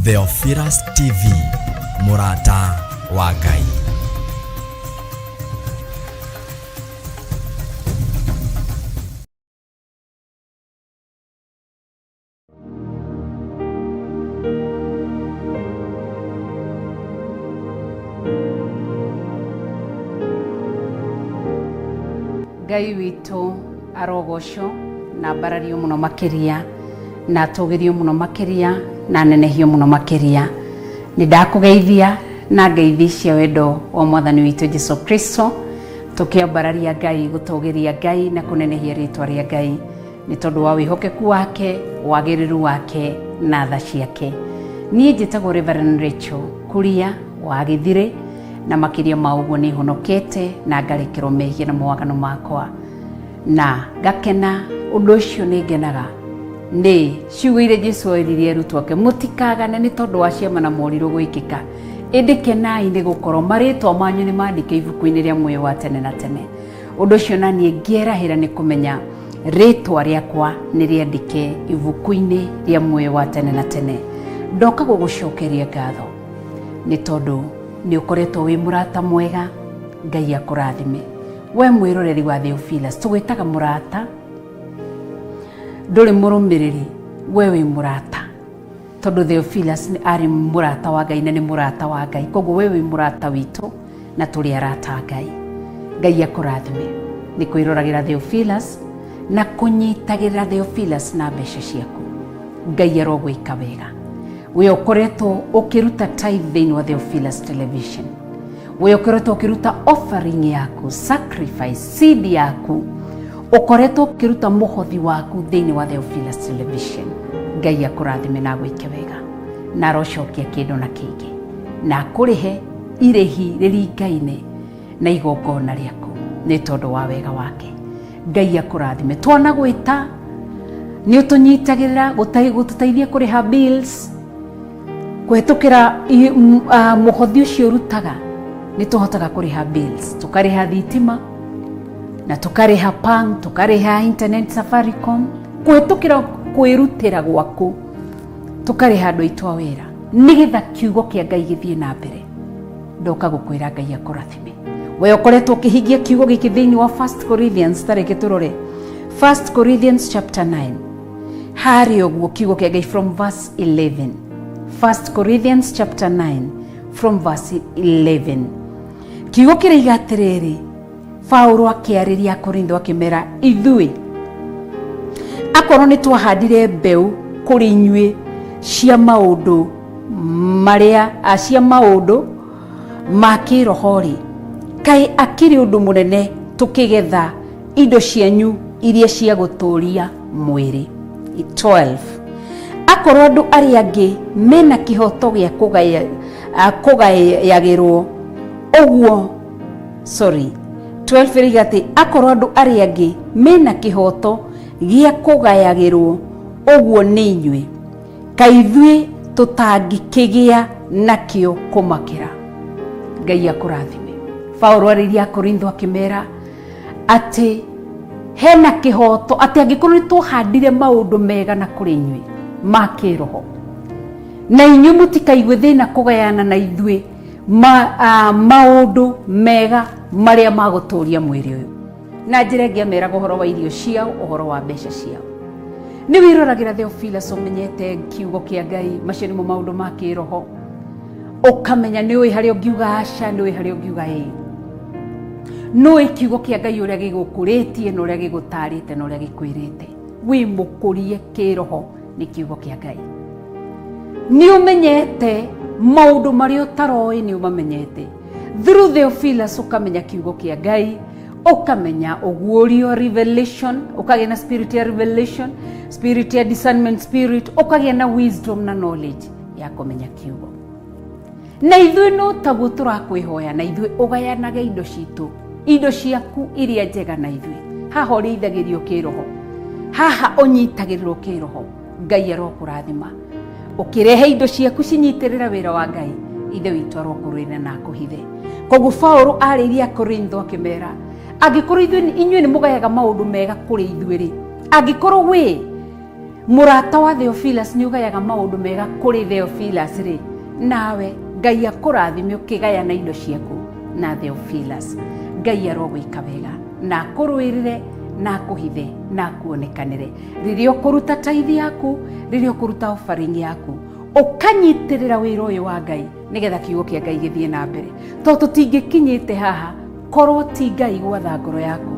Theophilus TV, mũrata wa Ngai. Ngai witũ arogocwo na ambarario mũno makĩria na atũgĩrio mũno makĩria na anenehio mũno makĩria. Nĩ ndakũgeithia na ngeithi cia wendo wa mwathani witũ Jesu Kristo, tũkĩambararia Ngai, gũtũgĩria Ngai na kũnenehia rĩtwa rĩa Ngai nĩ tondũ wa wĩhokeku wake, wagĩrĩru wake na tha ciake. Niĩ njĩtagwo Reverend Rachel Kuria wa Gĩthirĩ, na makĩria ma ũguo nĩ honokete na ngarekerwo mehia na mawaganu makwa na ngakena. Ũndũ ũcio nĩ ngenaga nĩ ciugo iria Jesu erire arutwo ake, mũtikagane nĩ tondũ wa ciama na morirũ gwĩkĩka, ĩndĩ kenai nĩ gũkorwo marĩtwa manyu nĩ mandĩke ibuku-inĩ rĩa muoyo wa tene na tene. Ũndũ ũcio na niĩ ngĩerahĩra nĩ kũmenya rĩtwa rĩakwa nĩ rĩandĩke ibuku-inĩ rĩa muoyo wa tene na tene. Ndoka gũgũcokeria ngatho nĩ tondũ nĩ ũkoretwo wĩ mũrata mwega. Ngai akũrathime we mwĩroreri wa Theophilus. Tũgwĩtaga mũrata, ndũrĩ mũrũmĩrĩri, we wĩ mũrata, tondũ Theophilus nĩ arĩ mũrata wa Ngai na nĩ mũrata wa Ngai, koguo we wĩ mũrata witũ na tũrĩ arata a Ngai. Ngai akũrathime nĩ kwĩroragĩra Theophilus na kũnyitagĩrĩra Theophilus na mbeca ciaku. Ngai arogwĩka wega. We ũkoretwo ũkĩruta tithe thĩinĩ wa Theophilus Television, we ũkoretwo ũkĩruta offering yaku, sacrifice seed yaku, ũkoretwo ũkĩruta mũhothi waku thĩinĩ wa Theophilus Television, Ngai akũrathime na agwĩke wega na arocokia kĩndũ na kĩngĩ na akũrĩhe irĩhi rĩringaine na igongona rĩaku nĩ tondũ wa wega wake. Ngai akũrathime. Twana gwĩta nĩ ũtũnyitagĩrĩra gũtũteithia kũrĩha bills kũhetũkĩra mũhothi ũcio ũrutaga. Nĩ tũhotaga kũrĩha bills, tũkarĩha thitima na tũkarĩha pang, tũkarĩha internet Safaricom kũhetũkĩra kwĩrutĩra gwaku, tũkarĩha andũ aitũ a wĩra nĩgetha kiugo kĩa Ngai gĩthiĩ na mbere. Ndoka gũkwĩra Ngai akũrathime we ũkoretwo ũkĩhingia kiugo gĩkĩ thĩinĩ wa 1 Corinthians. Tareke tũrore 1 Corinthians chapter 9 harĩa ũguo kiugo kĩa Ngai from verse 11. 1 Corinthians chapter 9 from verse 11, kiugo kĩraiga atĩrĩrĩ, Paulo akĩarĩria Akorintho akĩmera, ithuĩ akorwo nĩ twahandire mbeũ kũrĩ inyuĩ cia maũndũ marĩa cia maũndũ ma kĩroho-rĩ, kaĩ akĩrĩ ũndũ mũnene tũkĩgetha indo cianyu iria cia gũtũũria mwĩrĩ? 12 Akorwo andũ arĩa angĩ mena kĩhoto gĩa kũgayagĩrwo ũguo, sorry, 12 ĩrĩiga atĩ akorwo andũ arĩa angĩ mena kĩhoto gĩa kũgayagĩrwo ũguo nĩ inyuĩ, kaĩ ithuĩ tũtangĩkĩgĩa nakĩo kũmakĩra? Ngai akũrathime. Paulo arĩirie Akorintho akĩmera atĩ hena kĩhoto atĩ angĩkorwo nĩ twahandire maũndũ mega na kũrĩ inyuĩ ma kĩroho, na inyuĩ mũtikaigue thĩna kũgayana na ithuĩ maũndũ mega marĩa ma gũtũũria mwĩrĩ ũyũ. Na njĩra ĩngĩ ameraga ũhoro wa irio ciao, ũhoro wa mbeca ciao. Nĩ wĩroragĩra Theophilus, ũmenyete kiugo kĩa Ngai, macio nĩmo maũndũ ma kĩroho, ũkamenya nĩ ũĩ harĩa ũngiuga aca, nĩ ũĩ harĩa ũngiuga ĩĩ, nĩ ũĩ kiugo kĩa Ngai ũrĩa gĩgũkũrĩtie na ũrĩa gĩgũtarĩte na ũrĩa gĩkwĩrĩte. Wĩ mũkũrie kĩroho nĩ kiugo kĩa Ngai. Nĩ ũmenyete maũndũ marĩa ũtaroĩ, nĩ ũmamenyete through Theophilus. Ũkamenya kiugo kĩa Ngai, ũkamenya ũguũrio, revelation, ũkagĩa na spirit ya revelation, spirit ya discernment spirit, ũkagĩa na wisdom na knowledge ya kũmenya kiugo. Na ithuĩ no taguo tũrakwĩhoya, na ithuĩ ũgayanage indo citũ, indo ciaku iria njega na ithuĩ. Haha ũrĩithagĩrio kĩroho, haha ũnyitagĩrĩrwo kĩroho. Ngai arokũrathima ũkĩrehe indo ciaku cinyitĩrĩra wĩra wa Ngai. Ithe witũ arokũrũĩrĩra na akũhithe. Koguo Paulo arĩirie Akorintho akĩmera, angĩkorwo inyuĩ nĩ mũgayaga maũndũ mega kũrĩ ithuĩ rĩ, angĩkorwo wĩ Mũrata wa Theophilus nĩ ũgayaga maũndũ mega kũrĩ Theophilus rĩ, nawe Ngai akũrathime ũkĩgayana indo ciaku na Theophilus. Ngai arogwĩka wega na akũrũĩrĩre na akũhithe na akuonekanĩre rĩrĩa ũkũruta taithi yaku, rĩrĩa ũkũruta offering yaku, ũkanyitĩrĩra wĩra ũyũ wa Ngai nĩgetha kiugo kĩa Ngai gĩthiĩ na mbere, tondũ tũtingĩkinyĩte haha korwo ti Ngai gwatha ngoro yaku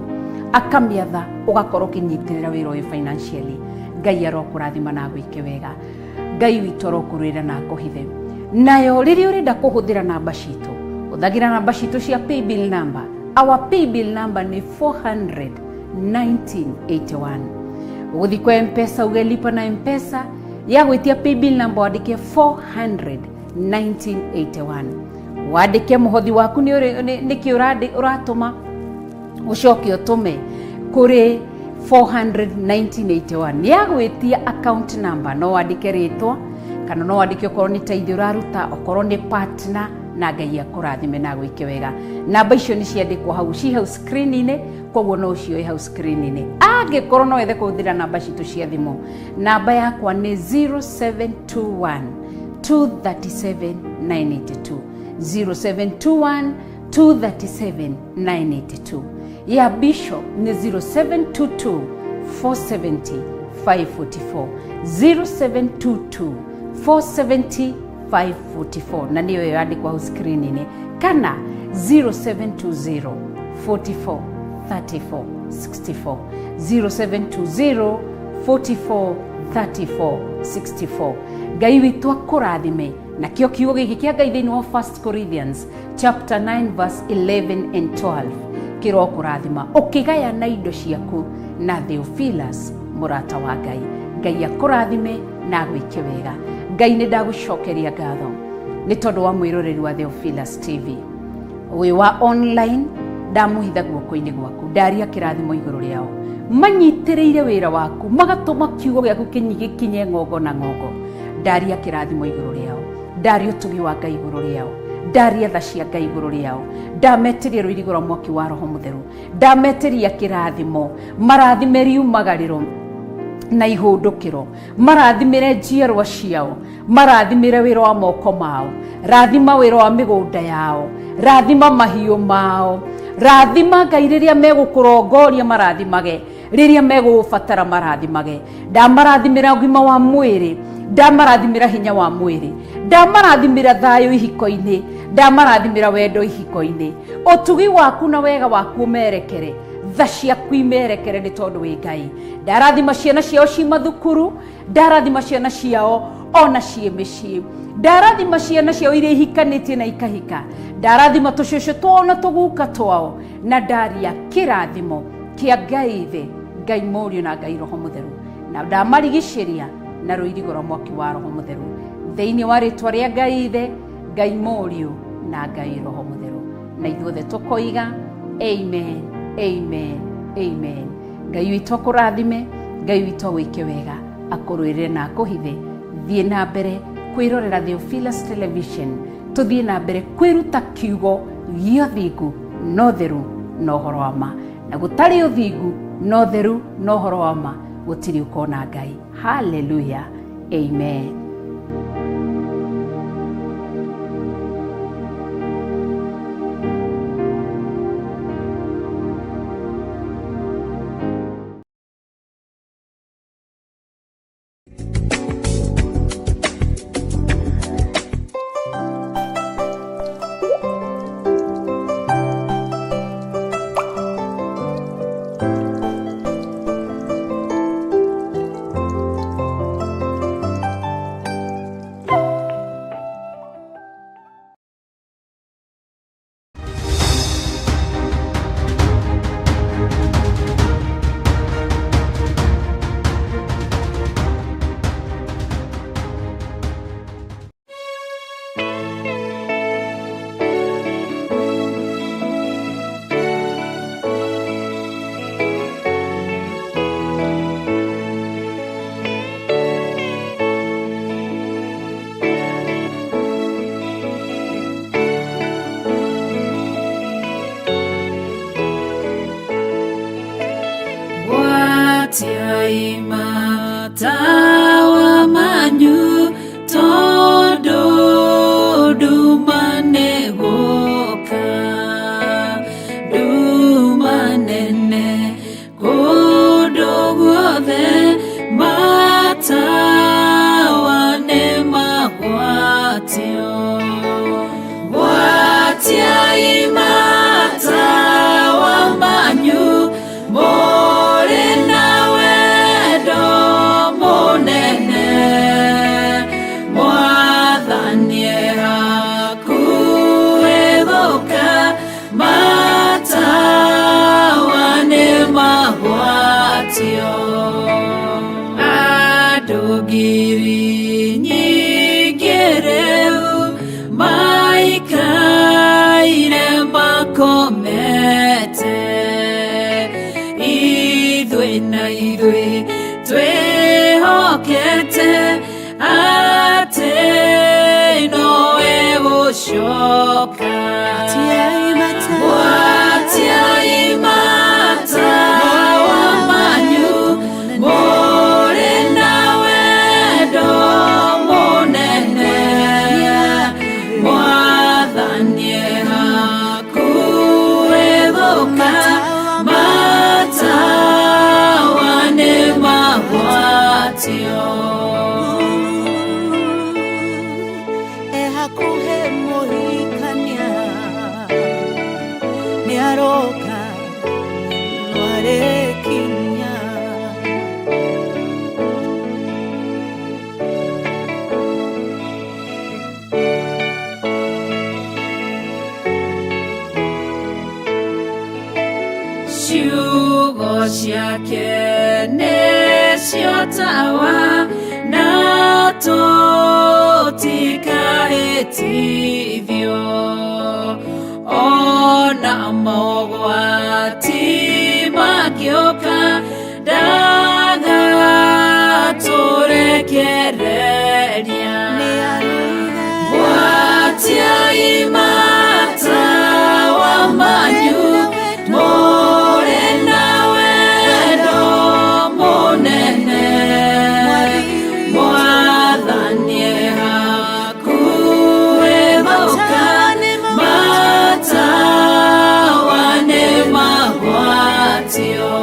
akamĩatha ũgakorwo ũkĩnyitĩrĩra wĩra ũyũ financially. Ngai arokũrathima na agwĩke wega. Ngai witũ arokũrũĩra na akũhithe. Nayo rĩrĩa ũrenda kũhũthĩra namba citũ, hũthagĩra namba citũ cia paybill number. Our paybill number nĩ 400 1981. Ũgũthiĩ kwa Mpesa uge lipa na Mpesa, ya gwĩtia paybill number wandĩke 400 1981, wandĩke mũhothi waku nĩkĩ ũratũma, ũcoke ũtũme kũrĩ 400 1981. Nĩ agwĩtia account number, no wandĩke rĩtwa kana no wandĩke okorwo nĩ tithe ũraruta, okorwo nĩ partner, na Ngai akũrathime na agwĩke wega. Namba icio nĩ ciandĩkwo hau, ci hau screen-inĩ, koguo no ũcioe hau screen-inĩ. Angĩkorwo no wethe kũhũthĩra namba citũ cia thimũ, namba yakwa nĩ 0721 237 982, 0721 237 982. Ya Bishop nĩ 0722 470 544, 0722 470 544, na nĩyo yandĩkwo hau screen-inĩ, kana 0720 44 34 64, 0720 44 34 64. Ngai witũ akũrathime. Nakĩo kiugo gĩkĩ kĩa Ngai thĩinĩ wa 1 Corinthians chapter 9 verse 11 and 12 kĩrokũrathima ũkĩgayana indo ciaku na Theophilus mũrata wa Ngai. Ngai akũrathime na agwĩke wega. Ngai, nĩ ndagũcokeria ngatho nĩ tondũ wa mwĩroreri wa Theophilus TV ũyũ wa online. Ndamũhitha guoko-inĩ gwaku, ndaria kĩrathimo igũrũ rĩao manyitĩrĩire wĩra waku, magatũma kiugo gĩaku gĩkinye ng'ongo na ng'ongo. Ndaria kĩrathimo igũrũ rĩao, ndaria ũtugi wa Ngai igũrũ rĩao, ndaria tha cia Ngai igũrũ rĩao, ndametĩria rũirigo rwa mwaki wa Roho Mũtheru, ndametĩria kĩrathimo, marathime riumagarĩro na ihũndũkĩro, marathimĩre njiarwa ciao, marathimĩre wĩra wa moko mao, rathima wĩra wa mĩgũnda yao, rathima mahiũ mao, rathima Ngai rĩrĩa megũkũrongoria, marathimage rĩrĩa megũgũbatara, marathimage. Ndamarathimĩra ũgima wa mwĩrĩ, ndamarathimĩra hinya wa mwĩrĩ, ndamarathimĩra thayũ ihiko-inĩ, ndamarathimĩra wendo ihiko-inĩ. Ũtugi waku na wega waku ũmerekere, tha ciaku imerekere, nĩ tondũ wĩ Ngai. Ndarathima ciana ciao ci mathukuru, ndarathima ciana ciao ona ciĩ mĩciĩ, ndarathima ciana ciao iria ihikanĩtie na ikahika, ndarathima tũcũcũ twao na tũguka twao, na ndaria kĩrathimo kĩa Ngai Ithe, Ngai Mũriũ na Ngai Roho Mũtheru, na ndamarigicĩria na rũirigo rwa mwaki wa Roho Mũtheru thĩinĩ wa rĩtwa rĩa Ngai Ithe, Ngai Mũriũ na Ngai Roho Mũtheru. Na ithuothe tũkoiga amen, amen, amen. Ngai witũ akũrathime, Ngai witũ agwĩke wega, akũrũĩrĩre na akũhithe. Thiĩ na mbere kwĩrorera Theophilus Television, tũthiĩ na mbere kwĩruta kiugo gĩa ũthingu na ũtheru na ũhoro wa ma, na gũtarĩ ũthingu na ũtheru na ũhoro wa ma gũtirĩ ũkona Ngai. Haleluya, amen. Matawa manyu tondũ nduma nĩgũka, nduma nene kũndũ guothe, matawa nĩmagwatio. Gwatiai matawa manyu mũrĩ na wendo mũnene, Mwathani e hakuhĩ gũka, matawa nĩmagwatio. Andũ ngiri nyingĩ rĩu maikaire makomete, ithuĩ na ithuĩ twĩhokete atĩ nowe gũcoka. Gwatiai matawa manyu mũrĩ na wendo mũnene, Mwathani e hakuhĩ gũka, matawa nĩmagwatio. E hakuhĩ mũhikania nĩaroka no arĩkinya. Ciugo ciake nĩcio tawa na tũtikahĩtithio, ona mogwati mangĩũka ndagatũrekereria. Gwatiai matawa manyu mũrĩ na wendo mũnene, Mwathani e hakuhĩ gũka, matawa nĩmagwatio.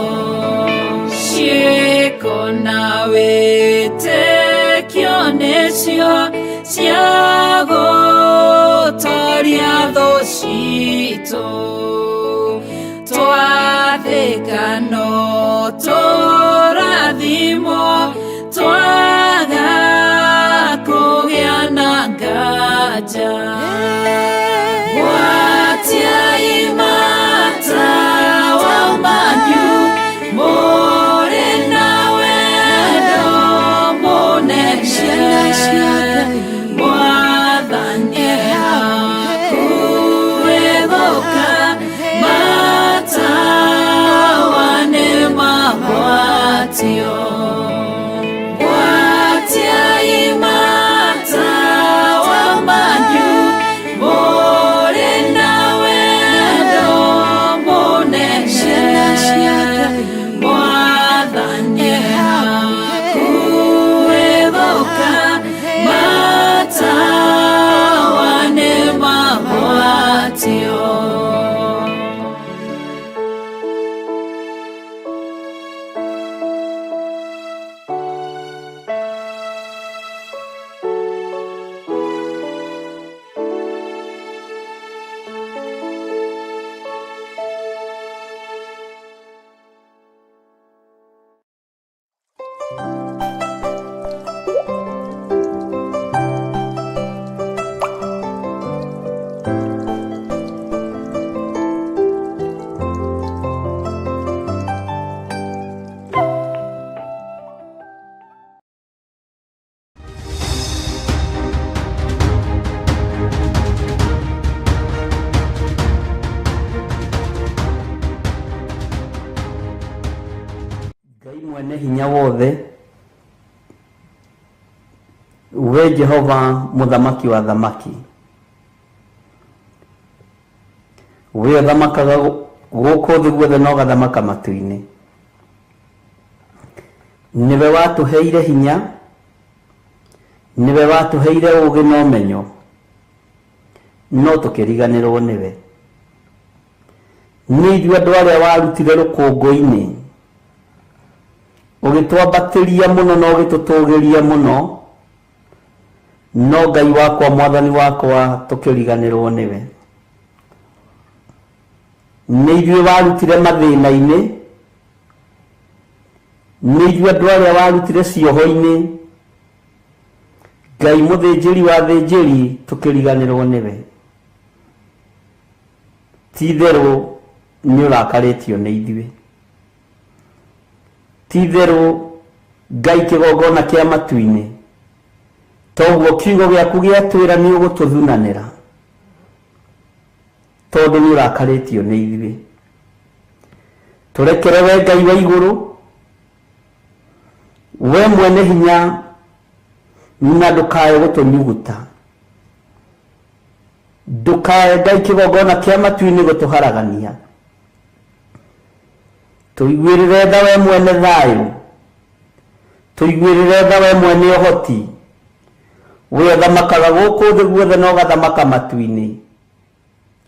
Ciĩko na wĩtĩkio nĩcio cia gũtoria thũ citũ, twathĩka no tũrathimwo, twaga kũgĩa na nganja. Gwatiai matawa manyu mũrĩ na wendo mũnene, Mwathani e hakuhĩ gũka, matawa nĩmagwatio. Gwatiai matawa manyu mũrĩ na wendo mũnene, Mwathani e hakuhĩ gũka, matawa nĩmagwatio. Ngai mwene hinya wothe, we Jehova mũthamaki wa thamaki, we ũthamakaga gũkũ thĩ guothe na ũgathamaka matu-inĩ. Nĩwe watũheire hinya, nĩwe watũheire ũũgĩ na ũmenyo, no tũkĩriganĩrwo nĩwe. Nĩ ithuĩ andũ arĩa warutire rũkũngũ-inĩ, ũgĩtwambatĩria mũno na ũgĩtũtũgĩria mũno, no Ngai wakwa, Mwathani wakwa, tũkĩriganĩrwo nĩwe. Nĩ ithuĩ warutire mathĩna-inĩ, nĩ ithuĩ andũ arĩa warutire cioho-inĩ, Ngai mũthĩnjĩri wa athĩnjĩri, tũkĩriganĩrwo nĩwe. Ti itherũ nĩ ũrakarĩtio nĩ ithuĩ. Ti itherũ Ngai kĩgongona kĩa matu-inĩ, toguo kiugo gĩaku gĩatwĩra nĩ ũgũtũthunanĩra, tondũ nĩ ũrakarĩtio nĩ ithuĩ. Tũrekere we Ngai wa igũrũ, we mwene hinya, na ndũkae gũtũnyuguta. Ndũkae Ngai kĩgongona kĩa matu-inĩ gũtũharagania. Tũiguĩrĩre tha we mwene thayũ, tũiguĩrĩre tha we mwene ũhoti, we ũthamakaga gũkũ thĩ guothe na ũgathamaka matu-inĩ.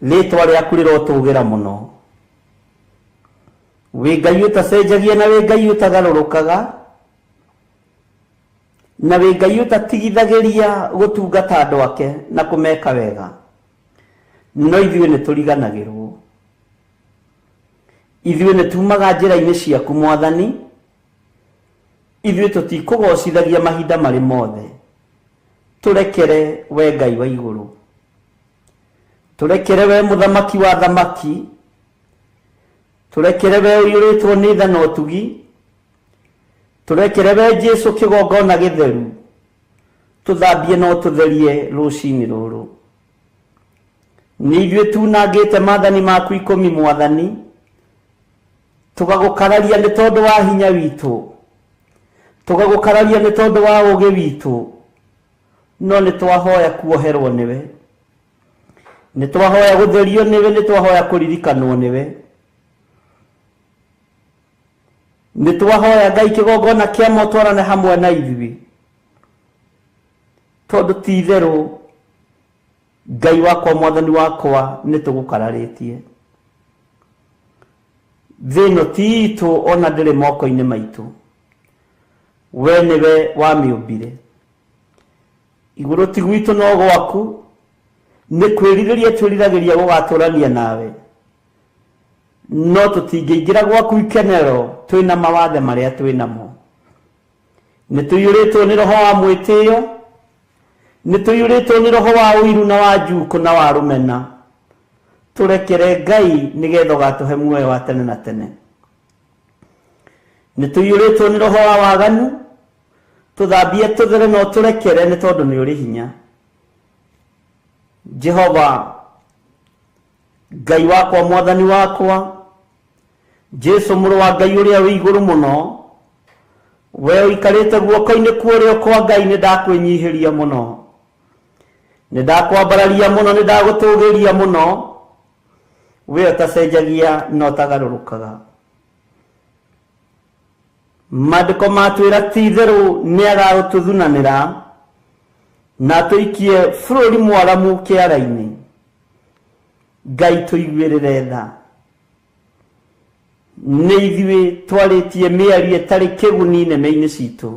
Rĩtwa rĩaku rĩrotũgĩra mũno. Wĩ Ngai ũtacenjagia na wĩ Ngai ũtagarũrũkaga, na wĩ Ngai ũtatigithagĩria gũtungata andũ ake na kũmeka wega, no ithuĩ nĩ tũriganagĩrwo. Ithuĩ nĩ tumaga njĩra-inĩ ciaku Mwathani, ithuĩ tũtikũgocithagia mahinda marĩ mothe. Tũrekere we Ngai wa igũrũ, tũrekere we mũthamaki wa thamaki, tũrekere we ũiyũrĩtwo nĩ tha na ũtugi, tũrekere we Jesu kĩgongona gĩtheru, tũthambie na ũtũtherie rũcinĩ rũrũ. Nĩ ithuĩ tunangĩte maathani maku ikũmi Mwathani, tũgagũkararia nĩ tondũ wa hinya witũ, tũgagũkararia nĩ tondũ wa ũũgĩ witũ, no nĩ twahoya kuoherwo nĩwe, nĩ twahoya gũtherio nĩwe, nĩ twahoya kũririkanwo nĩwe, nĩ twahoya Ngai kĩgongona kĩa motwarane hamwe na ithuĩ, tondũ ti itherũ Ngai wakwa Mwathani wakwa nĩ tũgũkararĩtie. Thĩ ĩno ti itũ ona ndĩrĩ moko-inĩ maitũ, we nĩwe wamĩũmbire. Igũrũ ti gwitũ no gwaku, nĩ kwĩrirĩria twĩriragĩria gũgatũrania nawe, no tũtingĩingĩra gwaku ikenero twĩna mawathe marĩa twĩnamo. Nĩ tũiyũrĩtwo nĩ roho wa mwĩtĩo, nĩ tũiyũrĩtwo nĩ roho wa ũiru na wa njukũ na wa rũmena. Tũrekere Ngai nĩgetha ũgatũhe muoyo wa tene na tene. Nĩ tũiyũrĩtwo nĩ roho wa waganu, tũthambie tũthere na ũtũrekere nĩ tondũ nĩ ũrĩ hinya. Jehova Ngai wakwa, Mwathani wakwa, Jesu mũrũ wa Ngai ũrĩa wĩ igũrũ mũno, we ũikarĩte guoko-inĩ kwa ũrĩo kwa Ngai, nĩ ndakwĩnyihĩria mũno, nĩ ndakwambararia mũno, nĩ ndagũtũgĩria mũno, we ũtacenjagia na ũtagarũrũkaga. Maandĩko matwĩra ti itherũ nĩ agagũtũthunanĩra na atũikie bũrũri mwaramu kĩara-inĩ. Ngai tũiguĩrĩre tha. Nĩ ithuĩ twarĩtie mĩario ĩtarĩ kĩguni neme-inĩ citũ,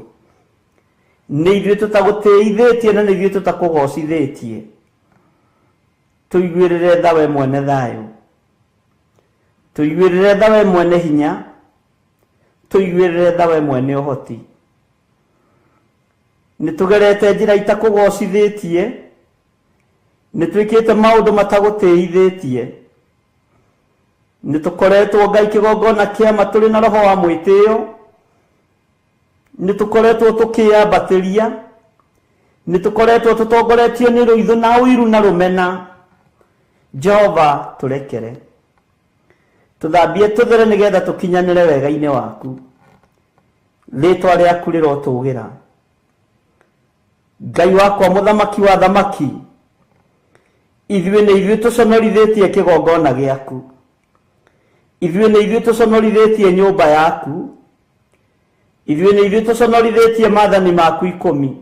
nĩ ithuĩ tũtagũtĩithĩtie na nĩ ithuĩ tũtakũgocithĩtie. Tũiguĩrĩre tha we mwene thayũ, tũiguĩrĩre tha we mwene hinya, tũiguĩrĩre tha we mwene ũhoti. Nĩ tũgerete njĩra itakũgocithĩtie, nĩ twĩkĩte maũndũ matagũtĩithĩtie, nĩ tũkoretwo Ngai kĩgongona kĩama tũrĩ na roho wa mwĩtĩo, nĩ tũkoretwo tũkĩambatĩria, nĩ tũkoretwo tũtongoretio nĩ rũithũ na ũiru na rũmena. Jehova tũrekere, tũthambie tũthere nĩgetha tũkinyanĩre wega-inĩ waku. Rĩtwa rĩaku rĩrotũgĩra. Ngai wakwa mũthamaki wa thamaki, ithuĩ nĩ ithuĩ tũconorithĩtie kĩgongona gĩaku, ithuĩ nĩ ithuĩ tũconorithĩtie nyũmba yaku, Ithuĩ nĩ ithuĩ tũconorithĩtie maathani maku 10.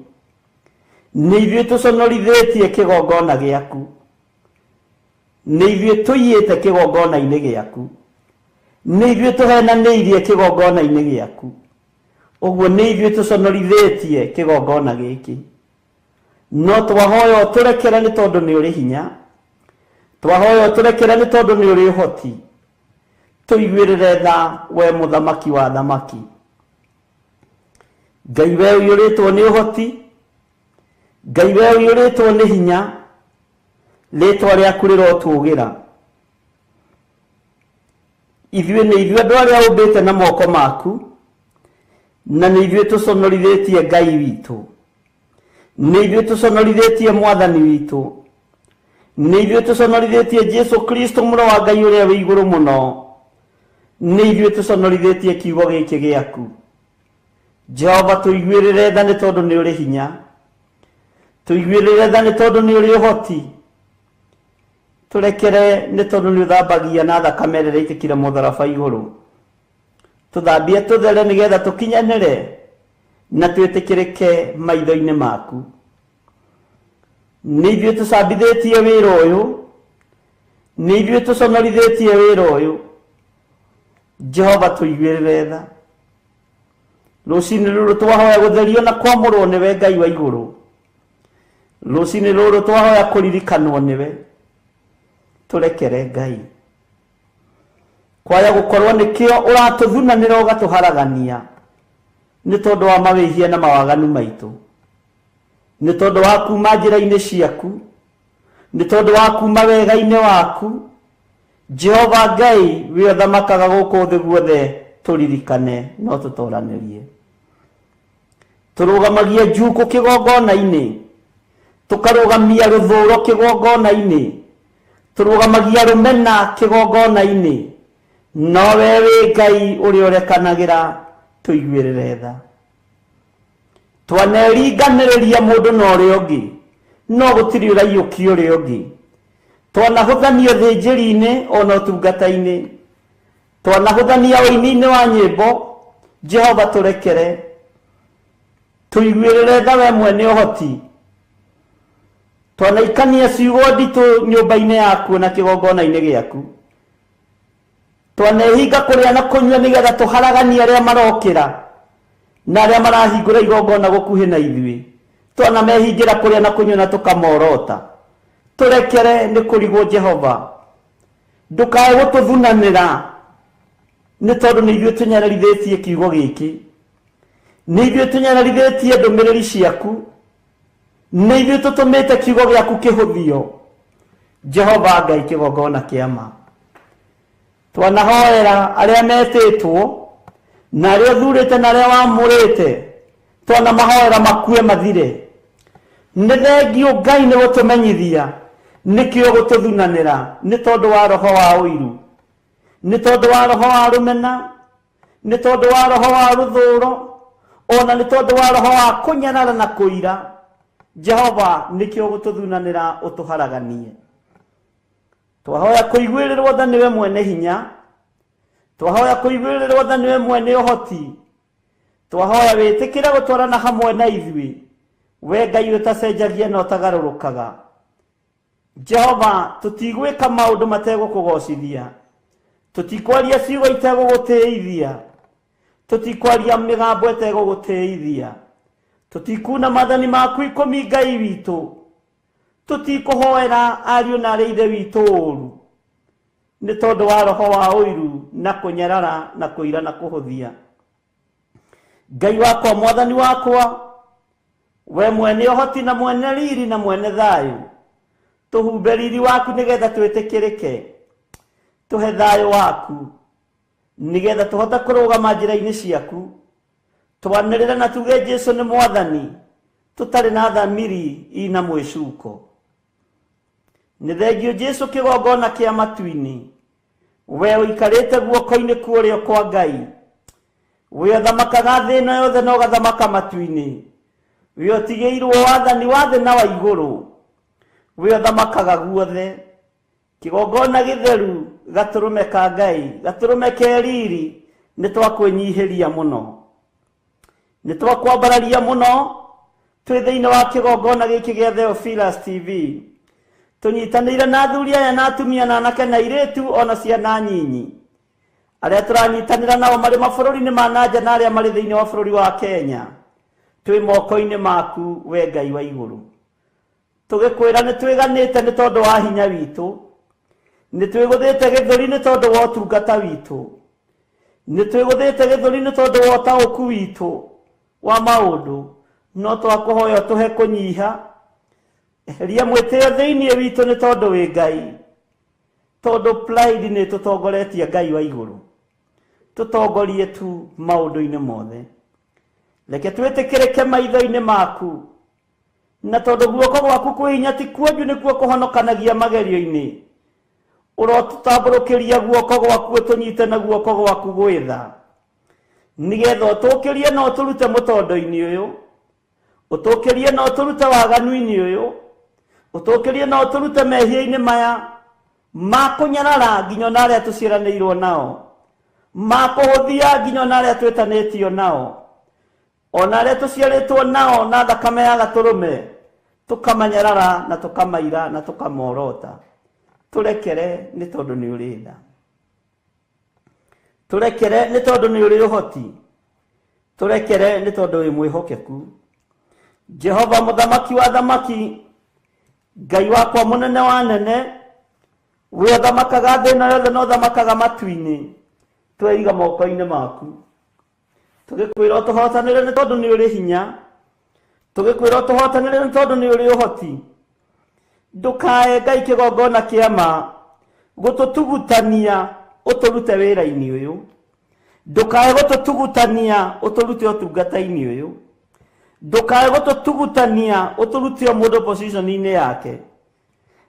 Nĩ ithuĩ tũconorithĩtie kĩgongona gĩaku. Nĩ ithuĩ tũiyĩte kĩgongona-inĩ gĩaku. Nĩ ithuĩ tũhenanĩirie kĩgongona-inĩ gĩaku. Ũguo nĩ ithuĩ tũconorithĩtie kĩgongona gĩkĩ. No twahoya ũtũrekere nĩ tondũ nĩ ũrĩ hinya. Twahoya ũtũrekere nĩ tondũ nĩ ũrĩ ũhoti. Tũiguĩrĩre tha we mũthamaki wa thamaki. Ngai we ũiyũrĩtwo nĩ ũhoti. Ngai we ũiyũrĩtwo nĩ hinya. Rĩtwa rĩaku rĩrotũgĩra. Ithuĩ nĩ ithuĩ andũ arĩa ũmbĩte na moko maku, na nĩ ithuĩ tũconorithĩtie Ngai witũ. Nĩ ithuĩ tũconorithĩtie Mwathani witũ. Nĩ ithuĩ tũconorithĩtie Jesu Kristo mũrũ wa Ngai ũrĩa wĩ igũrũ mũno. Nĩ ithuĩ tũconorithĩtie kiugo gĩkĩ gĩaku. Jehova tũiguĩrĩre tha nĩ tondũ nĩ ũrĩ hinya. Tũiguĩrĩre tha nĩ tondũ nĩ ũrĩ ũhoti. Tũrekere nĩ tondũ nĩ ũthambagia na thakame ĩrĩa ĩitĩkire mũtharaba igũrũ. Tũthambie tũthere nĩgetha tũkinyanĩre na twĩtĩkĩrĩke maitho-inĩ maku. Nĩ ithuĩ tũcambithĩtie wĩra ũyũ. Nĩ ithuĩ tũconorithĩtie wĩra ũyũ. Jehova tũiguĩrĩre tha. Rũcinĩ rũrũ twahoya gũtherio na kwamũrwo nĩwe Ngai wa igũrũ. Rũcinĩ rũrũ twahoya kũririkanwo nĩwe. Tũrekere Ngai. Kwaya gũkorwo nĩkĩo ũratũthunanĩra ũgatũharagania nĩ tondũ wa mawĩhia na mawaganu maitũ. Nĩ tondũ wa kuma njĩra-inĩ ciaku. Nĩ tondũ wa kuma wega-inĩ waku. Jehova Ngai we ũthamakaga gũkũ thĩ guothe tũririkane no tũtoranĩrie. Tũrũgamagia njukũ kĩgongona-inĩ. Tũkarũgamia rũthũro kĩgongona-inĩ. Tũrũgamagia rũmena kĩgongona-inĩ. No we wĩ Ngai ũrĩa ũrekanagĩra tũiguĩrĩre tha. Twaneringanĩrĩria mũndũ na ũrĩa ũngĩ, no gũtirĩ ũraiyũkia ũrĩa ũngĩ. Twanahũthania ũthĩnjĩri-inĩ ona ũtungata-inĩ. Twanahũthania ũini-inĩ wa nyĩmbo. Jehova tũrekere. Tũiguĩrĩre tha we mwene ũhoti. Twanaikania ciugo nditũ nyũmba-inĩ yaku na kĩgongona-inĩ gĩaku. Twanehinga kũrĩa na kũnyua nĩgetha tũharaganie arĩa marokĩra na arĩa marahingũra igongona gũkuhĩ na ithuĩ. Twanamehingĩra kũrĩa na kũnyua na tũkamorota. Tũrekere nĩ kũrigwo Jehova. Ndũkae gũtũthunanĩra nĩ tondũ nĩ ithuĩ tũnyararithĩtie kiugo gĩkĩ. Nĩ ithuĩ tũnyararithĩtie ndũmĩrĩri ciaku. Nĩ ithuĩ tũtũmĩte kiugo gĩaku kĩhũthio. Jehova Ngai kĩgongona kĩa ma. Twanahoera arĩa metĩtwo na arĩa ũthurĩte na arĩa wamũrĩte. Twanamahoera makue mathire. Nĩ thengio Ngai nĩ gũtũmenyithia nĩkĩo gũtũthunanĩra nĩ tondũ wa roho wa ũiru, nĩ tondũ wa roho wa rũmena, nĩ tondũ wa roho wa rũthũro, ona nĩ tondũ wa roho wa kũnyarara na kũira. Jehova nĩkĩo gũtũthunanĩra ũtũharaganie. Twahoya kũiguĩrĩrwo tha nĩwe mwene hinya. Twahoya kũiguĩrĩrwo tha nĩwe mwene ũhoti. Twahoya wĩtĩkĩre gũtwarana hamwe na ithuĩ. We Ngai ũtacenjagia na ũtagarũrũkaga. Jehova tũtigwĩka maũndũ mategũkũgocithia. Tũtikwaria ciugo itegũgũtĩithia. Tũtikwaria mĩgambo ĩtegũgũtĩithia. Tũtikuna maathani maku 10 Ngai witũ. Tũtikũhoera ariũ na arĩa ithe witũ ũru nĩ tondũ wa roho wa ũiru na kũnyarara na kũira na kũhũthia. Ngai wakwa Mwathani wakwa, we mwene ũhoti na mwene riri na mwene thayũ, tũhumbe riri waku nĩgetha twĩtĩkĩrĩke. Tũhe thayũ waku nĩgetha tũhote kũrũgama njĩra-inĩ ciaku. Twanĩrĩre na tuge Jesu nĩ Mwathani tũtarĩ na thamiri ina mwĩcuko. Nĩ thengio Jesu kĩgongona kĩa matu-inĩ. We ũikarĩte guoko-inĩ kwa ũrĩo kwa Ngai. We ũthamakaga thĩ ĩno yothe na ũgathamaka matu-inĩ. We ũtigĩirwo wathani wa thĩ na wa igũrũ. We ũthamakaga guothe. Kĩgongona gĩtheru gatũrũme ka Ngai, gatũrũme ke riri, nĩ twakwĩnyihĩria mũno. Nĩ twakwambararia mũno twĩ thĩinĩ wa kĩgongona gĩkĩ gĩa Theophilus TV. Tũnyitanĩire na athuri aya na atumia na anake na airĩtu ona ciana nyinyi arĩa tũranyitanĩra nao marĩ mabũrũri-inĩ ma na nja na arĩa marĩ thĩinĩ wa bũrũri wa Kenya. Twĩ moko-inĩ maku we Ngai wa igũrũ. Tũgĩkwĩra nĩ twĩganĩte nĩ tondũ wa hinya witũ, nĩ twĩgũthĩte gĩthũri nĩ tondũ wa ũtungata witũ, nĩ twĩgũthĩte gĩthũri nĩ tondũ wa ũtaũku witũ wa maũndũ, no twakũhoya ũtũhe kũnyiha. Eheria mwĩtĩo thĩinĩ witũ nĩ tondũ wĩ Ngai, tondũ pride nĩ tũtongoretie Ngai wa igũrũ. Tũtongorie tu maũndũ-inĩ mothe. Reke twĩtĩkĩrĩke maitho-inĩ maku, na tondũ guoko gwaku kwĩ hinya ti kuonju nĩkuo kũhonokanagia magerio-inĩ. Ũrotũtambũrũkĩria guoko gwaku ũtũnyite na guoko gwaku gwĩtha, nĩgetha ũtũkĩrie na ũtũrute mũtondo-inĩ ũyũ, ũtũkĩrie na ũtũrute waganu-inĩ ũyũ, ũtũkĩrie na ũtũrute mehia-inĩ maya ma kũnyarara nginya ona arĩa tũciaranĩirwo nao, ma kũhũthia nginya ona arĩa twĩtanĩtio nao, ona arĩa tũciarĩtwo nao na thakame ya gatũrũme, tũkamanyarara na tũkamaira na tũkamorota. Tũrekere nĩ tondũ nĩ ũrĩ tha, tũrekere nĩ tondũ nĩ ũrĩ ũhoti, tũrekere nĩ tondũ wĩ mwĩhokeku. Jehova mũthamaki wa thamaki, Ngai wakwa mũnene wa nene, we ũthamakaga thĩ ĩno yothe na ũthamakaga matu-inĩ, tweiga moko-inĩ maku. Tũgĩkwĩra ũtũhotanĩre nĩ tondũ nĩ ũrĩ hinya, tũgĩkwĩra ũtũhotanĩre nĩ tondũ nĩ ũrĩ ũhoti. Ndũkae Ngai kĩgongona kĩa ma gũtũtugutania ũtũrute wĩra-inĩ ũyũ, ndũkae gũtũtugutania ũtũrute ũtungata-inĩ ũyũ, ndũkae gũtũtugutania ũtũrute o mũndũ position-inĩ yake.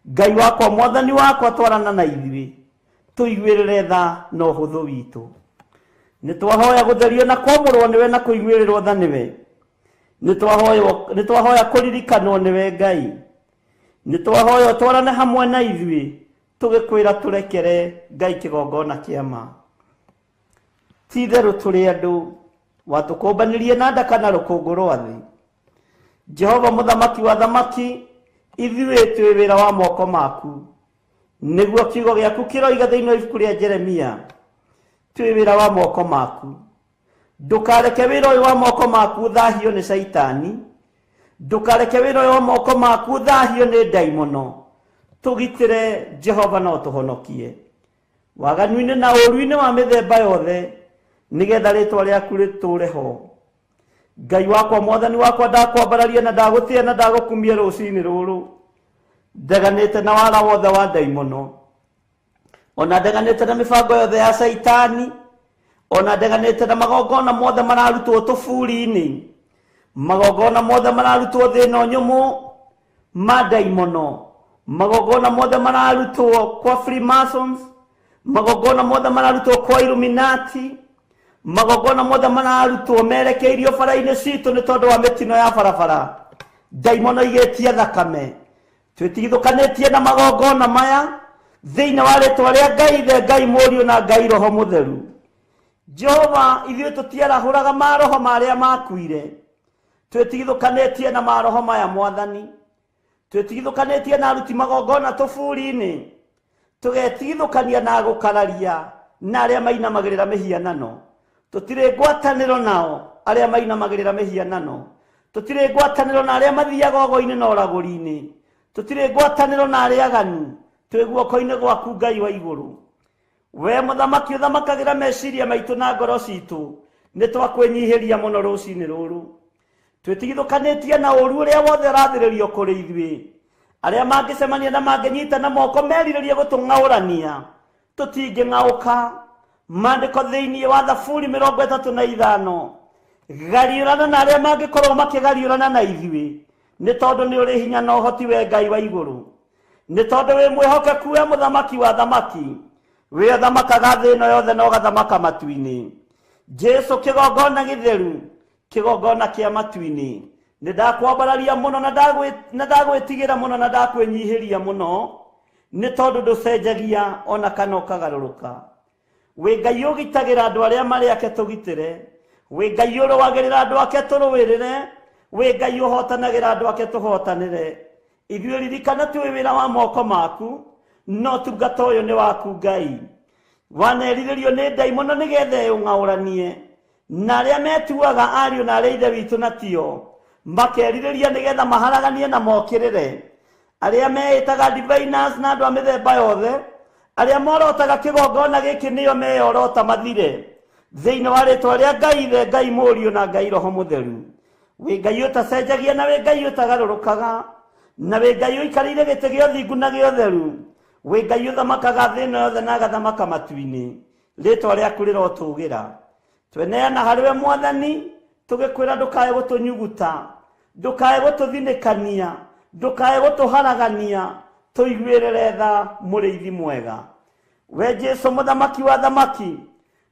Ngai wakwa mwathani wakwa, twarana na ithuĩ, tũiguĩrĩre tha na ũhũthũ witũ. Nĩ twahoya gũtherio na kwamũrwo nĩwe na kũiguĩrĩrwo tha nĩwe. Nĩ twahoya kũririkanwo nĩwe Ngai. Nĩ twahoya ũtwarane hamwe na ithuĩ, tũgĩkwĩra tũrekere Ngai kĩgongona kĩa ma. Ti itherũ tũrĩ andũ watũkũmbanĩrie na ndaka na rũkũngũ rwa thĩ. Jehova mũthamaki wa thamaki, ithuĩ twĩ wĩra wa moko maku, nĩguo kiugo gĩaku kĩroiga thĩinĩ wa ibuku rĩa Jeremia, twĩ wĩra wa moko maku. Ndũkareke wĩra ũyũ wa moko maku ũthahio nĩ Caitani, ndũkareke wĩra ũyũ wa moko maku ũthahio nĩ ndaimono. Tũgitĩre Jehova na ũtũhonokie waganu-inĩ na ũũru-inĩ wa mĩthemba yothe, nĩgetha rĩtwa rĩaku rĩtũũre ho. Ngai wakwa mwathani wakwa, ndakwambararia na ndagũtĩa na ndagũkumia rũcinĩ rũrũ. Ndeganĩte na wara wothe wa ndaimono, ona ndeganĩte na mĩbango yothe ya Caitani, ona ndeganĩte na magongona mothe mararutwo tũburi-inĩ, magongona mothe mararutwo thĩ ĩno nyũmũ ma ndaimono, magongona mothe mararutwo kwa Freemasons, magongona mothe mararutwo kwa Illuminati, magongona mothe mararutwo merekeirio bara-inĩ citũ nĩ tondũ wa mĩtino ya barabara. Ndaimono igĩtia thakame. Twĩtigithũkanĩtie na magongona maya thĩinĩ wa rĩtwa rĩa Ngai Ithe, Ngai Mũriũ na Ngai Roho Mũtheru. Jehova, ithuĩ tũtiarahũraga maroho marĩa makuire, twĩtigithũkanĩtie na maroho maya mwathani. Twĩtigithũkanĩtie na aruti magongona tũburi-inĩ, tũgetigithũkania na gũkararia na arĩa mainamagĩrĩra mĩhianano. Tũtirĩ ngwatanĩro nao arĩa mainamagĩrĩra mĩhianano, tũtirĩ ngwatanĩro na arĩa mathiaga ogo-inĩ na ũragũri-inĩ, tũtirĩ ngwatanĩro na arĩa aganu. Twĩ guoko-inĩ gwaku Ngai wa igũrũ. We mũthamaki ũthamakagĩra meciria maitũ na ngoro citũ, nĩ twakwĩnyihĩria mũno rũcinĩ rũrũ. Twĩtigithũkanĩtie na ũũru ũrĩa wothe ũrathĩrĩrio kũrĩ ithuĩ. Arĩa mangĩcemania na mangĩnyita na moko merirĩrie gũtũng'aũrania, tũtingĩng'aũka. Maandĩko thĩinĩ wa Thaburi 35, gariũrana na arĩa mangĩkorwo makĩgariũrana na ithuĩ, nĩ tondũ nĩ ũrĩ hinya na ũhoti we Ngai wa igũrũ, nĩ tondũ wĩ mwĩhokeku we mũthamaki wa thamaki, we ũthamakaga thĩ ĩno yothe na ũgathamaka matu-inĩ. Jesu kĩgongona gĩtheru, kĩgongona kĩa matu-inĩ, nĩ ndakwambararia mũno na ndagwĩtigĩra mũno na ndakwĩnyihĩria mũno, nĩ tondũ ndũcenjagia ona kana ũkagarũrũka. Wĩ Ngai ũgitagĩra andũ arĩa marĩ ake tũgitĩre, Wĩ Ngai ũrũagĩrĩra andũ ake tũrũĩrĩre, wĩ Ngai ũhotanagĩra andũ ake tũhotanĩre. Ithuĩ ririkana twĩ wĩra wa moko maku, no ũtungata ũyũ nĩ waku Ngai. Wanerirĩrio nĩ ndaimono nĩgetha ĩũng'aũranie na arĩa metuaga ariũ na arĩa ithe witũ na tio, makerirĩria nĩgetha maharaganie na mokĩrĩre arĩa meĩtaga diviners na andũ a mĩthemba yothe, arĩa morotaga kĩgongona gĩkĩ nĩo meyorota mathire thĩinĩ wa rĩtwa rĩa Ngai Ithe, Ngai Mũriũ na Ngai Roho Mũtheru. Wĩ Ngai ũtacenjagia na wĩ Ngai ũtagarũrũkaga, na wĩ Ngai ũikarĩire gĩtĩ gĩa ũthingu na gĩa ũtheru, wĩ Ngai ũthamakaga thĩ ĩno yothe na agathamaka matu-inĩ. Rĩtwa rĩaku rĩrotũgĩra. Tweneana harĩ we Mwathani, tũgĩkwĩra ndũkae gũtũnyuguta, ndũkae gũtũthinĩkania, ndũkae gũtũharagania, tũiguĩrĩre tha mũrĩithi mwega. We Jesu mũthamaki wa thamaki,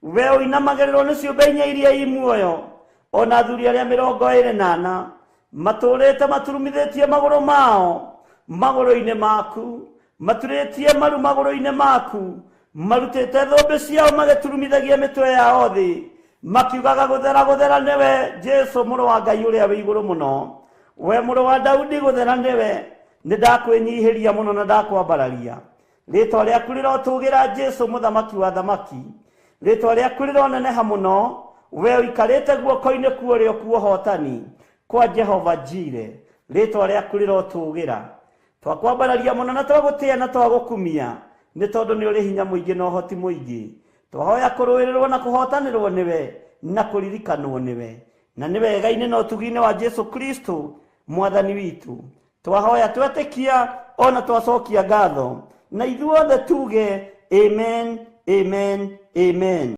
we ũinamagĩrĩrwo nĩ ciũmbe inya iria i muoyo, ona athuri arĩa 24 matũrĩte maturumithĩtie magũrũ mao magũrũ-inĩ maku, maturĩtie maru magũrũ-inĩ maku, marutĩte thũmbĩ ciao magĩturumithagia mĩtwe yao thĩ, makiugaga gũthera gũthera nĩwe Jesu mũrũ wa Ngai ũrĩa wĩ igũrũ mũno. We mũrũ wa Daudi gũthera nĩwe, nĩ ndakwĩnyihĩria mũno na ndakwambararia. Rĩtwa rĩaku rĩrotũgĩra Jesu mũthamaki wa thamaki, rĩtwa rĩaku rĩroneneha mũno, we ũikarĩte guoko-inĩ kwa ũrĩo kwa ũhotani kwa Jehova Jire, rĩtwa rĩaku rĩrotũgĩra. Twakwambararia mũno na twagũtĩa na twagũkumia, nĩ tondũ nĩ ũrĩ hinya mũingĩ na ũhoti mũingĩ. Twahoya kũrũĩrĩrwo na kũhotanĩrwo nĩwe na kũririkanwo nĩwe, na nĩ wega-inĩ na ũtugi-inĩ wa Jesu Kristo mwathani witũ. Twahoya twetĩkia ona twacokia ngatho, na ithuothe tuge amen, amen, amen.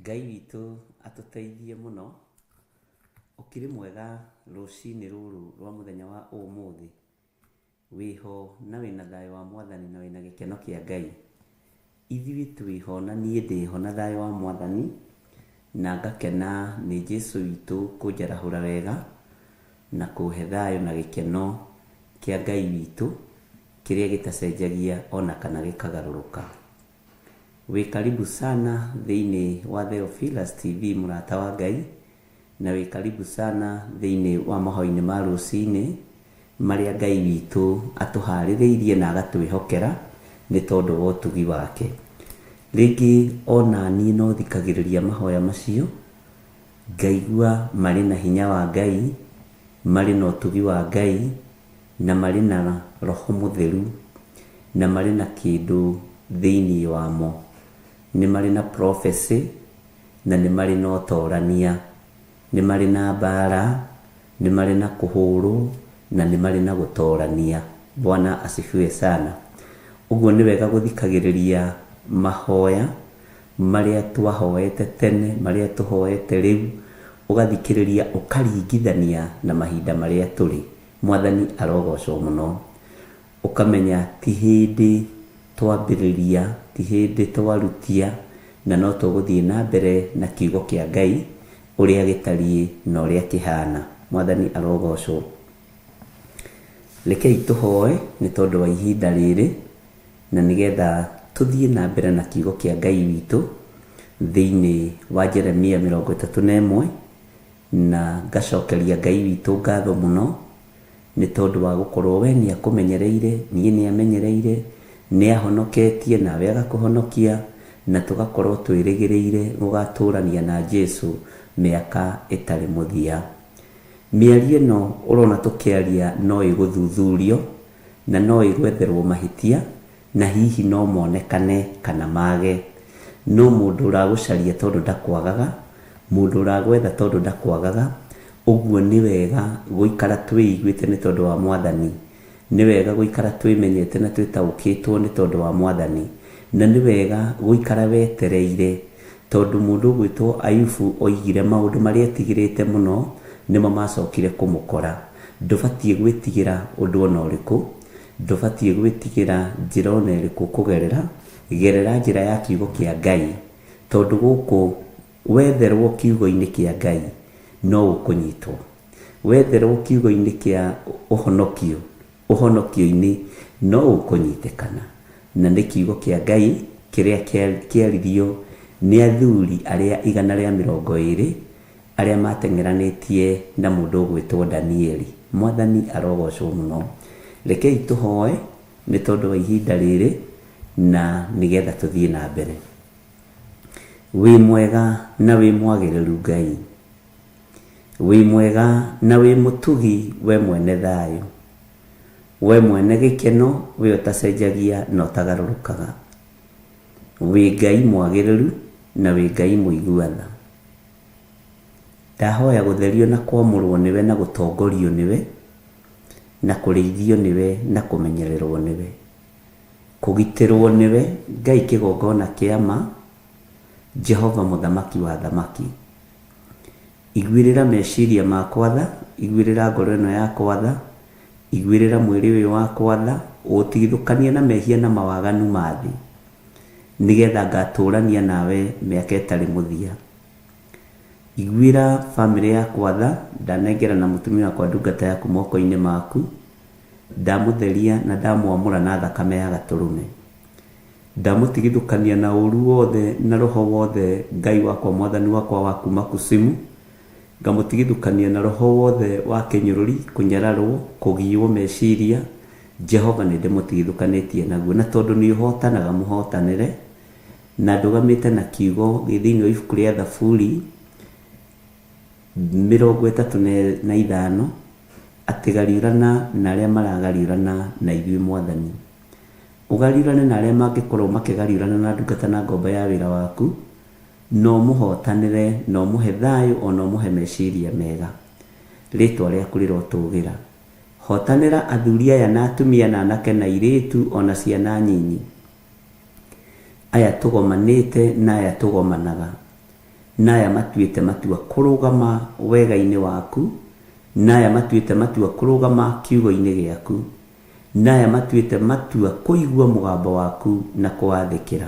Ngai witũ atũteithie mũno. Ũkĩrĩ mwega rũcinĩ rũrũ rwa mũthenya wa ũmũthĩ, wĩho na wĩna thayũ wa mwathani na wĩna gĩkeno kĩa Ngai. Ithuĩ twĩho na niĩ ndĩho na thayũ wa mwathani, na ngakena nĩ Jesu witũ kũnjarahũra wega na kũhe thayũ na gĩkeno kĩa Ngai witũ kĩrĩa gĩtacenjagia ona kana gĩkagarũrũka. Wĩ karibu sana thĩinĩ wa Theophilus TV mũrata wa Ngai, na wĩ karibu sana thĩinĩ wa mahoya-inĩ ma rũcinĩ marĩa Ngai witũ atũharĩrĩirie na agatwĩhokera nĩ tondũ wa ũtugi wake. Rĩngĩ ona niĩ no thikagĩrĩria mahoya macio, ngaigua marĩ na hinya wa Ngai, marĩ na ũtugi wa Ngai, na marĩ na roho mũtheru, na marĩ na kĩndũ thĩinĩ wamo. Nĩ marĩ na prophecy, na nĩ marĩ na ũtorania, nĩ marĩ na mbara, nĩ marĩ na kũhũrwo, na nĩ marĩ na gũtorania. Bwana asifiwe sana. Ũguo nĩ wega gũthikagĩrĩria mahoya marĩa twahoete tene, marĩa tũhoete rĩu, ũgathikĩrĩria ũkaringithania na mahinda marĩa tũrĩ. Mwathani arogocwo mũno. Ũkamenya ti hĩndĩ twambĩrĩria, ti hĩndĩ twarutia, na no tũgũthiĩ na mbere na kiugo kĩa Ngai ũrĩa gĩtariĩ na ũrĩa kĩhana. Mwathani arogocwo. Rekei tũhoe nĩ tondũ wa ihinda rĩrĩ, na nĩgetha tũthiĩ na mbere na kiugo kĩa Ngai witũ thĩinĩ wa Jeremia 31, na ngacokeria Ngai witũ ngatho mũno nĩ tondũ wa gũkorwo we nĩ akũmenyereire, niĩ nĩ amenyereire, nĩ ahonoketie nawe agakũhonokia, na tũgakorwo twĩrĩgĩrĩire gũgatũrania na Jesu mĩaka ĩtarĩ mũthia. Mĩario ĩno ũrona tũkĩaria no ĩgũthuthurio na no ĩgwetherwo mahĩtia, na hihi no monekane kana mage. No mũndũ ũragũcaria tondũ ndakwagaga, mũndũ ũragwetha tondũ ndakwagaga, ũguo nĩ wega gũikara twĩiguĩte nĩ tondũ wa mwathani. Nĩ wega gũikara twĩmenyete na twĩtaũkĩtwo nĩ tondũ wa Mwathani, na nĩ wega gũikara wetereire, tondũ mũndũ ũgwĩtwo Ayubu oigire maũndũ marĩa etigĩrĩte mũno nĩmo macokire kũmũkora. Ndũbatiĩ gwĩtigĩra ũndũ ona ũrĩkũ, ndũbatiĩ gwĩtigĩra njĩra ona ĩrĩkũ ũkũgerera, gerera njĩra ya kiugo kĩa Ngai, tondũ gũkũ wetherwo kiugo-inĩ kĩa Ngai no ũkũnyitwo. Wetherwo kiugo-inĩ kĩa ũhonokio, ũhonokio-inĩ no ũkũnyitĩkana. Na nĩ kiugo kĩa Ngai kĩrĩa kĩaririo nĩ athuri arĩa 120 arĩa mateng'eranĩtie na mũndũ ũgwĩtwo Danieli. Mwathani arogocwo mũno. Rekei tũhoe nĩ tondũ wa ihinda rĩrĩ na nĩgetha tũthiĩ na mbere. Wĩ mwega na wĩ mwagĩrĩru Ngai. Wĩ mwega na wĩ mũtugi we mwene thayũ. We mwene gĩkeno we ũtacenjagia na ũtagarũrũkaga. Wĩ Ngai mwagĩrĩru na wĩ Ngai mũigua tha. Ndahoya gũtherio na kwamũrwo nĩwe na gũtongorio nĩwe na kũrĩithio nĩwe na kũmenyererwo nĩwe. Kũgitĩrwo nĩwe Ngai kĩgongona kĩa ma, Jehova mũthamaki wa thamaki. Iguĩrĩra meciria makwa tha, iguĩrĩra ngoro ĩno yakwa tha, iguĩrĩra mwĩrĩ ũyũ wakwa tha, ũtigithũkanie na mehia na mawaganu ma thĩ, nĩgetha ngatũrania nawe mĩaka ĩtarĩ mũthia. Iguĩra bamĩrĩ yakwa tha, ndanengera na mũtumia wakwa ndungata yaku moko-inĩ maku, ndamũtheria na ndamwamũra na thakame ya gatũrũme. Ndamũtigithũkania na ũru wothe na roho wothe Ngai wakwa mwathani wakwa wa kuma kusimu, ngamũtigithũkania na roho wothe wa kĩnyũrũri, kũnyararwo, kũgiywo meciria. Jehova nĩ ndĩmũtigithũkanĩtie naguo, na tondũ nĩ ũhotanaga mũhotanĩre, na ndũgamĩte na kiugo gĩ thĩinĩ wa ibuku rĩa Thaburi 35 atĩ gariũrana na arĩa maragariũrana na ithuĩ Mwathani. Ũgariũrane na arĩa mangĩkorwo makĩgariũrana na ndungata na ngombo ya wĩra waku, na ũmũhotanĩre, na ũmũhe thayũ, ona ũmũhe meciria mega. Rĩtwa rĩaku rĩrotũgĩra. Hotanĩra athuri aya na atumia na anake na airĩtu ona ciana nyinyi. Aya tũgomanĩte na aya tũgomanaga, na aya matuĩte matua kũrũgama wega-inĩ waku, na aya matuĩte matua kũrũgama kiugo-inĩ gĩaku, na aya matuĩte matua kũigua mũgambo waku na kũwathĩkĩra.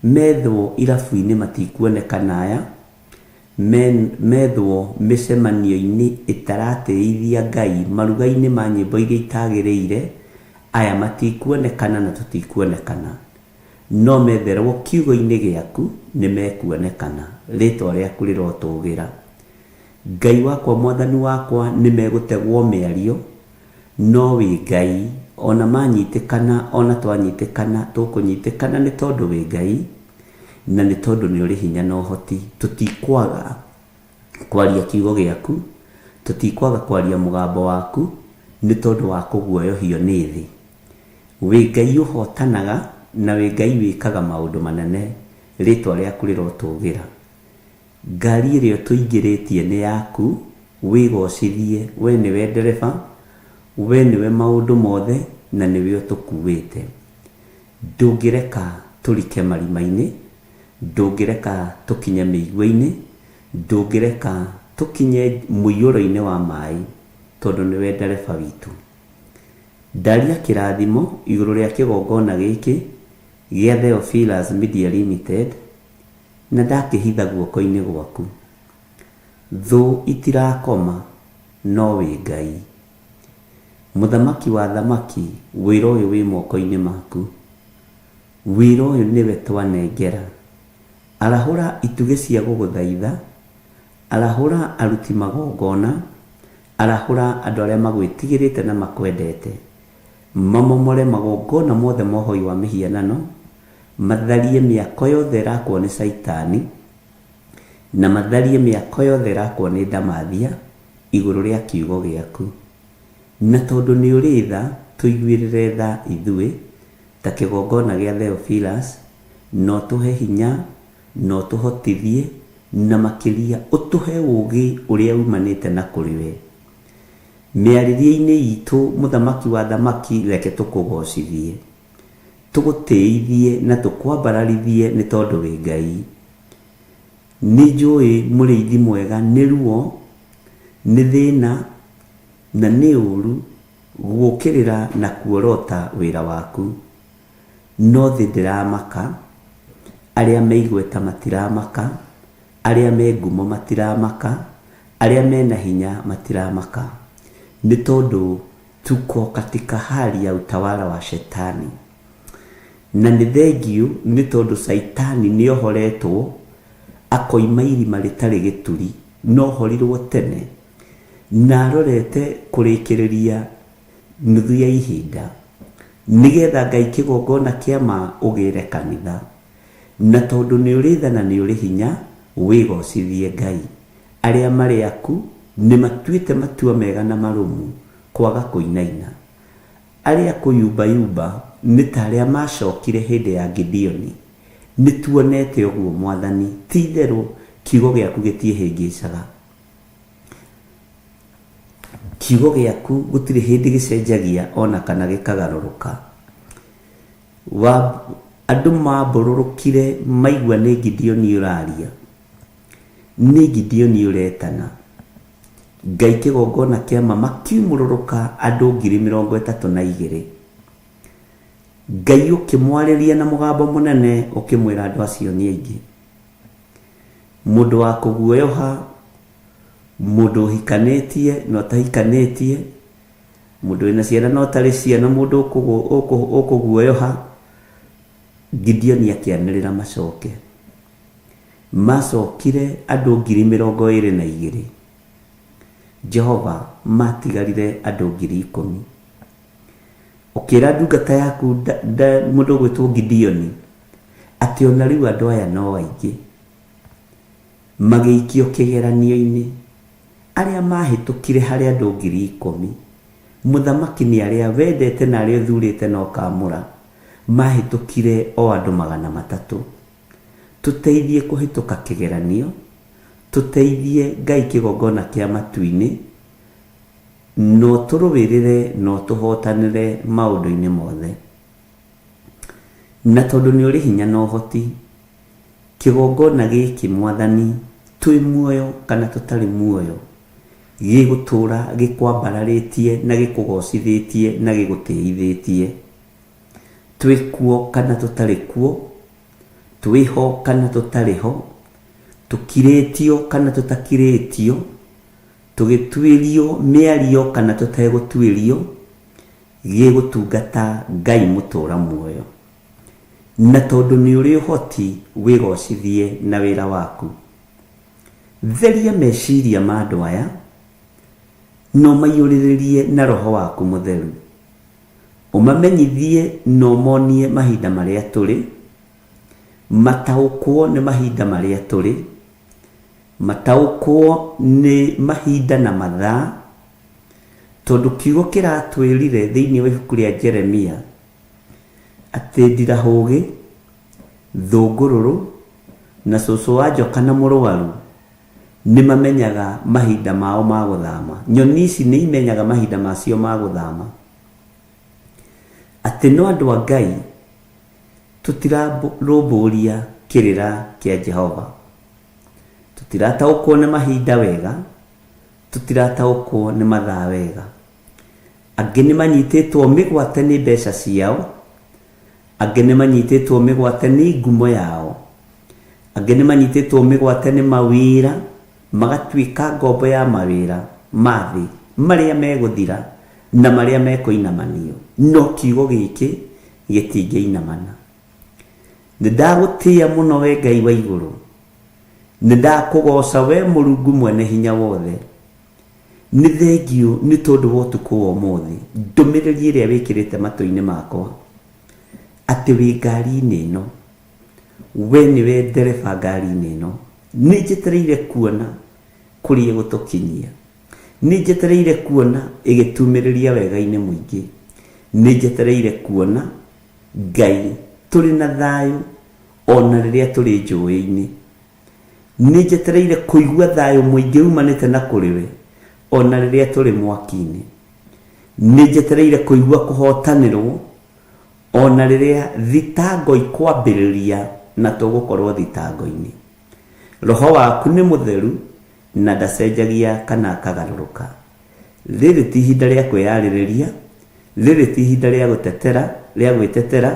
Methwo irabu-inĩ matikuonekana aya, methwo mĩcemanio-inĩ ĩtaratĩithia Ngai, maruga-inĩ ma nyĩmbo iria itagĩrĩire, aya matikuonekana na tũtikuonekana. No metherwo kiugo-inĩ gĩaku nĩ mekuonekana. Rĩtwa rĩaku rĩrotũgĩra. Ngai wakwa mwathani wakwa nĩ megũtegwo mĩario, no wĩ Ngai, ona manyitĩkana, ona twanyitĩkana, tũkũnyitĩkana nĩ tondũ wĩ Ngai, na nĩ tondũ nĩ ũrĩ hinya na ũhoti. Tũtikwaga kwaria kiugo gĩaku, tũtikwaga kwaria mũgambo waku, nĩ tondũ wa kũguoyohio nĩ thĩ. Wĩ Ngai ũhotanaga na wĩ Ngai wĩkaga maũndũ manene, rĩtwa rĩaku rĩrotũgĩra. Ngari ĩrĩa ũtũingĩrĩtie nĩ yaku, wĩgocithie, we nĩwe ndereba, we nĩwe maũndũ mothe, na nĩwe ũtũkuĩte. Ndũngĩreka tũrike marima-inĩ, ndũngĩreka tũkinye mĩigua-inĩ, ndũngĩreka tũkinye mũiyũro-inĩ wa maĩ, tondũ nĩwe ndereba witũ. Ndaria kĩrathimo igũrũ rĩa kĩgongona gĩkĩ gĩa Theophilus Media Limited, na ndakĩhitha guoko-inĩ gwaku. Thũ itirakoma, no wĩ Ngai. Mũthamaki wa thamaki, wĩra ũyũ wĩ moko-inĩ maku. Wĩra ũyũ nĩwe twanengera. Arahũra itugĩ cia gũgũthaitha, arahũra aruti magongona, arahũra andũ arĩa magwĩtigĩrĩte na makwendete. Mamomore magongona mothe ma ũhoi wa mĩhianano, matharie mĩako yothe ĩrakwo nĩ Caitani, na matharie mĩako yothe ĩrakwo nĩ ndamathia igũrũ rĩa kiugo gĩaku. Na tondũ nĩ ũrĩ tha, tũiguĩrĩre tha ithuĩ ta kĩgongona gĩa Theophilus, na ũtũhe hinya, na ũtũhotithie, na makĩria ũtũhe ũũgĩ ũrĩa umanĩte na kũrĩ we. Mĩarĩrie-inĩ itũ mũthamaki wa athamaki reke tũkũgocithie, tũgũtĩithie na tũkwambararithie nĩ tondũ wĩ Ngai. Nĩ njũĩ mũrĩithi mwega nĩ ruo, nĩ thĩna na nĩ ũru gũkĩrĩra na kuorota wĩra waku. No thĩ ndĩramaka, arĩa me igweta matiramaka, arĩa me ngumo matiramaka, arĩa mena hinya matiramaka. Nĩ tondũ tuko katika hali ya utawala wa shetani. Na nĩ thengiũ nĩ tondũ Caitani nĩ ohoretwo akoima irima rĩtarĩ gĩturi, no ohorirwo tene na arorete kũrĩkĩrĩria nuthu ya ihinda, nĩgetha Ngai kĩgongona kĩa ma ũgĩre kanitha. Na tondũ nĩ ũrĩ tha na nĩ ũrĩ hinya, wĩgocithie Ngai. Arĩa marĩ aku nĩ matuĩte matua mega na marũmu kwaga kũinaina. Arĩa kũyumbayumba nĩ ta arĩa maacokire hĩndĩ ya Gideoni. Nĩtuonete ũguo, Mwathani, ti-itherũ kiugo gĩaku gĩtiĩhĩngĩcaga. Kiugo gĩaku gũtirĩ hĩndĩ gĩcenjagia o na kana gĩkagarũrũka. Wa, andũ maambũrũrũkire maigua nĩ Gideoni ũraria. Nĩ Gideoni ũretana. Ngai kĩgongona kĩa ma makiumũrũrũka andũ 32,000. Ngai ũkĩmwarĩria na mũgambo mũnene ũkĩmwĩra andũ acio nĩ aingĩ. Mũndũ wa kũguoyoha, mũndũ ũhikanĩtie na ũtahikanĩtie, mũndũ wĩna ciana na ũtarĩ ciana, mũndũ ũkũguoyoha, Gideoni akĩanĩrĩra macoke. Macokire andũ 22,000. Jehova, matigarire andũ 10,000. Ũkĩra ndungata yaku mũndũ ũgwĩtwo Gideoni atĩ ona rĩu andũ aya no aingĩ. Magĩikio kĩgeranio-inĩ. Arĩa mahĩtũkire harĩ andũ 10,000, mũthamaki nĩ arĩa wendete na arĩa ũthurĩte na ũkaamũra, mahĩtũkire o andũ 300. Tũteithie kũhĩtũka kĩgeranio, tũteithie Ngai kĩgongona kĩa matu-inĩ, na ũtũrũĩrĩre na ũtũhotanĩre maũndũ-inĩ mothe. Na tondũ nĩ ũrĩ hinya na ũhoti, kĩgongona gĩkĩ Mwathani, twĩ muoyo kana tũtarĩ muoyo, gĩgũtũũra gĩkwambararĩtie na gĩkũgocithĩtie na gĩgũtĩithĩtie. Twĩ kuo kana tũtarĩ kuo, twĩ ho kana tũtarĩ ho, tũkirĩtio kana tũtakirĩtio, tũgĩtuĩrio mĩario kana tũtegũtuĩrio, gĩgũtungata Ngai mũtũũra muoyo. Na tondũ nĩ ũrĩ ũhoti, wĩgocithie na wĩra waku. Theria meciria ma andũ aya, na ũmaiyũrĩrĩrie na Roho waku Mũtheru. Ũmamenyithie na ũmonie mahinda marĩa tũrĩ, mataũkwo nĩ mahinda marĩa tũrĩ, mataũkwo nĩ mahinda na mathaa, tondũ kiugo kĩratwĩrire thĩinĩ wa ibuku rĩa Jeremia atĩ ndirahũgĩ, thũngũrũrũ, na cũcũ wa njoka na mũrwaru nĩ mamenyaga mahinda mao ma gũthama. Nyoni ici nĩ imenyaga mahinda macio ma gũthama. Atĩ no andũ a Ngai tũtirarũmbũria kĩrĩra kĩa Jehova. Tũtirataũkwo nĩ mahinda wega, tũtirataũkwo nĩ mathaa wega. Angĩ nĩ manyitĩtwo mĩgwate nĩ mbeca ciao, angĩ nĩ manyitĩtwo mĩgwate nĩ ngumo yao, angĩ nĩ manyitĩtwo mĩgwate nĩ mawĩra, magatuĩka ngombo ya mawĩra ma thĩ marĩa megũthira na marĩa mekũinamanio, no kiugo gĩkĩ gĩtingĩinamana. Nĩ ndagũtĩĩa mũno we Ngai wa igũrũ, nĩ ndakũgooca we Mũrungu mwene hinya wothe. Nĩ thengiũ nĩ tondũ wa ũtukũ wa ũmũthĩ, ndũmĩrĩri ĩrĩa wĩkĩrĩte matũ-inĩ makwa, atĩ wĩ ngari-inĩ ĩno, we nĩwe ndereba ngari-inĩ ĩno. Nĩ njetereire kuona kũrĩa ĩgũtũkinyia. Nĩ njetereire kuona ĩgĩtumĩrĩria wega-inĩ mũingĩ. Nĩ njetereire kuona Ngai tũrĩ na thayũ o na rĩrĩa tũrĩ njũĩ-inĩ. Nĩ njetereire kũigua thayũ mũingĩ umanĩte na kũrĩ we, ona rĩrĩa tũrĩ mwaki-inĩ. Nĩ njetereire kũigua kũhotanĩrwo ona rĩrĩa thitango ikwambĩrĩria na tũgũkorwo thitango-inĩ. Roho waku nĩ mũtheru na ndacenjagia kana akagarũrũka. Rĩrĩ ti ihinda rĩa kwĩyarĩrĩria, rĩrĩ ti ihinda rĩa gũtetera, rĩa gwĩtetera,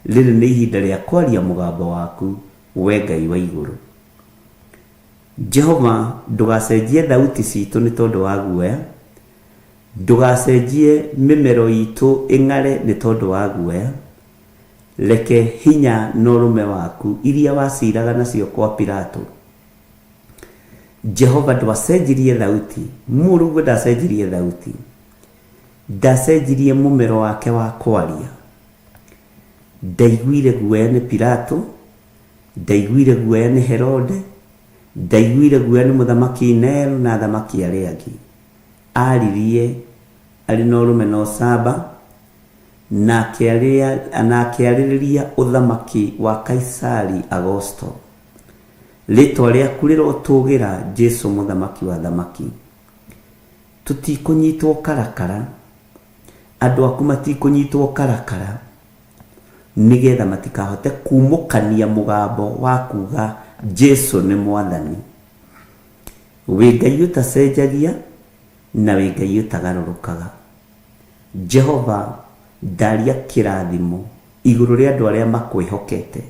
rĩrĩ nĩ ihinda rĩa kwaria mũgambo waku, we Ngai wa igũrũ. Jehova, ndũgacenjie thauti citũ nĩ tondũ wa guoya, ndũgacenjie mĩmero itũ ĩng'are nĩ tondũ wa guoya. Reke hinya na ũrũme waku iria waciraga nacio kwa Pilato. Jehova, ndwacenjirie thauti, mũrũguo ndacenjirie thauti, ndacenjirie mũmero wake wa kwaria. Ndaiguire guoya nĩ Pilato, ndaiguire guoya nĩ Herode, ndaiguire guoya nĩ mũthamaki Nero na athamaki arĩa angĩ. Aririe arĩ na ũrũme na ũcamba, na akĩarĩrĩria ũthamaki wa Kaisari Agosto. Rĩtwa rĩaku rĩrotũgĩra, Jesu mũthamaki wa thamaki. Tũtikũnyitwo karakara, andũ aku matikũnyitwo karakara, nĩgetha matikahote kumũkania mũgambo wa kuga Jesu nĩ mwathani. Wĩ Ngai ũtacenjagia na wĩ Ngai ũtagarũrũkaga. Jehova, ndaria kĩrathimo igũrũ rĩa andũ arĩa makwĩhokete.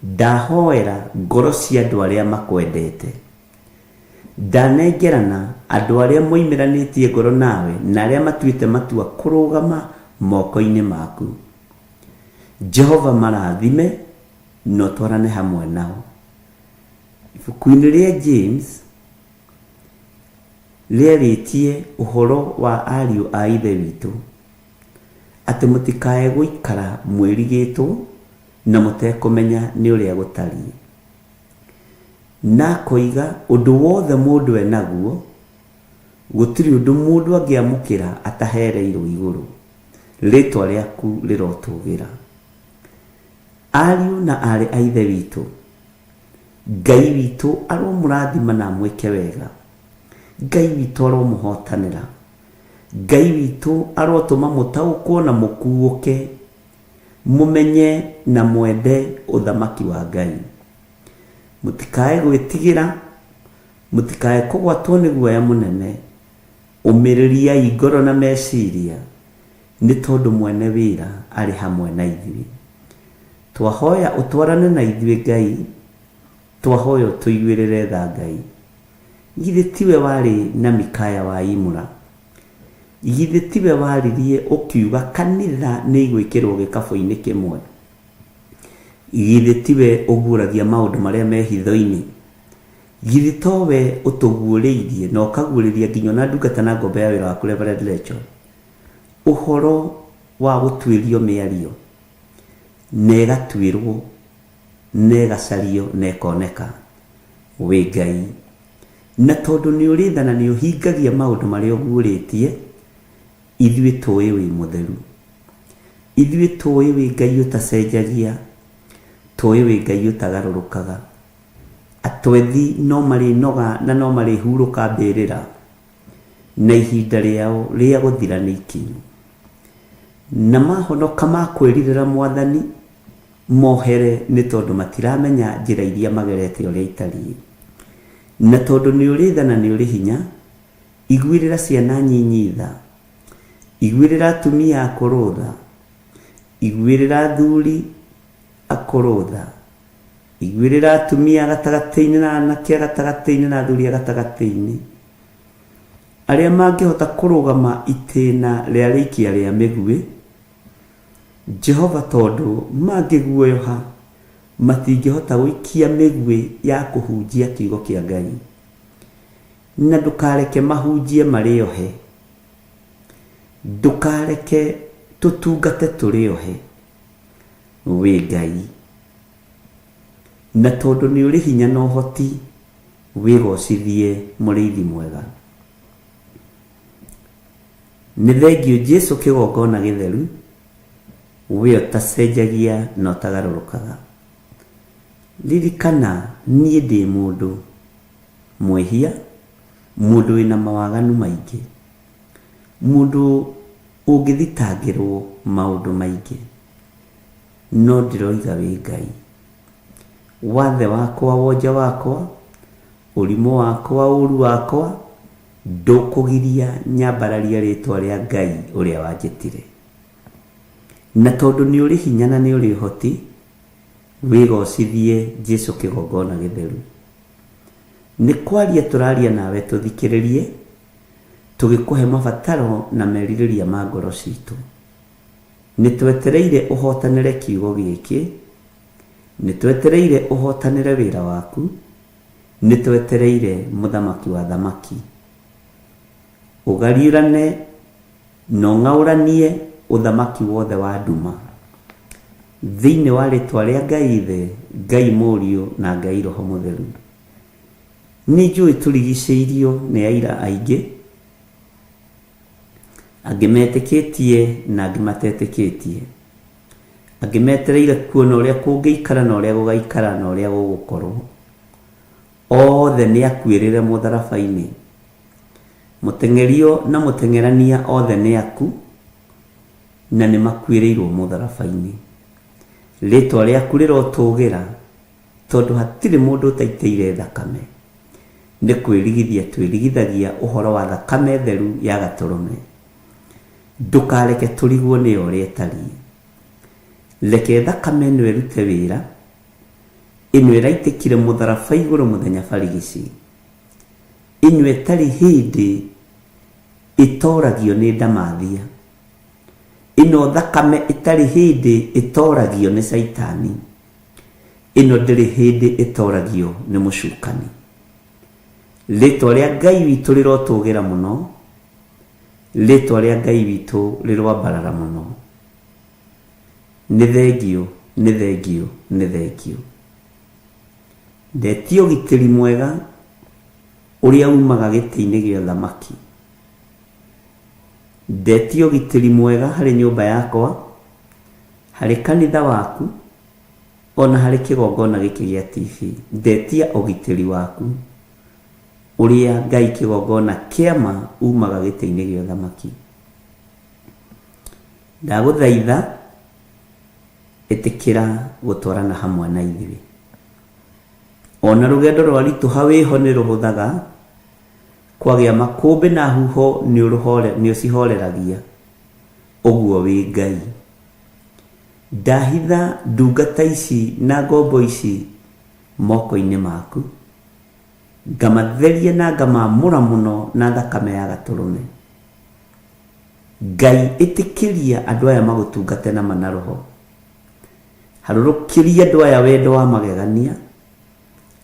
Ndahoera ngoro cia andũ arĩa makwendete. Ndanengerana andũ arĩa moimĩranĩtie ngoro nawe na arĩa matuĩte matua kũrũgama moko-inĩ maku. Jehova, marathime na ũtwarane hamwe nao. Ibuku-inĩ rĩa James rĩarĩtie ũhoro wa ariũ a ithe witũ, atĩ mũtikae gũikara mwĩrigĩtwo na mũtekũmenya nĩ ũrĩa gũtariĩ. Na akoiga ũndũ wothe mũndũ enaguo, gũtirĩ ũndũ mũndũ angĩamũkĩra atahereirwo igũrũ. Rĩtwa rĩaku rĩrotũgĩra. Ariũ na aarĩ a ithe witũ, Ngai witũ aromũrathima na amwĩke wega. Ngai witũ aromũhotanĩra. Ngai witũ arotũma mũtaũkwo na mũkuũke, mũmenye na mwende ũthamaki wa Ngai. Mũtikae gwĩtigĩra, mũtikae kũgwatwo nĩ guoya mũnene. Ũmĩrĩriai ngoro na meciria, nĩ tondũ mwene wĩra arĩ hamwe na ithuĩ. Twahoya ũtwarane na ithuĩ Ngai, twahoya ũtũiguĩrĩre tha Ngai. Githĩ tiwe warĩ na Mikaya wa Imũra? Githĩ tiwe waririe ũkiuga kanitha nĩ igwĩkĩrwo gĩkabũ-inĩ kĩmwe? Githĩ tiwe ũguũragia maũndũ marĩa me hitho-inĩ? Githĩ towe ũtũguũrĩirie na ũkaguũrĩria nginya ona ndungata na ngombo ya wĩra waku Reverend Rachel ũhoro wa gũtuĩrio mĩario, na ĩgatuĩrwo, na ĩgacario, na ĩkoneka. Wĩ Ngai. Na tondũ nĩ ũrĩ tha na nĩ ũhingagia maũndũ marĩa ũguũrĩtie, ithuĩ tũĩ wĩ mũtheru. Ithuĩ tũĩ wĩ Ngai ũtacenjagia, tũĩ wĩ Ngai ũtagarũrũkaga. Atwethi no marĩnoga na no marĩhurũka mbĩrĩra, na ihinda rĩao rĩa gũthira nĩ ikinyu. Na mahonoka makwĩrirĩra Mwathani, mohere nĩ tondũ matiramenya njĩra iria magerete ũrĩa itariĩ. Na tondũ nĩ ũrĩ tha na nĩ ũrĩ hinya, iguĩrĩra ciana nyinyi tha, iguĩrĩra atumia akũrũ tha, iguĩrĩra athuri akũrũ tha, iguĩrĩra atumia gatagatĩ-inĩ na anake gatagatĩ-inĩ na athuri gatagatĩ-inĩ, arĩa mangĩhota kũrũgama itĩna rĩa rĩikia rĩa mĩguĩ. Jehova, tondũ mangĩguoyoha matingĩhota gũikia mĩguĩ ya kũhunjia kiugo kĩa Ngai. Na ndũkareke mahunjie marĩ ohe, ndũkareke tũtungate tũrĩ ohe. Wĩ Ngai. Na tondũ nĩ ũrĩ hinya na ũhoti, wĩgocithie mũrĩithi mwega. Nĩ thengio Jesu kĩgongona gĩtheru, we ũtacenjagia na ũtagarũrũkaga. Ririkana niĩ ndĩ mũndũ mwĩhia, Mũndũ wĩna mawaganu maingĩ. Mũndũ ũngĩthitangĩrwo maũndũ maingĩ. No ndĩroiga wĩ Ngai. Wathe wakwa, wonje wakwa, ũrimũ wakwa, ũru wakwa, ndũkũgiria nyambararie rĩtwa rĩa Ngai ũrĩa wanjĩtire. Na tondũ nĩ ũrĩ hinya na nĩ ũrĩ ũhoti, wĩgocithie Jesu kĩgongona gĩtheru. Nĩ kwaria tũraria nawe tũthikĩrĩrie, tũgĩkũhe mabataro na merirĩria ma ngoro citũ. Nĩ twetereire ũhotanĩre kiugo gĩkĩ, nĩ twetereire ũhotanĩre wĩra waku, nĩ twetereire mũthamaki wa thamaki. Ũgariũrane na ũng'aũranie ũthamaki wothe wa nduma. Thĩinĩ wa rĩtwa rĩa Ngai Ithe, Ngai Mũriũ na Ngai Roho Mũtheru. Nĩ njũĩ tũrigicĩirio nĩ aira aingĩ, angĩ metĩkĩtie na angĩ matetĩkĩtie, angĩ metereire kuona ũrĩa kũngĩikara na ũrĩa gũgaikara na ũrĩa gũgũkorwo. Othe nĩ akuĩrĩre mũtharaba-inĩ. Mũteng'erio na mũteng'erania othe nĩ aku na nĩ makuĩrĩirwo mũtharaba-inĩ. Rĩtwa rĩaku rĩrotũgĩra tondũ hatirĩ mũndũ ũtaitĩire thakame. Nĩ kwĩrigithia twĩrigithagia ũhoro wa thakame theru ya gatũrũme. Ndũkareke tũrigwo nĩyo ũrĩa ĩtariĩ. Reke thakame ĩno ĩrute wĩra, ĩno ĩraitĩkire mũtharaba igũrũ mũthenya barigici. Ĩno ĩtarĩ hĩndĩ ĩtoragio nĩ ndamathia. Ĩno thakame ĩtarĩ hĩndĩ ĩtoragio nĩ caitani. Ĩno ndĩrĩ hĩndĩ ĩtoragio nĩ mũcukani. Rĩtwa rĩa Ngai witũ rĩrotũgĩra mũno. Rĩtwa rĩa Ngai witũ rĩroambarara mũno. Nĩ thengiũ, nĩ thengiũ, nĩ thengiũ. Ndetia ũgitĩri mwega ũrĩa umaga gĩtĩ-inĩ gĩa ũthamaki. Ndetia ũgitĩri mwega harĩ nyũmba yakwa, harĩ kanitha waku, ona harĩ kĩgongona gĩkĩ gĩa TV. Ndetia ũgitĩri waku ũrĩa Ngai kĩgongona kĩa ma umaga gĩtĩ-inĩ gĩa ũthamaki. Ndagũthaitha ĩtĩkĩra gũtwarana hamwe na ithuĩ. Ona rũgendo rwaritũha wĩho nĩ rũhũthaga, kwagĩa makũmbĩ na huho nĩ ũcihoreragia, ũguo wĩ Ngai. Ndahitha ndungata ici na ngombo ici moko-inĩ maku, ngamatheria na ngamamũra mũno na thakame ya gatũrũme. Ngai ĩtĩkĩria andũ aya magũtungate na ma na roho. Harũrũkĩria andũ aya wendo wa magegania,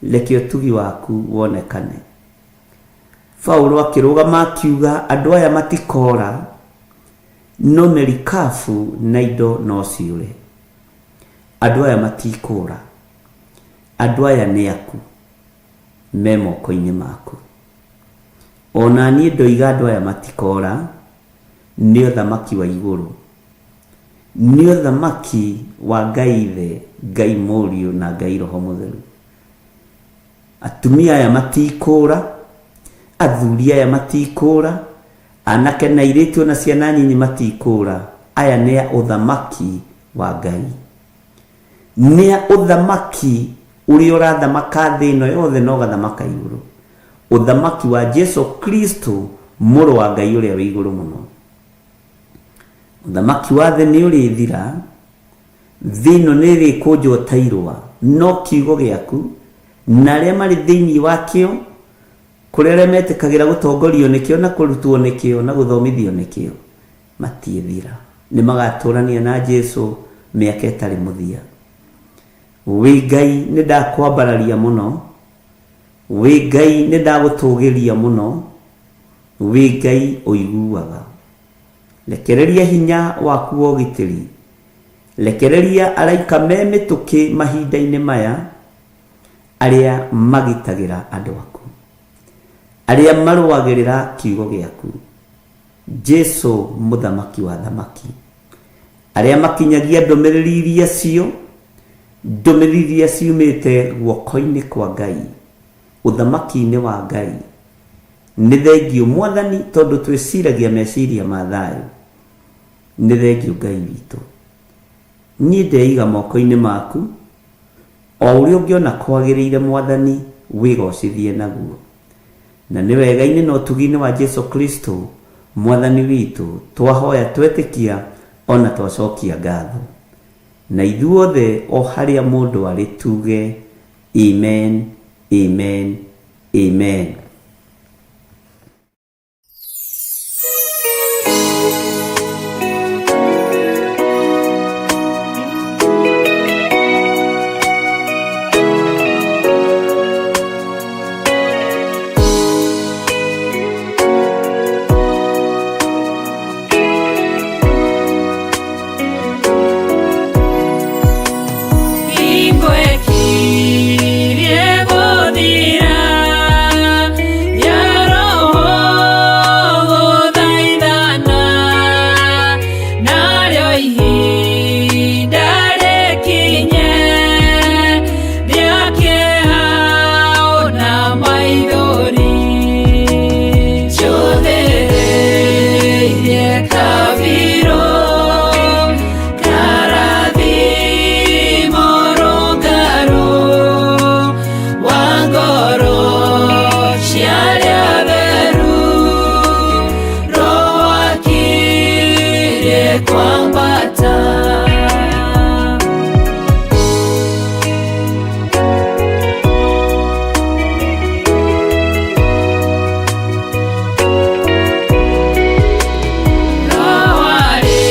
reke ũtugi waku wonekane. Paulo akĩrũgama akiuga andũ aya matikora, no merikabu na indo no ciũre. Andũ aya matikũra, andũ aya nĩ aku, me moko-inĩ maku. Ona niĩ ndoiga andũ aya matikora, nĩ ũthamaki wa igũrũ. Nĩ ũthamaki wa Ngai Ithe, Ngai Mũriũ na Ngai Roho Mũtheru. Atumia aya matikũra, athuri aya matikũra, anake na airĩtu ona ciana nyinyi matikũra. Aya nĩ a ũthamaki wa Ngai. Nĩ a ũthamaki ũrĩa ũrathamaka thĩ ĩno yothe na ũgathamaka igũrũ. Ũthamaki wa Jesu Kristo mũrũ wa Ngai ũrĩa wĩ igũrũ mũno. Ũthamaki wa thĩ nĩ ũrĩthira, thĩ ĩno nĩ ĩrĩkũnjwo ta irũa, no kiugo gĩaku na arĩa marĩ thĩinĩ wakĩo, kũrĩ arĩa metĩkagĩra gũtongorio nĩkĩo na kũrutwo nĩkĩo na gũthomithio nĩkĩo, matiĩthira. Nĩ magatũrania na Jesu mĩaka ĩtarĩ mũthia. Wĩ Ngai nĩ ndakwambararia mũno, wĩ Ngai nĩ ndagũtũgĩria mũno, wĩ Ngai ũiguaga. Rekereria hinya waku wa ũgitĩri. Rekereria araika me mĩtũkĩ mahinda-inĩ maya, arĩa magitagĩra andũ aku, arĩa marũagĩrĩra kiugo gĩaku. Jesu mũthamaki wa thamaki, arĩa makinyagia ndũmĩrĩri iria cio, ndũmĩrĩri iria ciumĩte guoko-inĩ kwa Ngai, ũthamaki-inĩ wa Ngai. Nĩ thengio Mwathani tondũ twĩciragia meciria ma thayũ. Nĩ thengio Ngai witũ. Niĩ ndeiga moko-inĩ maku, o ũrĩa ũngĩona kwagĩrĩire Mwathani wĩgocithie naguo. Na nĩ wega-inĩ na ũtugi-inĩ wa Jesu Kristo Mwathani witũ twahoya twetĩkia ona twacokia ngatho. Na ithuothe o harĩa mũndũ arĩ tuge amen, amen, amen. Ingwekirie gũthira ya roho gũthaithana narĩo ihinda rĩkinye rĩa kĩeha ona maithori njũthĩrĩirie kabirũ karathimo rũngarũ wa ngoro cia arĩa atheru Roho akirie kwambata. Roho arĩ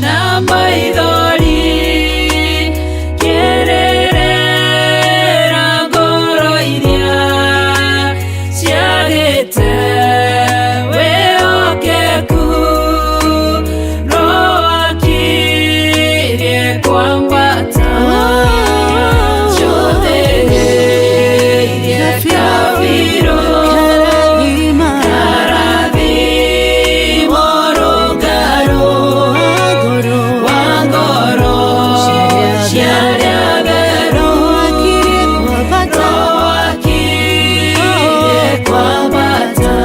na maithori kĩrĩrĩra ngoro iria ciagĩte wĩhokeku. Roho akirie kwambata njũthĩrĩirie kabirũ karathimo rũngarũ wa ngoro cia arĩa atheru. Roho akirie kwambata.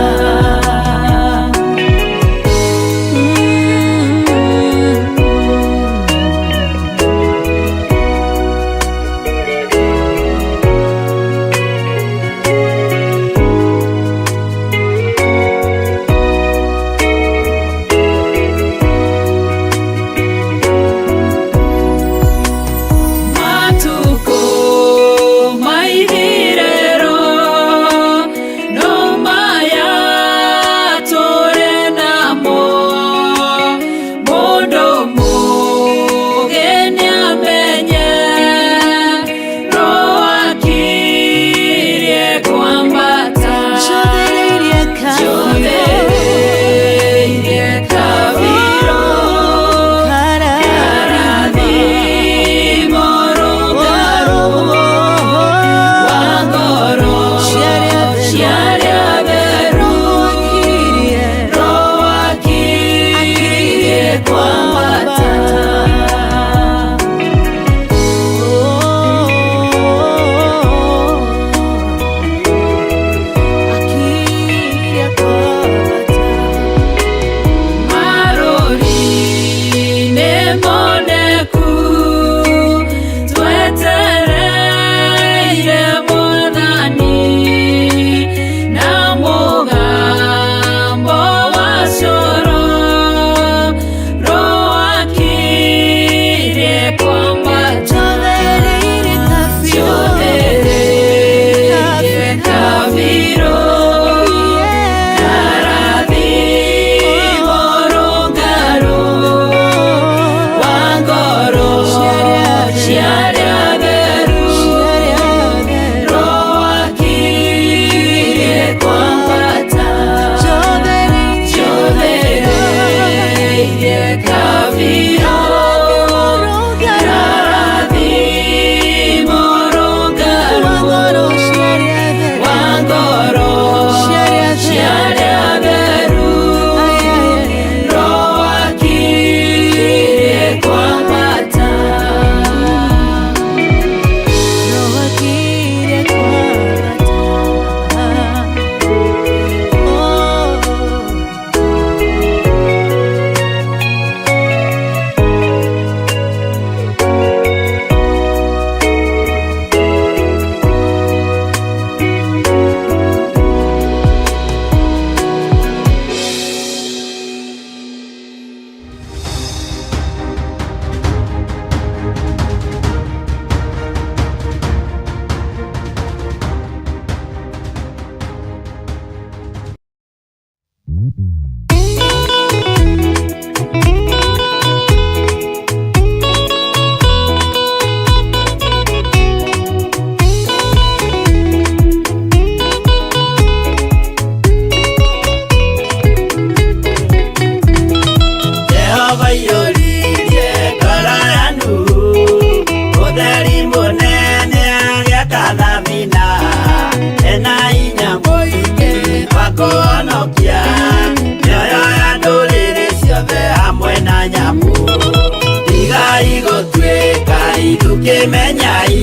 Kĩmenyai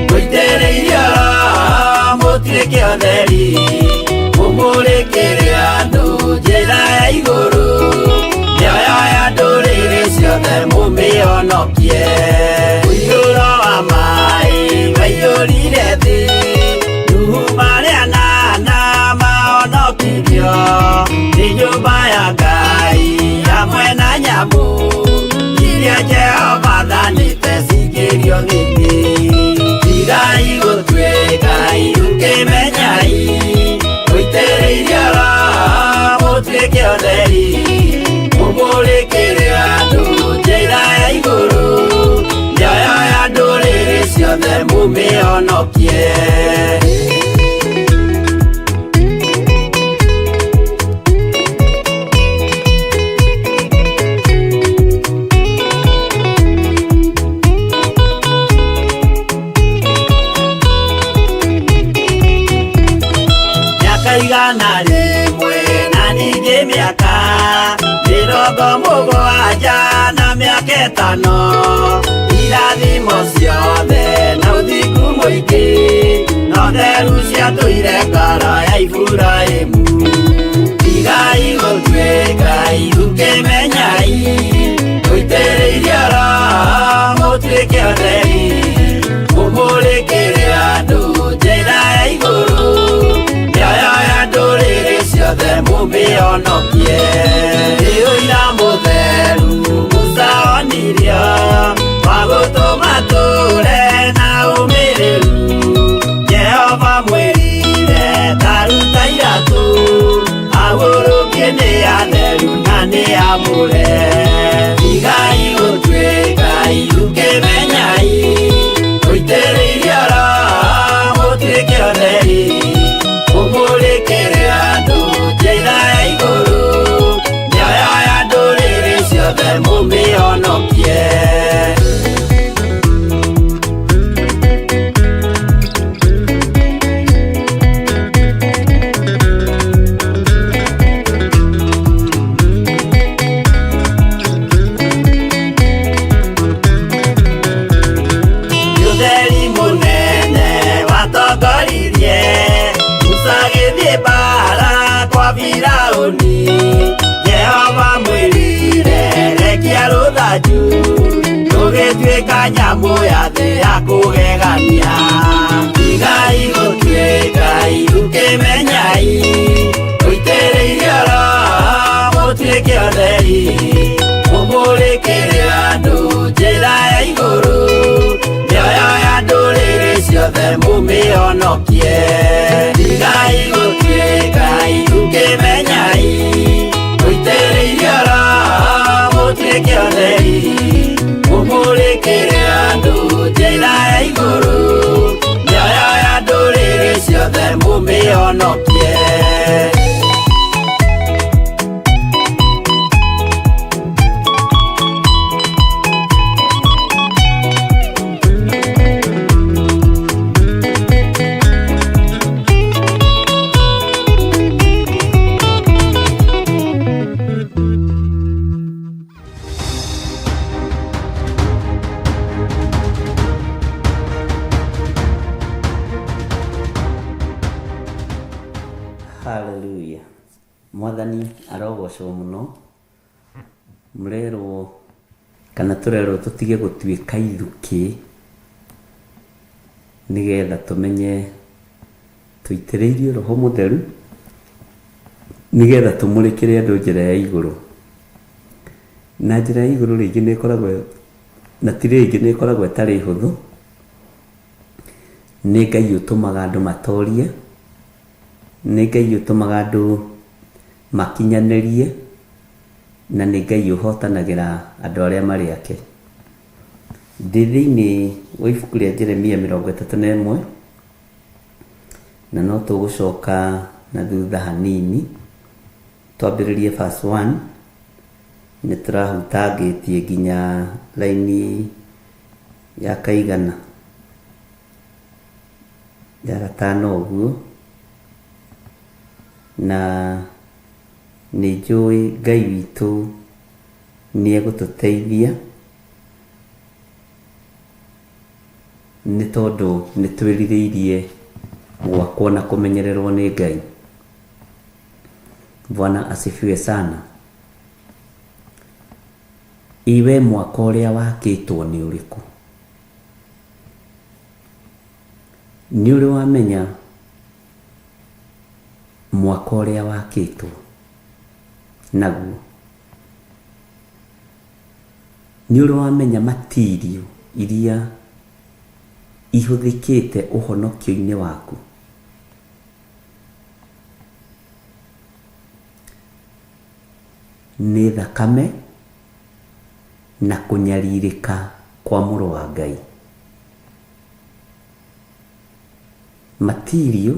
mũitĩrĩirio Roho mũtuĩke ũtheri mũmũrĩkĩre andũ njĩra ya igũrũ mĩoyo ya ndũrĩrĩ ciothe mũmĩhonokie ũiyũro wa maĩ waiyũrire thĩ Nuhu marĩ anana mahonokirio nĩ nyũmba ya Ngai hamwe na nyamũ iria Jehova athanĩte cingĩrio thĩinĩ tigai gũtuĩka irukĩmenyai mũitĩrĩirio Roho mũtuĩke ũtheri mũmũrĩkĩre andũ njĩra ya igũrũ mĩoyo ya ndũrĩrĩ ciothe mũmĩhonokie. Mĩaka 100 na ningĩ mĩaka 70 na mĩaka 5 irathimo ciothe na ũthingu mũingĩ na ũtheru ciatũire ngoro ya Iburahĩmu. Tigai gũtuĩka irukĩmenyai mũitĩrĩirio Roho mũtuĩke ũtheri mũmũrĩkĩre andũ njĩra ya igũrũ mĩoyo ya ndũrĩrĩ ciothe mũmĩhonokie. Nĩ ũira mũtheru Musa onirio wa gũtũma tũre na ũmĩrĩru Jehova mwĩrire ta ruta iratũ ahurũkie nĩ atheru na nĩ amũre. Tigai gũtuĩka irukĩmenyai mũitĩrĩirio Roho mũtuĩke ũtheri mũmũrĩkĩre andũ njĩra ya igũrũ mĩoyo ya ndũrĩrĩ ciothe mũmĩhonokie. Ũtheri mũnene watongoririe Musa agĩthiĩ mbaara kwa Firaũni Jehova mwĩrire rekia rũthanju rũgĩtuĩka nyamũ ya thĩ ya kũgegania. Tigai gũtuĩka irukĩmenyai mũitĩrĩirio Roho mũtuĩke ũtheri mũmũrĩkĩre andũ njĩra ya igũrũ mĩoyo ya ndũrĩrĩ ciothe mũmĩhonokie. Tigai gũtuĩka irukĩmenyai mũitĩrĩirio Roho mũtuĩke ũtheri mũmũrĩkĩre andũ njĩra ya igũrũ mĩoyo ya ndũrĩrĩ ciothe mũmĩhonokie. Hallelujah. Mwathani arogocwo mũno. Mũrerwo kana tũrerwo tũtige gũtuĩka ithukĩ nĩgetha tũmenye tũitĩrĩirio Roho Mũtheru nĩgetha tũmũrĩkĩre andũ njĩra ya igũrũ. Na njĩra ya igũrũ rĩngĩ nĩ ĩkoragwo na ti rĩngĩ nĩ ĩkoragwo ĩtarĩ hũthũ. Nĩ Ngai ũtũmaga andũ matorie, nĩ Ngai ũtũmaga andũ makinyanĩrie, na nĩ Ngai ũhotanagĩra andũ arĩa marĩ ake. Ndĩ thĩinĩ wa ibuku rĩa Jeremia 31 na no tũgũcoka na thutha hanini twambĩrĩrie verse 1 nĩ tũrahutangĩtie nginya raini ya kaigana ya gatano ũguo na nĩ njũĩ Ngai witũ nĩ egũtũteithia. Nĩ tondũ nĩ twĩrirĩirie gwakwo na kũmenyererwo nĩ Ngai. Bwana asifiwe sana. Iwe mwaka ũrĩa wakĩtwo nĩ ũrĩkũ? Nĩ ũrĩ wamenya mwaka ũrĩa wakĩtwo naguo? Nĩ ũrĩ wamenya matirio iria ihũthĩkĩte ũhonokio-inĩ waku? Nĩ thakame na kũnyarirĩka kwa Mũrũ wa Ngai. Matirio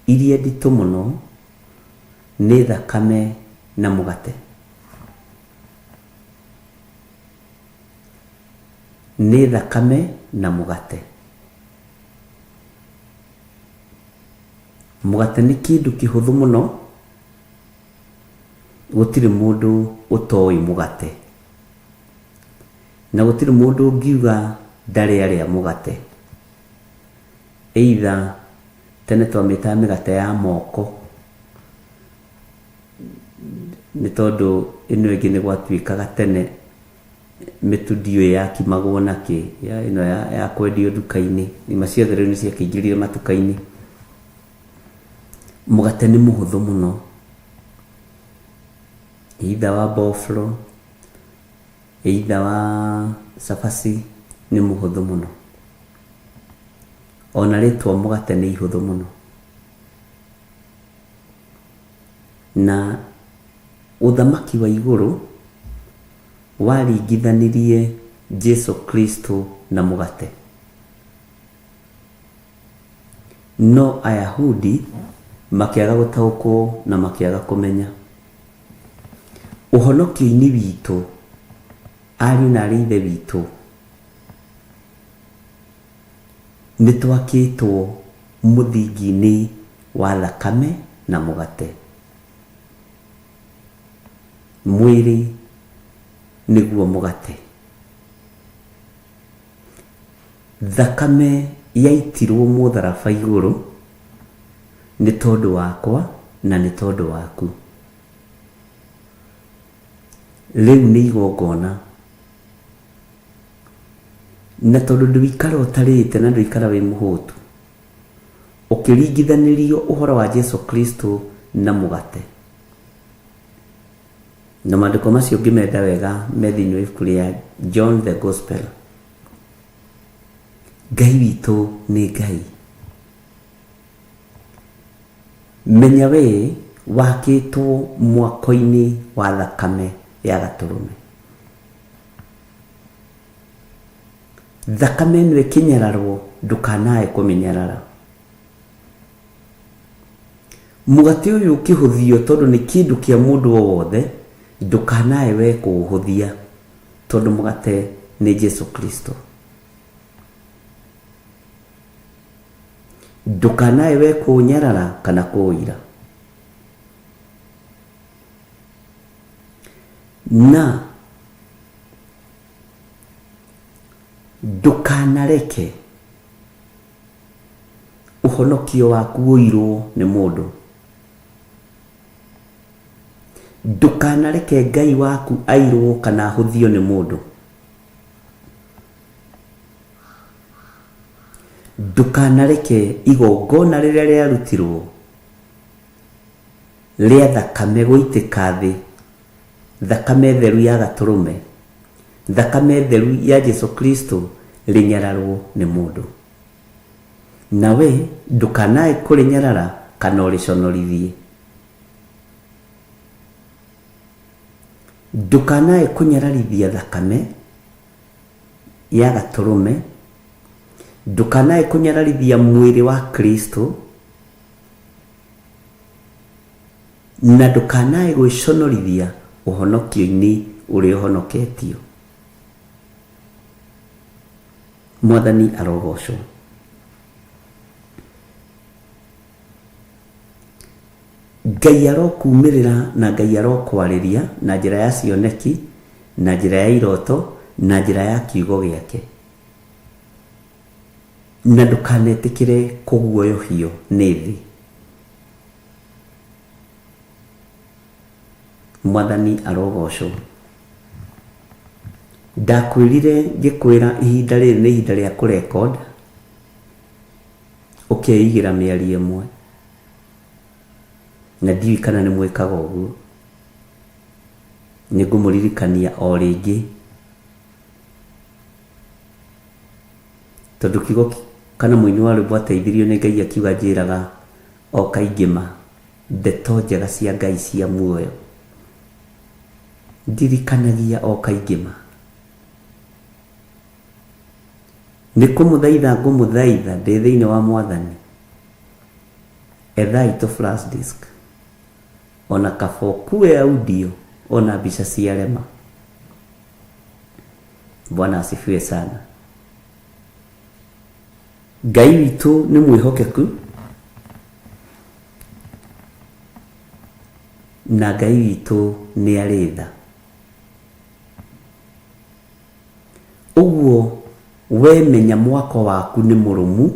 iria nditũ mũno nĩ thakame na mũgate. Nĩ thakame na mũgate. Mũgate nĩ kĩndũ kĩhũthũ mũno, gũtirĩ mũndũ ũtoĩ mũgate. Na gũtirĩ mũndũ ũngiuga ndarĩ arĩa mũgate. Either tene twamĩtaga mĩgate ya moko, nĩ tondũ ĩno ĩngĩ nĩ gwatuĩkaga tene mĩtu ndiũĩ yakimagwo na kĩ, ĩno ya kwendio nduka-inĩ, ima ciothe rĩu nĩ ciakĩingĩrire matuka-inĩ. Mũgate nĩ mũhũthũ mũno, either wa boflo, either wa cabaci, nĩ mũhũthũ mũno. Ona rĩtwa mũgate nĩ ihũthũ mũno. Na ũthamaki wa igũrũ waringithanirie Jesu Kristo na mũgate. No Ayahudi makĩaga gũtaũkwo na makĩaga kũmenya. Ũhonokio-inĩ witũ, ariũ na aarĩ a Ithe witũ, nĩ twakĩtwo mũthingi-inĩ wa thakame na mũgate. Mwĩrĩ nĩguo mũgate. Thakame yaitirwo mũtharaba igũrũ nĩ tondũ wakwa na nĩ tondũ waku. Rĩu nĩ igongona. Na tondũ ndũikara ũtarĩte na ndũikara wĩ mũhũtu, ũkĩringithanĩrio ũhoro wa Jesu Kristo na mũgate. Na maandĩko macio ũngĩmenda wega me thĩinĩ wa ibuku rĩa John the Gospel. Ngai witũ nĩ Ngai. Menya we wakĩtwo mwako-inĩ wa thakame ya gatũrũme. Thakame ĩno ĩkĩnyararwo ndũkanae kũmĩnyarara. Mũgate ũyũ ũkĩhũthio tondũ nĩ kĩndũ kĩa mũndũ o wothe, ndũkanae we kũũhũthia tondũ mũgate nĩ Jesu Kristo. Ndũkanae we kũũnyarara kana kũũira. Na ndũkanareke ũhonokio waku ũirwo nĩ mũndũ. Ndũkanareke Ngai waku airwo kana ahũthio nĩ mũndũ. Ndũkanareke igongona rĩrĩa rĩarutirwo rĩa thakame gũitĩka thĩ, thakame theru ya gatũrũme, thakame theru ya Jesu Kristo rĩnyararwo nĩ mũndũ. Nawe ndũkanae kũrĩnyarara kana ũrĩconorithie. Ndũkanae kũnyararithia thakame ya gatũrũme, ndũkanae kũnyararithia mwĩrĩ wa Kristo, na ndũkanae gwĩconorithia ũhonokio-inĩ ũrĩa ũhonoketio. Mwathani arogocwo. Ngai arokumĩrĩra na Ngai arokwarĩria na njĩra ya cioneki, na njĩra ya iroto, na njĩra ya kiugo gĩake. Na ndũkanetĩkĩre kũguoyohio nĩ thĩ. Mwathani arogocwo. Ndakwĩrire ngĩkwĩra ihinda rĩrĩ nĩ ihinda rĩa kũrecord, ũkeigĩra mĩario ĩmwe. Na ndiũĩ kana nĩ mwĩkaga ũguo. Nĩ ngũmũririkania o rĩngĩ. Tondũ kiugo kana mũini wa rwĩmbo ateithirio nĩ Ngai akiuga njĩraga o kaingĩ ma, ndeto njega cia Ngai cia muoyo. Ndirikanagia o kaingĩ ma. Nĩ kũmũthaitha ngũmũthaitha ndĩ thĩinĩ wa Mwathani, ethai tũ flash disk, ona kaba ũkue audio ona mbica ciarema. Bwana asifiwe sana. Ngai witũ nĩ mwĩhokeku na Ngai witũ nĩ arĩ tha. Ũguo we menya mwako waku nĩ mũrũmu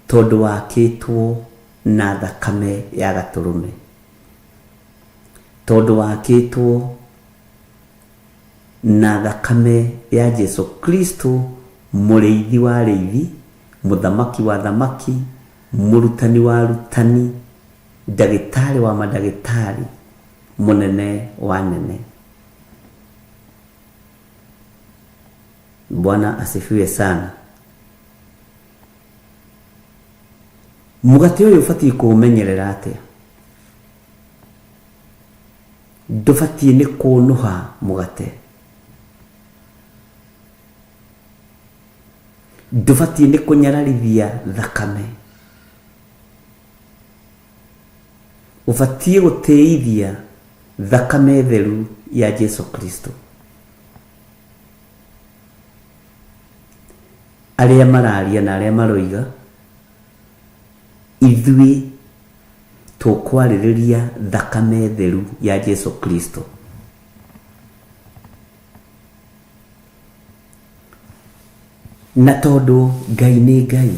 tondũ wakĩtwo na thakame ya gatũrũme. Tondũ wakĩtwo na thakame ya Jesu Kristo, mũrĩithi wa arĩithi, mũthamaki wa athamaki, mũrutani wa arutani, ndagĩtarĩ wa mandagĩtarĩ, mũnene wa anene. Bwana asifiwe sana. Mũgate ũyũ ũbatiĩ kũũmenyerera atĩa? Ndũbatiĩ nĩ kũnũha mũgate. Ndũbatiĩ nĩ kũnyararithia thakame. Ũbatiĩ gũtĩithia thakame theru ya Jesu Kristo. Arĩa mararia na arĩa maroiga, ithuĩ tũkwarĩrĩria thakame theru ya Jesu Kristo. Na tondũ Ngai nĩ Ngai,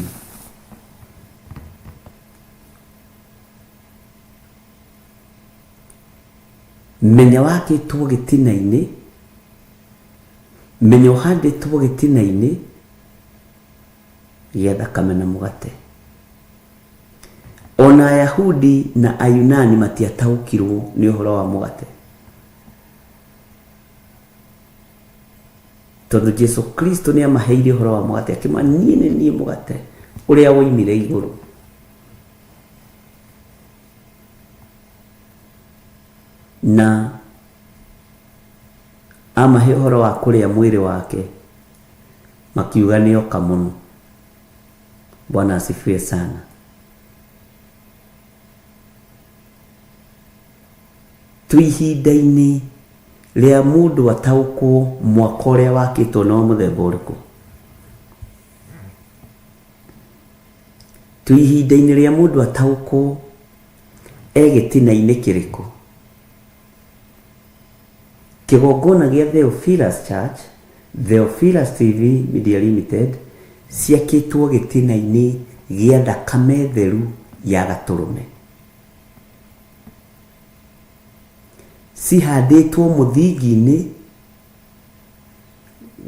menya wakĩtwo gĩtina-inĩ, menya ũhandĩtwo gĩtina-inĩ gĩa thakame na mũgate. Ona Ayahudi na Ayunani matiataũkirwo nĩ ũhoro wa mũgate. Tondũ Jesu Kristo nĩ amaheire ũhoro wa mũgate, akĩma niĩ nĩ niĩ mũgate ũrĩa woimire igũrũ. Na amahe ũhoro wa kũrĩa mwĩrĩ wake, makiuga nĩ oka mũno. Bwana asifiwe sana. Twĩ ihinda-inĩ rĩa mũndũ ataũkwo mwaka ũrĩa wakĩtwo nĩ wa mũthemba ũrĩkũ. Twĩ ihinda-inĩ rĩa mũndũ ataũkwo e gĩtina-inĩ kĩrĩkũ. Kĩgongona gĩa Theophilus Church, Theophilus TV Media Limited ciakĩtwo gĩtina-inĩ gĩa thakame theru ya gatũrũme. Cihandĩtwo mũthingi-inĩ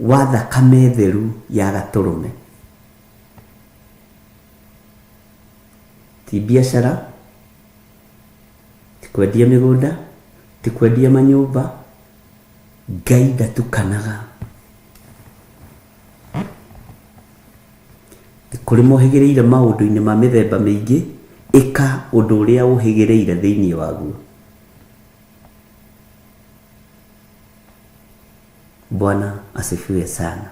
wa thakame theru ya gatũrũme. Ti biacara, ti kwendia mĩgũnda, ti kwendia manyũmba. Ngai ndatukanaga. Nĩ kũrĩ mohĩgĩrĩire maũndũ-inĩ ma mĩthemba mĩingĩ, ĩka ũndũ ũrĩa ũhĩgĩrĩire thĩinĩ waguo. Bwana asifiwe sana.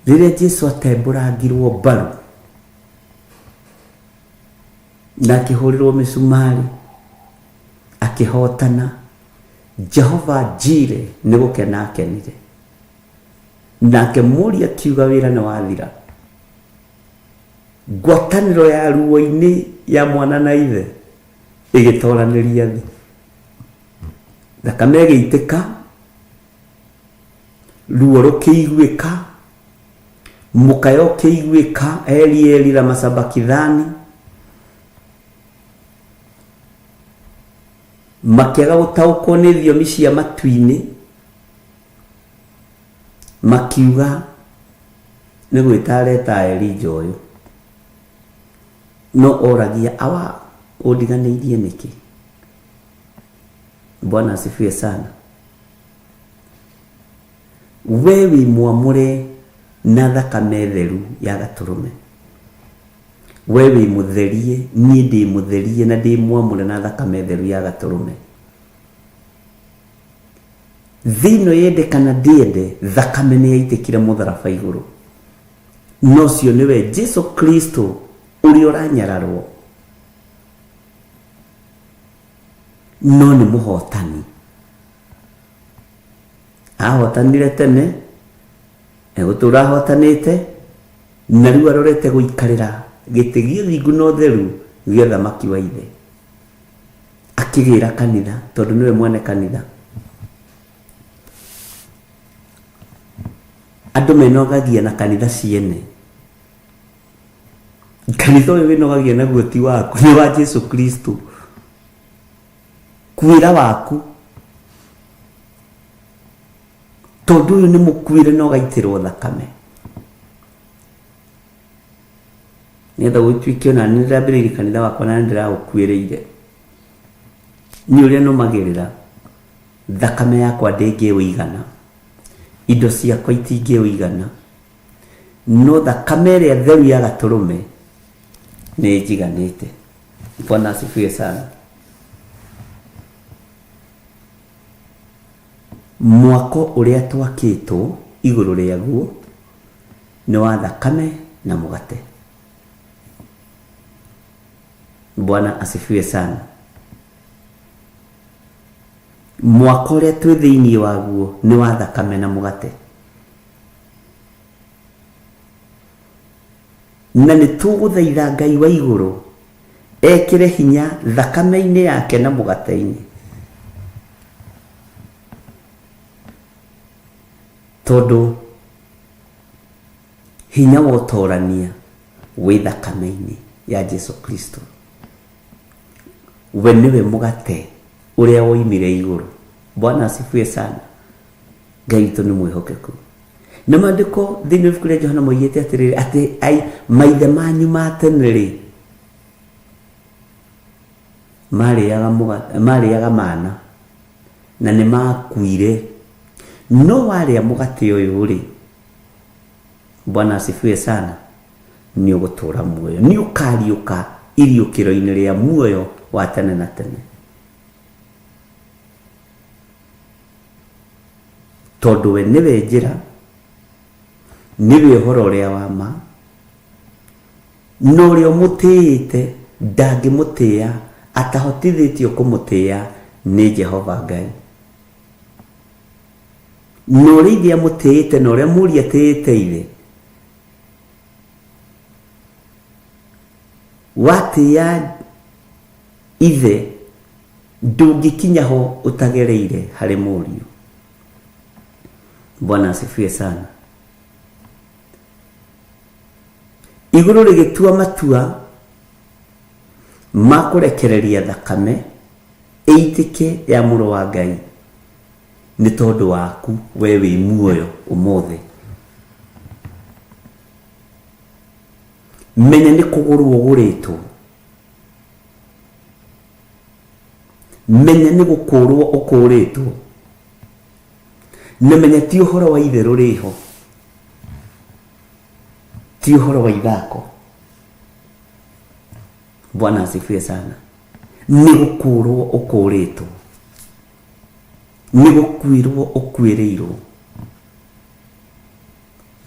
Rĩrĩa Jesu atembũrangirwo mbaru na akĩhũrĩrwo mĩcumarĩ akĩhotana, Jehova Jire nĩ gũkena akenire. Nake mũriũ akiuga wĩra nĩ wathira. Ngwatanĩro ya ruo-inĩ ya mwana na ithe ĩgĩtoranĩria thĩ. Thakame ĩgĩitĩka. Ruo rũkĩiguĩka, mũkayo ũkĩiguĩka, Eli Eli lama sabakithani. Makĩaga gũtaũkwo nĩ thiomi cia matu-inĩ, makiuga nĩ gwĩta areta Elija ũyũ. No oragia, Awa, ũndiganĩirie nĩkĩ? Bwana asifiwe sana. We wĩ mwamũre na thakame theru ya gatũrũme. We wĩ mũtherie, niĩ ndĩ mũtherie na ndĩ mwamũre na thakame theru ya gatũrũme. Thĩ ĩno yende kana ndĩende, thakame nĩ yaitĩkire mũtharaba igũrũ. Na ũcio nĩwe Jesu Kristo ũrĩa ũranyararwo, no nĩ mũhotani. Ahotanire tene, egũtũra ahotanĩte, na rĩu arorete gũikarĩra gĩtĩ gĩa ũthingu na ũtheru gĩa ũthamaki wa Ithe. Akĩgĩra kanitha, tondũ nĩwe mwene kanitha. Andũ menogagia na kanitha ciene. Kanitha ũyũ wĩnogagia naguo ti waku, nĩ wa Jesu Kristo. Kuĩra waku. Tondũ ũyũ nĩ mũkuĩre na ũgaitĩrwo thakame. Nĩgetha gũtuĩke ona nĩ ndĩrambĩrĩirie kanitha wakwa na nĩ ndĩraũkuĩrĩire. Niĩ ũrĩa nũmagĩrĩra, thakame yakwa ndĩngĩũigana, indo ciakwa itingĩũigana, no thakame ĩrĩa theru ya gatũrũme nĩ ĩnjiganĩte. Bwana asifiwe sana. Mwako ũrĩa twakĩtwo igũrũ rĩaguo nĩ wa thakame na mũgate. Bwana asifiwe sana. Mwako ũrĩa twĩ thĩinĩ waguo nĩ wa thakame na mũgate. Na nĩ tũgũthaitha Ngai wa igũrũ ekĩre hinya thakame-inĩ yake na mũgate-inĩ. Tondũ hinya wa ũtorania wĩ thakame-inĩ ya Jesu Kristo. We nĩwe mũgate ũrĩa woimire igũrũ. Bwana asifiwe sana. Ngai witũ nĩ mwĩhokeku. Na maandĩko thĩinĩ wa ibuku rĩa Johana moigĩte atĩrĩrĩ, atĩ ai, maithe manyu ma tene-rĩ, marĩaga mũgate, marĩaga mana na nĩ makuire. No warĩa mũgate ũyũ-rĩ, Bwana asifiwe sana, nĩ ũgũtũũra muoyo, nĩ ũkariũka iriũkĩro-inĩ rĩa muoyo wa tene na tene. Tondũ we nĩwe njĩra, nĩwe ũhoro ũrĩa wa ma, na ũrĩa ũmũtĩĩte ndangĩmũtĩĩa atahotithĩtio kũmũtĩĩa nĩ Jehova Ngai. Na ũrĩa ithe amũtĩĩte na ũrĩa mũriũ atĩĩte ithe, watĩĩa ithe ndũngĩkinya ho ũtagereire harĩ mũriũ. Bwana asifiwe sana. Igũrũ rĩgĩtua matua ma kũrekereria thakame ĩitĩke ya mũrũ wa Ngai nĩ tondũ waku we wĩ muoyo ũmũthĩ. Menya nĩ kũgũrwo ũgũrĩtwo. Menya nĩ gũkũrwo ũkũrĩtwo. Na menya ti ũhoro wa itherũ rĩho. Ti ũhoro wa ithako. Bwana asifiwe sana. Nĩ gũkũrwo ũkũrĩtwo. Nĩ gũkuĩrwo ũkuĩrĩirwo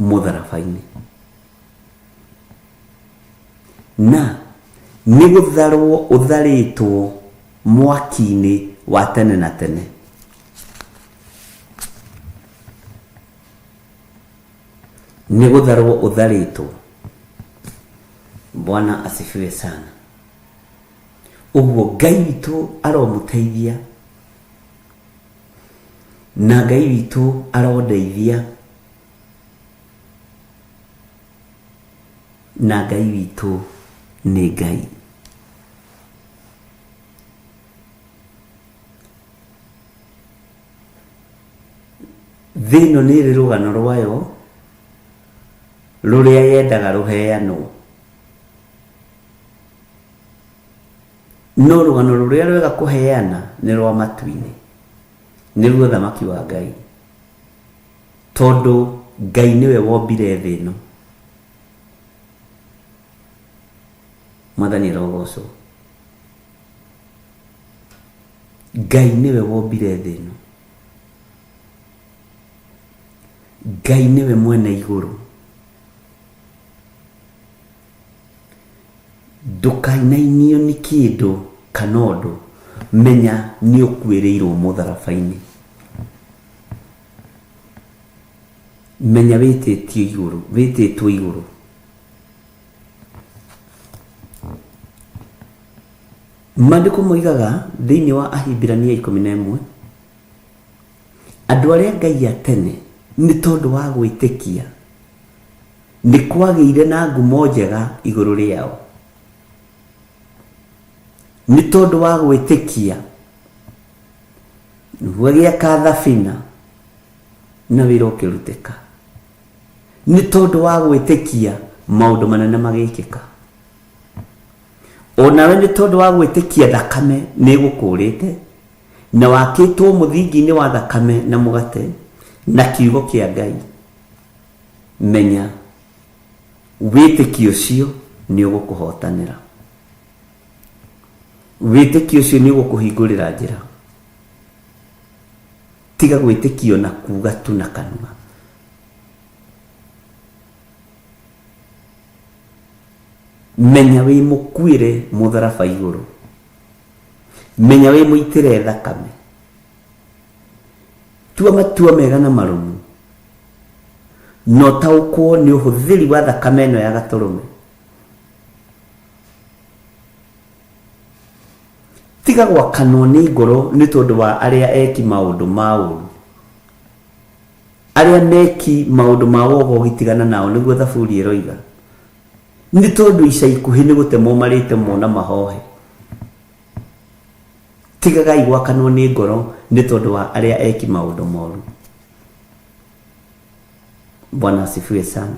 mũtharaba-inĩ. Na nĩ gũtharwo ũtharĩtwo mwaki-inĩ wa tene na tene. Nĩ gũtharwo ũtharĩtwo. Bwana asifiwe sana. Ũguo Ngai witũ aromũteithia. Na Ngai witũ arondeithia. Na Ngai witũ nĩ Ngai. Thĩ ĩno nĩ ĩrĩ rũgano rwayo rũrĩa yendaga rũheanwo. No rũgano rũrĩa rwega kũheana nĩ rwa matu-inĩ, nĩruo ũthamaki wa Ngai. Tondũ Ngai nĩwe wombire thĩ ĩno. Mwathani arogocwo. Ngai nĩwe wombire thĩ ĩno. Ngai nĩwe mwene igũrũ. Ndũkainainio nĩ kĩndũ kana ũndũ, menya nĩ ũkuĩrĩirwo mũtharaba-inĩ. Menya wĩtĩtio igũrũ, wĩtĩtwo igũrũ. Maandĩko moigaga thĩinĩ wa Ahibirania 11, andũ arĩa Ngai a tene nĩ tondũ wa gwĩtĩkia nĩ kwagĩire na ngumo njega igũrũ rĩao. Nĩ tondũ wa gwĩtĩkia Nuhu agĩaka thabina na wĩra ũkĩrutĩka. Nĩ tondũ wa gwĩtĩkia maũndũ manene magĩkĩka. O nawe nĩ tondũ wa gwĩtĩkia thakame nĩ ĩgũkũũrĩte na wakĩtwo mũthingi-inĩ wa thakame na mũgate na kiugo kĩa Ngai. Menya wĩtĩkio ũcio nĩ ũgũkũhotanĩra. Wĩtĩkio ũcio nĩ ũgũkũhingũrĩra njĩra. Tiga gwĩtĩkio na kuga tu na kanua. Menya wĩ mũkuĩre mũtharaba igũrũ. Menya wĩ mũitĩre thakame. Tua matua mega na marũmu. Na ũtaũkwo nĩ ũhũthĩri wa thakame ĩno ya gatũrũme. Tiga gwakanwo nĩ ngoro nĩ tondũ wa arĩa eki maũndũ ma ũũru. Arĩa meki maũndũ ma wogogi tigana nao, nĩguo Thaburi ĩroiga. Nĩ tondũ ica ikuhĩ nĩ gũtemwo marĩtemwo na mahohe. Tigagai gwakanwo nĩ ngoro nĩ tondũ wa arĩa eki maũndũ moru. Bwana asifiwe sana.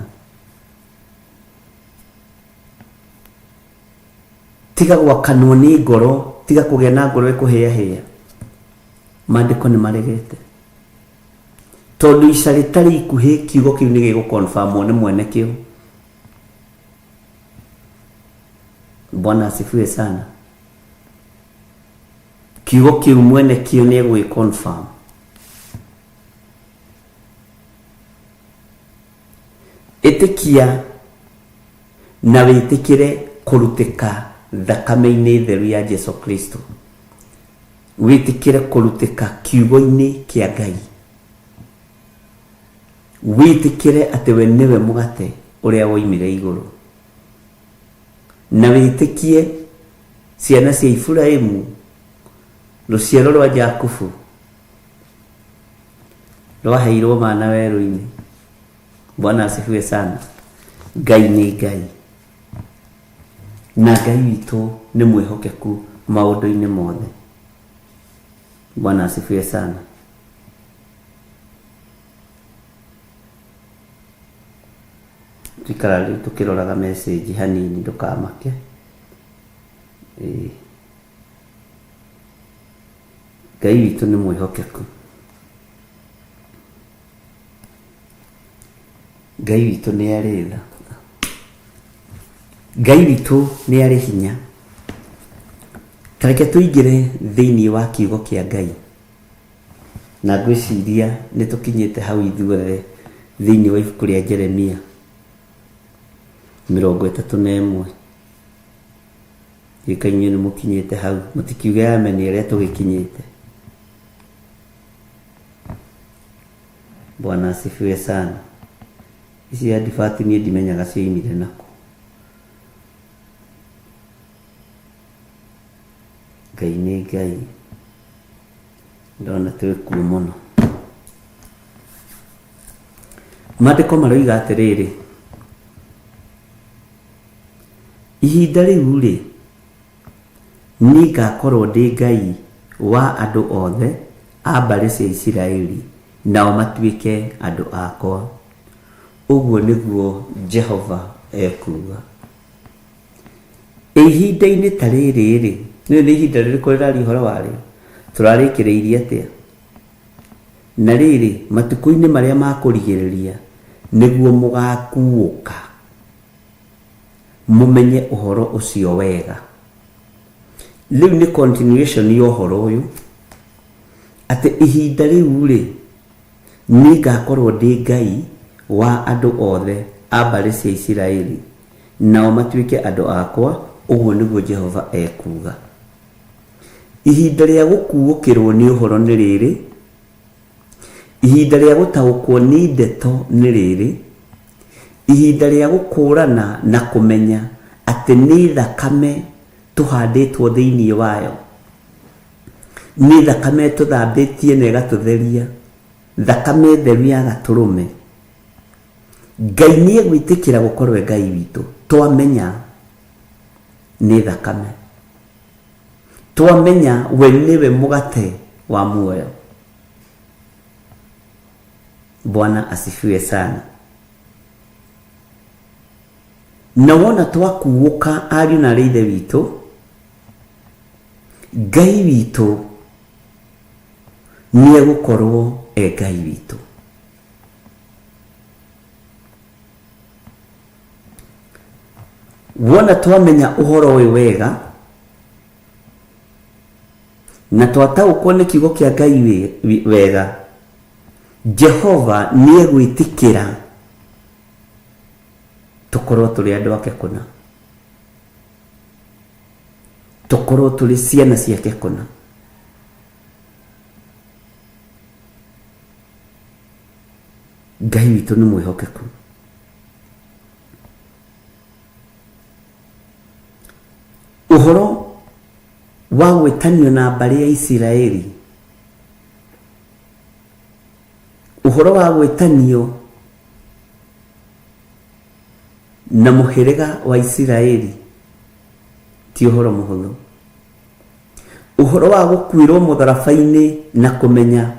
Tiga gwakanwo nĩ ngoro, tiga kũgĩa na ngoro ĩkũhĩahĩa. Maandĩko nĩ maregete. Tondũ ica rĩtarĩ ikuhĩ kiugo kĩu nĩ gĩgũ-confirmwo nĩ mwene kĩo. Bwana asifiwe sana. Kiugo kĩu mwene kĩo nĩ egũgĩ-confirm. Ĩtĩkia na wĩtĩkĩre kũrutĩka thakame-inĩ theru ya Jesu Kristo. Wĩtĩkĩre kũrutĩka kiugo-inĩ kĩa Ngai. Wĩtĩkĩre atĩ we nĩwe mũgate ũrĩa woimire igũrũ. Na wĩtĩkie ciana cia Iburahimu, rũciaro rwa Jakubu, rwaheirwo mana werũ-inĩ. Bwana asifiwe sana. Ngai nĩ Ngai. Na Ngai witũ nĩ mwĩhokeku maũndũ-inĩ mothe. Bwana asifiwe sana. Tuikara rĩu tũkĩroraga message hanini ndũkamake. Ĩĩ. Ngai witũ nĩ mwĩhokeku. Ngai witũ nĩ arĩ tha. Ngai witũ nĩ arĩ hinya. Ta reke tũingĩre thĩinĩ wa kiugo kĩa Ngai. Na ngwĩciria nĩ tũkinyĩte hau ithuothe thĩinĩ wa ibuku rĩa Jeremia 31. Gĩka inyuĩ nĩ mũkinyĩte hau, mũtikiuge ameni arĩa tũgĩkinyĩte. Bwana asifiwe sana. Ici advert niĩ ndimenyaga cioimire nakũ. Ngai nĩ Ngai. Ndona twĩ kuo mũno. Maandĩko maroiga atĩrĩrĩ, ihinda rĩu-rĩ, nĩngakorwo ndĩ Ngai wa andũ othe a mbarĩ cia Isiraeli, nao matuĩke andũ akwa. Ũguo nĩguo Jehova ekuuga. Ĩ ihinda-inĩ ta rĩrĩ-rĩ, rĩrĩ nĩ ihinda rĩrĩkũ rĩraria ũhoro warĩo? Tũrarĩkĩrĩirie atĩa? Na rĩrĩ, matukũ-inĩ marĩa ma kũrigĩrĩria nĩguo mũgakuũka, mũmenye ũhoro ũcio wega. Rĩu nĩ continuation ya ũhoro ũyũ, atĩ ihinda rĩu-rĩ, nĩngakorwo ndĩ Ngai wa andũ othe a mbarĩ cia Isiraeli, nao matuĩke andũ akwa, ũguo nĩguo Jehova ekuuga. Ihinda rĩa gũkuũkĩrwo nĩ ũhoro nĩ rĩrĩ, ihinda rĩa gũtaũkwo nĩ ndeto nĩ rĩrĩ, ihinda rĩa gũkũũrana na kũmenya atĩ nĩ thakame tũhandĩtwo thĩinĩ wayo, nĩ thakame ĩtũthambĩtie na ĩgatũtheria, thakame theru ya gatũrũme. Ngai nĩ egwĩtĩkĩra gũkorwo e Ngai witũ twamenya nĩ thakame. Twamenya we nĩwe mũgate wa muoyo. Bwana asifiwe sana. Na wona twakuũka ariũ na arĩ ithe witũ, Ngai witũ nĩ egũkorwo e Ngai witũ. Wona twamenya ũhoro ũyũ wega na twataũkwo nĩ kiugo kĩa Ngai wega, Jehova nĩ egwĩtĩkĩra tũkorwo tũrĩ andũ ake kũna, tũkorwo tũrĩ ciana ciake kũna. Ngai witũ nĩ mwĩhokeku. Ũhoro wa gwĩtanio na mbarĩ ya Isiraeli, ũhoro wa gwĩtanio na mũhĩrĩga wa Isiraeli ti ũhoro mũhũthũ. Ũhoro wa gũkuĩrwo mũtharaba-inĩ na kũmenya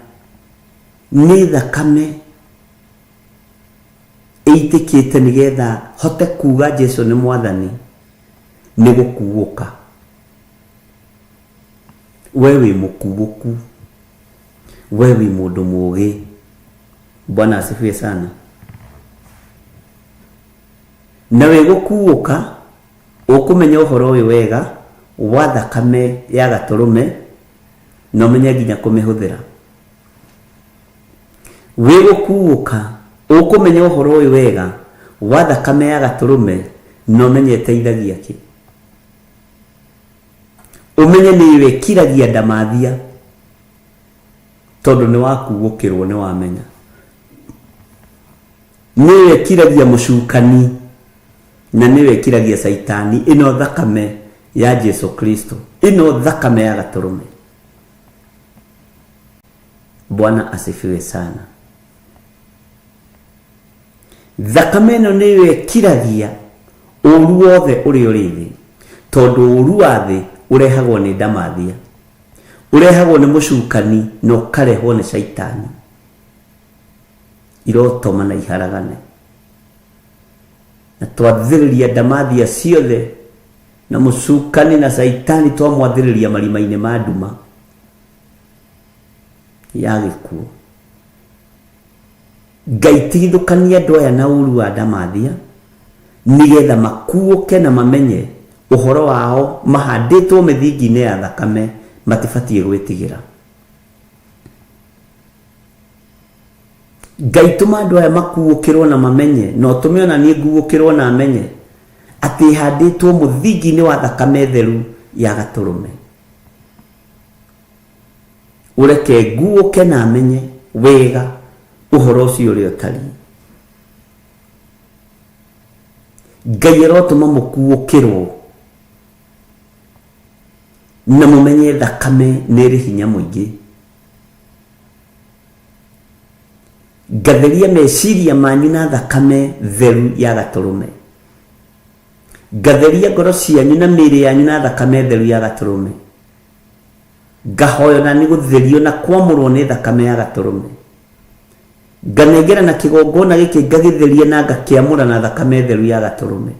nĩ thakame ĩitĩkĩte nĩgetha hote kuga Jesu nĩ mwathani nĩ gũkuũka. We wĩ mũkuũku, we wĩ mũndũ mũũgĩ. Bwana asifiwe sana. Na wĩ gũkuũka ũkũmenya ũhoro ũyũ wega wa thakame ya gatũrũme na ũmenye nginya kũmĩhũthĩra. Wĩ gũkuũka ũkũmenya ũhoro ũyũ wega wa thakame ya gatũrũme na ũmenye ĩteithagia kĩ. Ũmenye nĩyo ĩkiragia ndamathia tondũ nĩ wakuũkĩrwo nĩ wamenya. Nĩyo ĩkiragia mũcukani na nĩyo ĩkiragia caitani ĩno thakame ya Jesu Kristo, ĩno thakame ya gatũrũme. Bwana asifiwe sana. Thakame ĩno nĩyo ĩkiragia ũru wothe ũrĩa ũrĩ thĩ, tondũ ũru wa thĩ ũrehagwo nĩ ndamathia, ũrehagwo nĩ mũcukani na ũkarehwo nĩ caitani. Irotoma na iharagane. Na twathĩrĩria ndamathia ciothe na mũcukani na caitani twamwathĩrĩria marima-inĩ ma nduma ya gĩkuũ. Ngai tigithũkania andũ aya na ũru wa ndamathia nĩgetha makuũke na mamenye ũhoro wao mahandĩtwo mĩthingi-inĩ ya thakame matibatiĩ gwĩtigĩra. Ngai tũma andũ aya makuũkĩrwo na mamenye, na ũtũme ona niĩ nguũkĩrwo na menye atĩ handĩtwo mũthingi-inĩ wa thakame theru ya gatũrũme. Ũreke nguũke na menye wega ũhoro ũcio ũrĩa ũtariĩ. Ngai arotũma mũkuũkĩrwo na mũmenye thakame nĩ ĩrĩ hinya mũingĩ. Ngatheria meciria manyu na thakame theru ya gatũrũme. Ngatheria ngoro cianyu na mĩĩrĩ yanyu na thakame theru ya gatũrũme. Ngahoyo na nĩ gũtherio na kwamũrwo nĩ thakame ya gatũrũme. Nganengera na kĩgongona gĩkĩ ngagĩtheria na ngakĩamũra na thakame theru ya gatũrũme.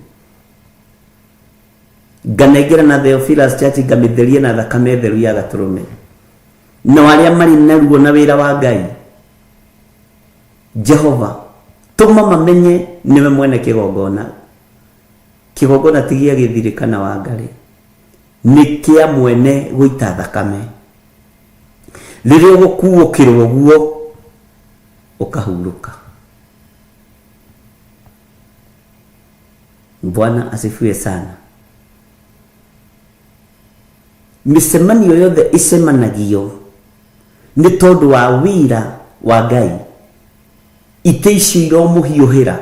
Nganengera na Theophilus Church ngamĩtheria na thakame theru ya gatũrũme. Nao arĩa marĩ na ruo na wĩra wa Ngai, Jehova, tũma mamenye nĩwe mwene kĩgongona. Kĩgongona ti gĩa gĩthirĩ kana wa ngarĩ, nĩ kĩa mwene gũita thakame. Rĩrĩa ũgũkuũkĩrwo ũguo, ũkahurũka. Bwana asifiwe sana. Mĩcemanio yothe ĩcemanagio nĩ tondũ wa wĩra wa Ngai. Itĩ icio iromũhiũhĩra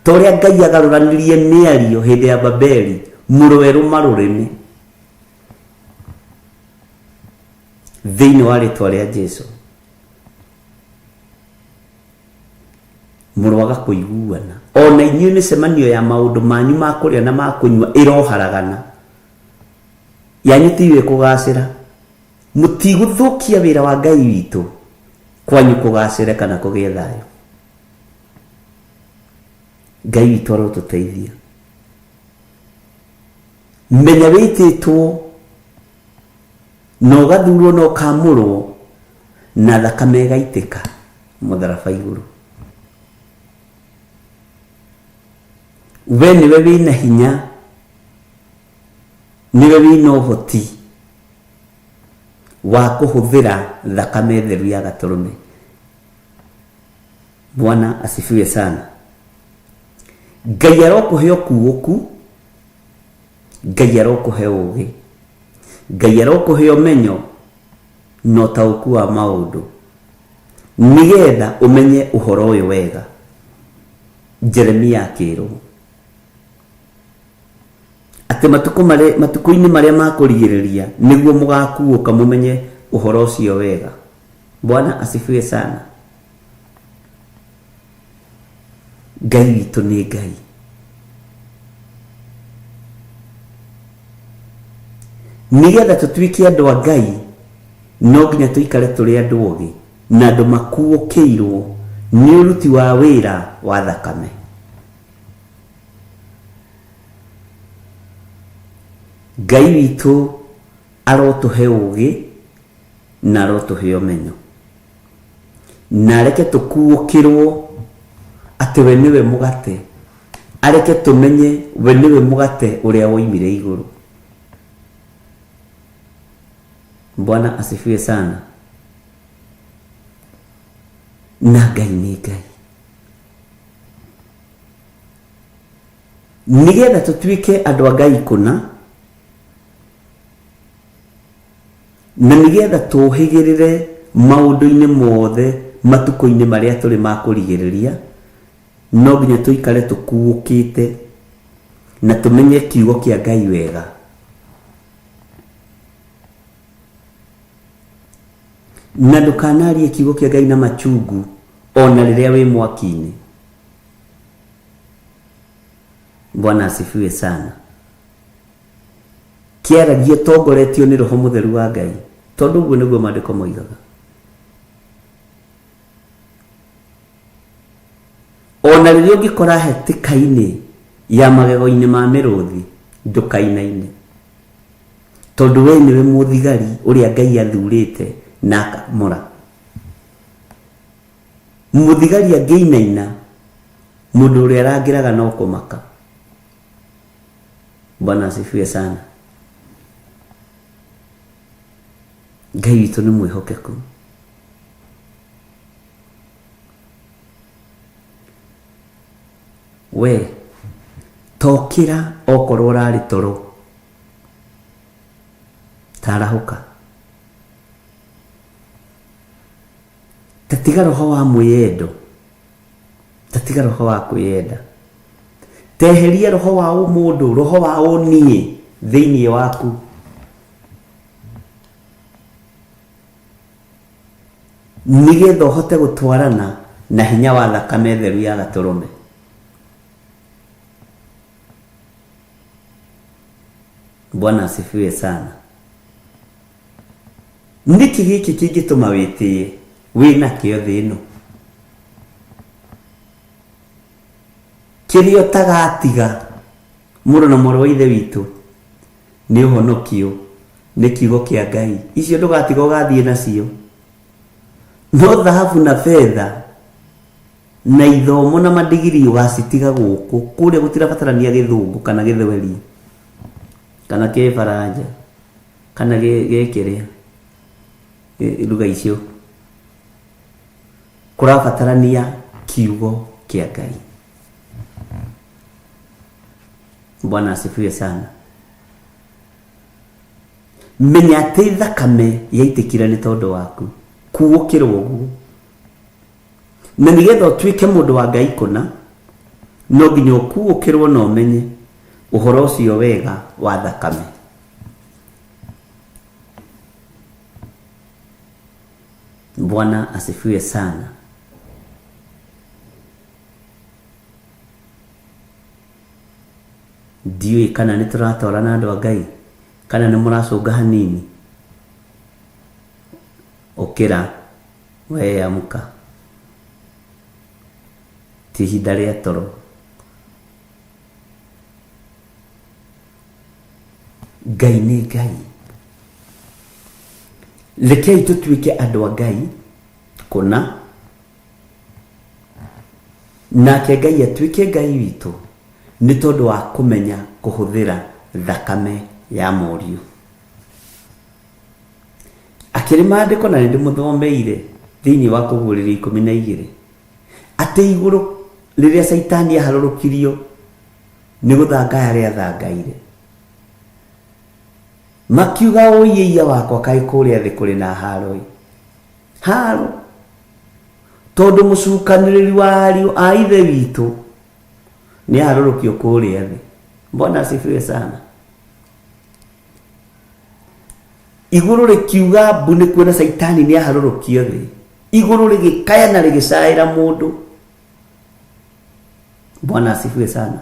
ta ũrĩa Ngai agarũranirie mĩario hĩndĩ ya Babeli, mũroerũma rũrĩmĩ. Thĩinĩ wa rĩtwa rĩa Jesu. Mũroaga kũiguana. Ona inyuĩ mĩcemanio ya maũndũ manyu ma kũrĩa na ma kũnyua ĩroharagana. Yanyu tiyo ĩkũgacĩra. Mũtigũthũkia wĩra wa Ngai witũ kwanyu kũgacĩre kana kũgĩe thayũ. Ngai witũ arotũteithia. Menya wĩtĩtwo na ũgathurwo na ũkamũrwo na thakame ĩgaitĩka mũtharaba igũrũ. We nĩwe wĩna hinya, nĩwe wĩna ũhoti wa kũhũthĩra thakame theru ya gatũrũme. Bwana asifiwe sana. Ngai arokũhe ũkuũku, Ngai arokũhe ũgĩ, Ngai arokũhe ũmenyo na ũtaũku wa maũndũ, nĩgetha ũmenye ũhoro ũyũ wega. Jeremia akĩrwo atĩ matukũ marĩa matukũ-inĩ marĩa ma kũrigĩrĩria nĩguo mũgakuũka mũmenye ũhoro ũcio wega. Bwana asifiwe sana. Ngai witũ nĩ Ngai. Nĩgetha tũtuĩke andũ a Ngai no nginya tũikare tũrĩ andũ ogĩ na andũ makuũkĩirwo nĩ ũruti wa wĩra wa thakame. Ngai witũ arotũhe ũgĩ na arotũhe ũmenyo na areke tũkuũkĩrwo atĩ we nĩwe mũgate, areke tũmenye we nĩwe mũgate ũrĩa woimire igũrũ. Bwana asifiwe sana. Na Ngai nĩ Ngai. Nĩgetha tũtuĩke andũ a Ngai kũna, na nĩgetha tũhĩgĩrĩre maũndũ-inĩ mothe matukũ-inĩ marĩa tũrĩ ma kũrigĩrĩria, no nginya tũikare tũkuũkĩte na tũmenye kiugo kĩa Ngai wega. Na ndũkanarie kiugo kĩa Ngai na machungu ona rĩrĩa wĩ mwaki-inĩ. Bwana asifiwe sana. Kĩaragie tongoretio nĩ Roho Mũtheru wa Ngai, tondũ ũguo nĩguo maandĩko moigaga. Ona rĩrĩa ũngĩkora hatĩka-inĩ ya magego-inĩ ma mĩrũthi, ndũkainaine, tondũ we nĩwe mũthigari ũrĩa Ngai athurĩte na akamũra. Mũthigari angĩinaina, mũndũ ũrĩa arangĩraga no kũmaka. Bwana asifiwe sana. Ngai witũ nĩ mwĩhokeku. We tokĩra okorwo ũrarĩ toro, tarahũka. Ta tiga roho wa mwĩyendo, ta tiga roho wa kwĩyenda. Teheria roho wa ũmũndũ, roho wa ũniĩ thĩinĩ waku. Nĩgetha ũhote gũtwarana Na hinya wa thakame theru ya gatũrũme. Bwana asifiwe sana. Nĩkĩ gĩkĩ kĩngĩtũma wĩtĩe wĩ nakĩo thĩ ĩno? Kĩrĩa ũtagatiga mũrũ na mwarĩ wa ithe witũ nĩ ũhonokio nĩ kiugo kĩa Ngai. Icio ndũgatiga ũgathiĩ nacio. No thahabu na betha na ithomo na madigiri ũgacitiga gũkũ. Kũrĩa gũtirabatarania gĩthũngũ kana gĩthweri kana kĩbaranja kana gĩkĩrĩa lugha icio. Kũrabatarania kiugo kĩa Ngai. Bwana asifiwe sana. Menya atĩ thakame yaitĩkire nĩ tondũ waku. Kuũkĩrwo ũguo. Na nĩgetha ũtuĩke mũndũ wa Ngai kũna, no nginya ũkuũkĩrwo na ũmenye ũhoro ũcio wega wa thakame. Bwana asifiwe sana. Ndiũĩ kana nĩ tũratwarana andũ a Ngai, kana nĩ mũracũnga hanini. Ũkĩra, we amka. Ti ihinda rĩa toro. Ngai nĩ Ngai. Rekei tũtuĩke andũ a Ngai kũna, nake Ngai atuĩke Ngai witũ nĩ tondũ wa kũmenya kũhũthĩra thakame ya mũriũ. Akĩrĩ maandĩko na nĩndĩmũthomeire thĩinĩ wa Kũguũrĩrio 12 atĩ igũrũ rĩrĩa Caitani aharũrũkirio nĩ gũthangaya rĩathangaire, makiuga ũiĩia wakwa kaĩ kũrĩa thĩ kũrĩ na haro-ĩ. Haro tondũ mũcukanĩrĩri wa ariũ a ithe witũ nĩ aharũrũkio kũrĩa thĩ. Bwana asifiwe sana. Igũrũ rĩkiuga mbu nĩ kuona Caitani nĩ aharũrũkio thĩ. Igũrũ rĩgĩkaya na rĩgĩcaĩra mũndũ. Bwana asifiwe sana.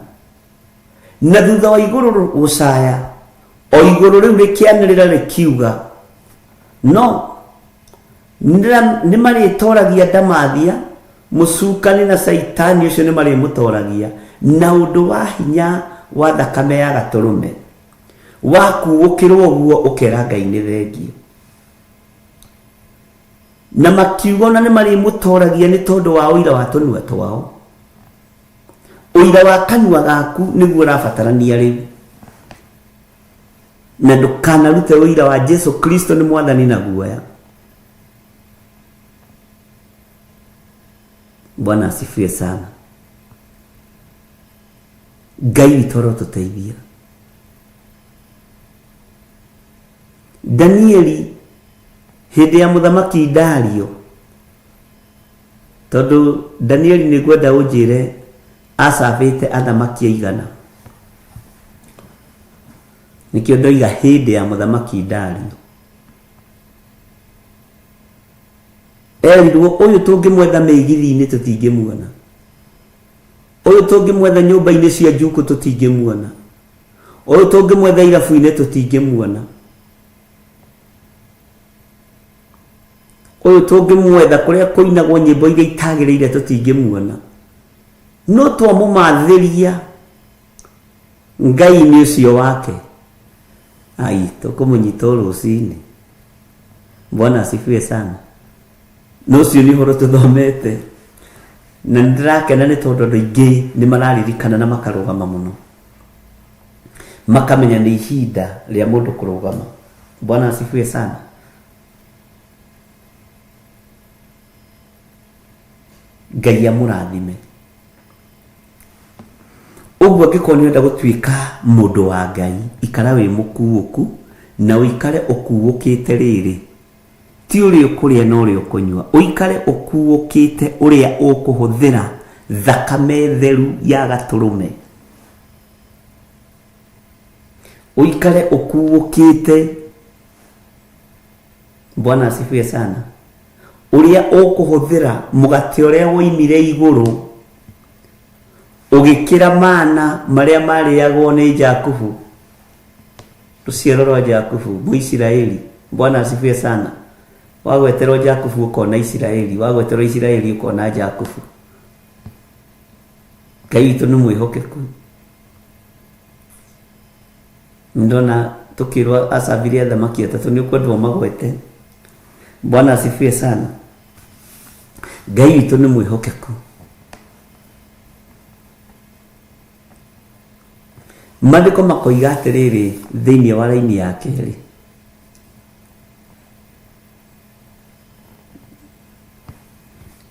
Na thutha wa igũrũ gũcaya, o igũrũ rĩu rĩkĩanĩrĩra rĩkiuga, no nĩ marĩtoragia ndamathia, mũcukani na Caitani ũcio nĩ marĩmũtoragia na ũndũ wa hinya wa thakame ya gatũrũme. Wakuũkĩrwo ũguo ũkera Ngai nĩ thengio. Na makiuga ona nĩ marĩmũtoragia nĩ tondũ wa ũira wa tũnua twao. Ũira wa kanua gaku nĩguo ũrabatarania rĩu. Na ndũkanarute ũira wa Jesu Kristo nĩ mwathani na guoya. Bwana asifiwe sana. Ngai witũ arotũteithia. Danieli hĩndĩ ya mũthamaki Dario, tondũ Danieli nĩ ngwenda ũnjĩre acabĩte athamaki aigana. Nĩkĩo ndoiga hĩndĩ ya mũthamaki Dario. Erirwo ũyũ tũngĩmwetha mĩgithi-inĩ tũtingĩmuona. Ũyũ tũngĩmwetha nyũmba-inĩ cia njukũ tũtingĩmuona. Ũyũ tũngĩmwetha irabu-inĩ tũtingĩmuona. Ũyũ tũngĩmwetha kũrĩa kũinagwo nyĩmbo iria itagĩrĩire tũtingĩmuona. No twamũmathĩria Ngai-inĩ ũcio wake, ai, tũkũmũnyita o rũcinĩ. Bwana asifiwe sana. Na ũcio nĩ ũhoro tũthomete na nĩ ndĩrakena nĩ tondũ andũ aingĩ nĩ mararirikana na makarũgama mũno, makamenya nĩ ihinda rĩa mũndũ kũrũgama. Bwana asifiwe sana. Ngai amũrathime. Ũguo angĩkorwo nĩ ũrenda gũtuĩka mũndũ wa Ngai, ikara wĩ mũkuũku na ũikare ũkuũkĩte rĩrĩ, ti ũrĩa ũkũrĩa na ũrĩa ũkũnyua, ũikare ũkuũkĩte ũrĩa ũkũhũthĩra thakame theru ya gatũrũme. Ũikare ũkuũkĩte. Bwana asifiwe sana. Ũrĩa ũkũhũthĩra mũgate ũrĩa woimire igũrũ ũgĩkĩra mana marĩa marĩagwo nĩ Jakubu, rũciaro rwa Jakubu, Mũisiraeli. Bwana asifiwe sana. Wagweterwo Jakubu ũkona Isiraeli, wagweterwo Isiraeli ũkona Jakubu. Ngai witũ nĩ mwĩhokeku. Ndona tũkĩrwo acabire athamaki atatũ nĩ ũkwendwo magwete. Bwana asifiwe sana. Ngai witũ nĩ mwĩhokeku. Maandĩko makoiga atĩrĩrĩ thĩinĩ wa raini ya kerĩ.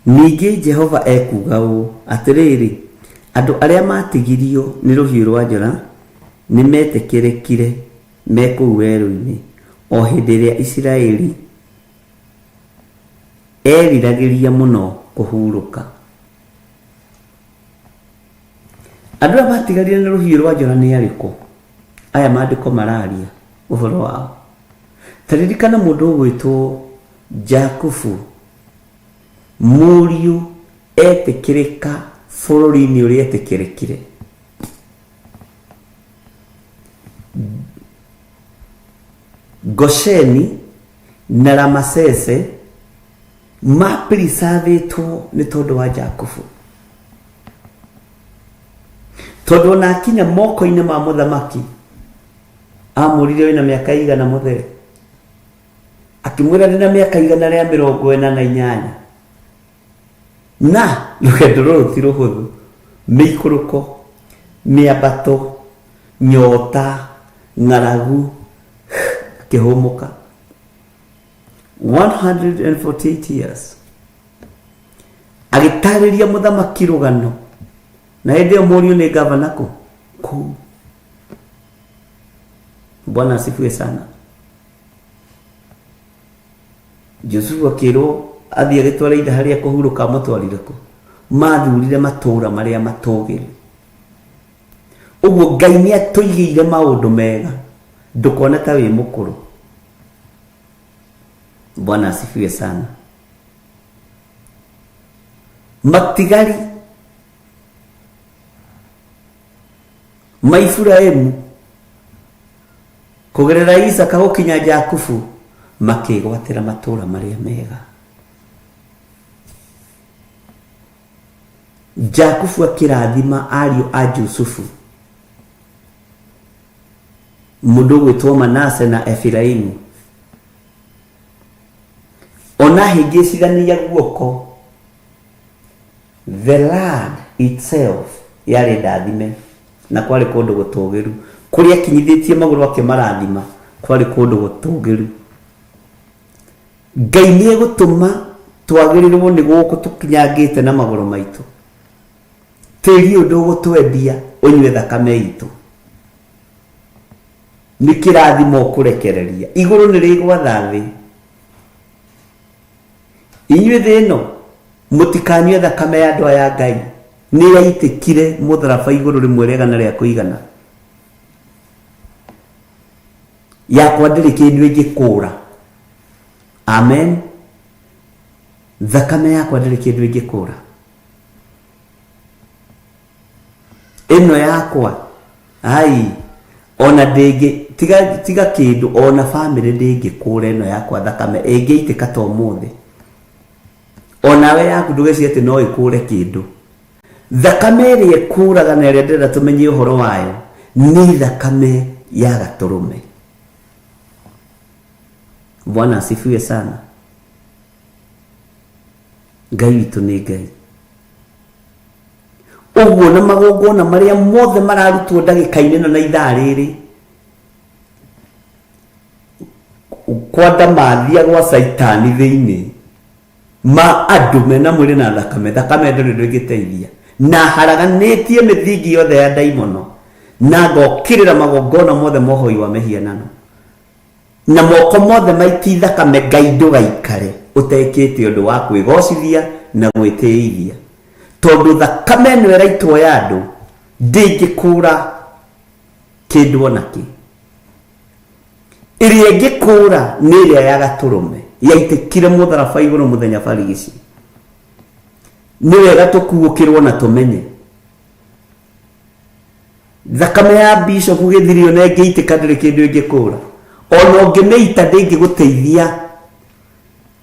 Ningĩ Jehova ekuuga ũũ, Atĩrĩrĩ, andũ arĩa maatigirio nĩ rũhiũ rwa njora nĩmetĩkĩrĩkire me kũu werũ-inĩ, o hĩndĩ ĩrĩa Isiraeli eriragĩria mũno kũhurũka. Andũ arĩa maatigarire nĩ rũhiũ rwa njora nĩ arĩkũ? Aya maandĩko mararia ũhoro wao. Ta ririkana mũndũ ũgwĩtwo Jakubu, mũriũ etĩkĩrĩka bũrũri-inĩ ũrĩa etĩkĩrĩkire. Gosheni na Ramasese mapiricathĩtwo nĩ tondũ wa Jakubu. Tondũ ona akinya moko-inĩ ma mũthamaki, amũririe wĩna mĩaka igana mũthee? Akĩmwĩra ndĩna mĩaka 148. Na rũgendo rũrũ ti rũhũthũ, mĩikũrũko, mĩambato, nyota, ng'aragu, akĩhũmũka. 148 years agĩtarĩria mũthamaki rũgano na hĩndĩ ĩyo mũriũ nĩ gavana kũ kũu. Bwana asifiwe sana. Jusufu akĩrwo athiĩ agĩtwara ithe harĩa kũhurũka amũtwarire kũ mathurire matũũra marĩa matũgĩru. Ũguo Ngai nĩ atũigĩire maũndũ mega, ndũkone ta wĩ mũkũrũ. Bwana asifiwe sana. Matigari ma Iburahimu kũgerera Isaka gũkinya Jakubu makĩgwatĩra matũũra marĩa mega. Jakubu akĩrathima ariũ a Jusufu, mũndũ ũgwĩtwo Manase na Efiraimu. Ona ahĩngĩcithania guoko, the land itself yarĩ ndathime na kwarĩ kũndũ gũtũgĩru. Kũrĩa akinyithĩtie magũrũ akĩmarathima kwarĩ kũndũ gũtũgĩru. Ngai nĩ egũtũma twagĩrĩrwo nĩ gũkũ tũkinyangĩte na magũrũ maitũ. Tĩri ũyũ ndũgũtwendia ũnyue thakame itũ. Nĩ kĩrathimo ũkũrekereria. Igũrũ nĩ rĩgwatha thĩ. Inyuĩ thĩ ĩno mũtikanyue thakame ya andũ aya a Ngai. Nĩ yaitĩkire mũtharaba igũrũ rĩmwe rĩega na rĩa kũigana. Yakwa ndĩrĩ kĩndũ ĩngĩkũra. Amen. Thakame yakwa ndĩrĩ kĩndũ ĩngĩkũra. Ĩno yakwa ai ona ndĩngĩ tiga tiga kĩndũ ona famĩlĩ ndĩngĩkũra ĩno yakwa thakame ĩngĩitĩka ta ũmũthĩ. Onawe yaku ndũgecirie atĩ no ĩkũre kĩndũ. Thakame ĩrĩa ĩkũraga na ĩrĩa ndĩrenda tũmenye ũhoro wayo nĩ thakame ya gatũrũme. Bwana asifiwe sana. Ngai witũ nĩ Ngai. Ũguo na magongona marĩa mothe mararutwo ndagĩka-inĩ ĩno na ithaa rĩrĩ, kwa ndamathia gwa Caitani thĩinĩ ma andũ mena mwĩrĩ na thakame, thakame ndĩrĩ ũndũ ĩngĩteithia. Na haraganĩtie mĩthingi yothe ya ndaimono na ngokĩrĩra magongona mothe ma ũhoi wa mĩhianano na moko mothe maiti thakame. Ngai ndũgaikare ũtekĩte ũndũ wa kwĩgocithia na gwĩtĩithia, tondũ thakame ĩno ĩraitwo ya andũ ndĩngĩkũra kĩndũ ona kĩ. Ĩrĩa ĩngĩkũra nĩ ĩrĩa ya gatũrũme. Yaitĩkire mũtharaba igũrũ mũthenya barigici. Nĩ wega tũkuũkĩrwo na tũmenye. Thakame ya bishop gĩthirio na ĩngĩitĩka ndĩrĩ kĩndũ ĩngĩkũra. Ona ũngĩmĩita ndĩngĩgũteithia.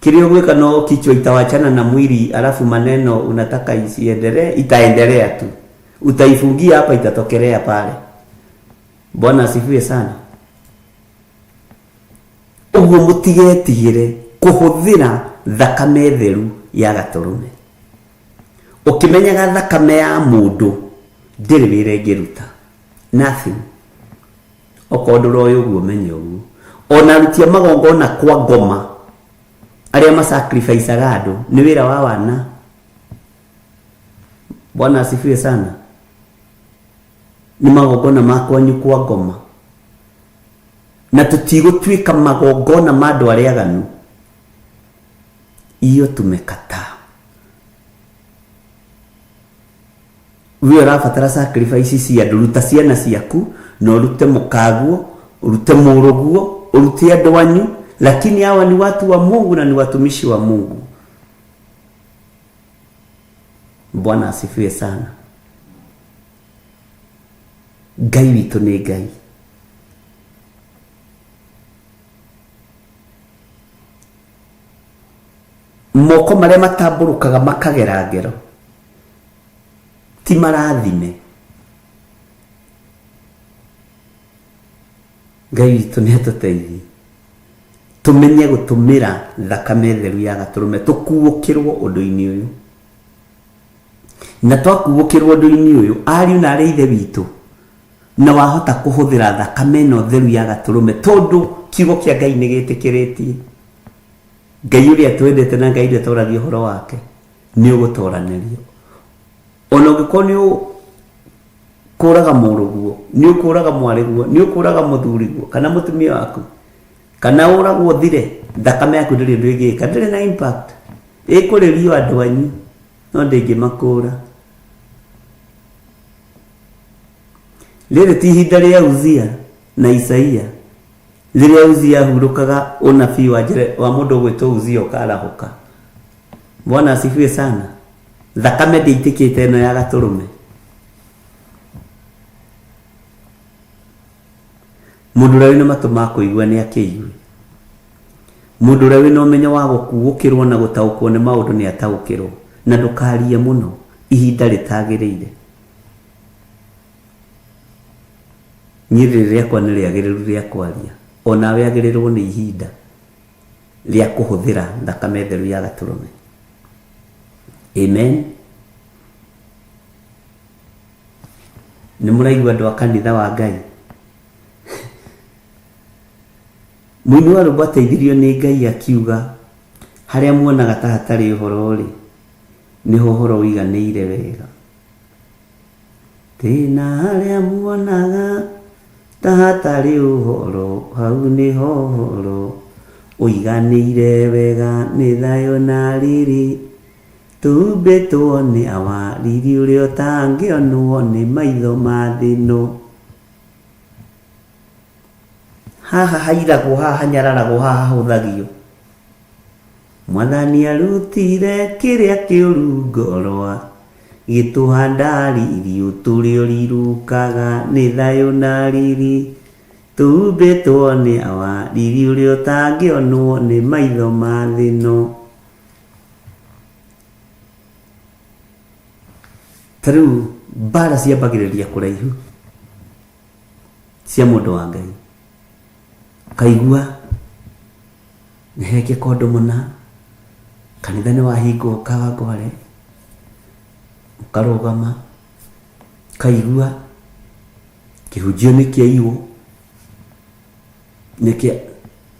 Kĩrĩa ũgwĩka no kichwa itawachana na mwili alafu maneno unataka isiendelee, itaendelea tu. Utaifungia hapa itatokelea pale. Bwana asifiwe sana. Ũguo mũtigetigĩre kũhũthĩra thakame theru ya gatũrũme. Ũkĩmenyaga thakame ya mũndũ ndĩrĩ wĩra ĩngĩruta. Nothing. Okorwo ndũroĩ ũguo menye ũguo. Ona aruti a magongona kwa ngoma arĩa masacrificaga andũ nĩ wĩra wa wana. Bwana asifiwe sana. Nĩ magongona ma kwanyu kwa ngoma. Na tũtigũtuĩka magongona ma andũ arĩa aganu. Iyo tumekataa. We ũrabatara sacrifice cia andũ, ruta ciana ciaku na ũrute mũkaguo, ũrute mũrũguo, ũrute andũ anyu, lakini hawa ni watu wa Mungu na ni watumishi wa Mungu. Bwana asifiwe sana. Ngai witũ nĩ Ngai. Moko marĩa matambũrũkaga makagera ngero ti marathime. Ngai witũ nĩ atũteithie tũmenye gũtũmĩra thakame theru ya gatũrũme tũkuũkĩrwo ũndũ-inĩ ũyũ. Na twakuũkĩrwo ũndũ-inĩ ũyũ, ariũ na arĩ ithe witũ, na wahota kũhũthĩra thakame ĩno theru ya gatũrũme tondũ kiugo kĩa Ngai nĩ gĩtĩkĩrĩtie. Ngai ũrĩa twendete na Ngai ũrĩa tũragia ũhoro wake nĩ ũgũtoranĩrio. Ona ũngĩkorwo nĩ ũkũraga mũrũguo, nĩ ũkũraga mwarĩguo, nĩ ũkũraga mũthuriguo kana mũtumia waku, kana ũragwo ũthire, thakame yaku ndĩrĩ ũndũ ĩngĩka, ndĩrĩ na impact. Ĩkũrĩrio andũ anyu, no ndĩngĩmakũra. Rĩrĩ ti ihinda rĩa Uzia na Isaia, rĩrĩa Uzia ahurũkaga ũnabii wa Jere, wa mũndũ ũgwĩtwo Uzia ũkarahũka. Bwana asifiwe sana. Thakame ndĩitĩkĩte ĩno ya gatũrũme. Mũndũ ũrĩa wĩna matũ ma kũigua nĩ akĩigue. Mũndũ ũrĩa wĩna ũmenyo wa gũkuũkĩrwo na gũtaũkwo nĩ maũndũ nĩ ataũkĩrwo. Na ndũkarie mũno ihinda rĩtagĩrĩire. Niĩ rĩrĩ rĩakwa nĩ rĩagĩrĩru rĩa kwaria. Onawe agĩrĩrwo nĩ ihinda rĩa kũhũthĩra thakame theru ya gatũrũme. Amen. Nĩ mũraigua andũ a kanitha wa Ngai? Mũini wa rwĩmbo ateithirio nĩ Ngai akiuga, harĩa muonaga ta hatarĩ ũhoro-rĩ, nĩho ũhoro ũiganĩire wega. Thĩna harĩa muonaga ta hatarĩ ũhoro, hau nĩho ũhoro ũiganĩire wega. Nĩ thayũ na riri tũhumbĩtwo nĩ awa, riri ũrĩa ũtangĩonwo nĩ maitho ma thĩ ĩno. Haha hairagwo, haha hanyararagwo, haha hahũthagio. Mwathani arutire kĩrĩa kĩũru ngoro gĩtũhanda riri ũtũrĩa ũrirũkaga. Nĩ thayũ na riri tũhumbĩtwo nĩ awa, riri ũrĩa ũtangĩonwo nĩ maitho ma thĩ ĩno. Ta rĩu mbara ciambagĩrĩria kũraihu cia mũndũ wa Ngai. Kaigua nĩ hekĩka ũndũ mũna, kanitha nĩ wahingwo Kawangware, ũkarũgama, kaigua kĩhunjio nĩ kĩaiywo, nĩ kĩa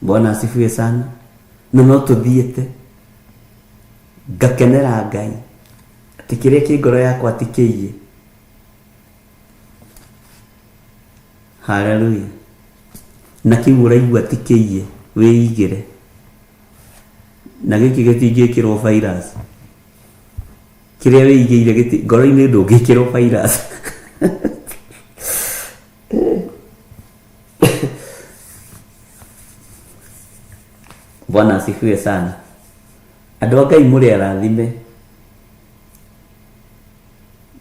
Bwana asifiwe sana. Na no tũthiĩte ngakenera Ngai atĩ kĩrĩa kĩ ngoro yakwa ti kĩiye. Haleluya. Na kĩu ũraigua ti kĩiye, wĩigĩre. Na gĩkĩ gĩtingĩkĩrwo virus. Kĩrĩa wĩigĩire gĩti ngoro-inĩ ndũngĩkĩrwo virus. Bwana asifiwe sana. Andũ a Ngai mũrĩ arathime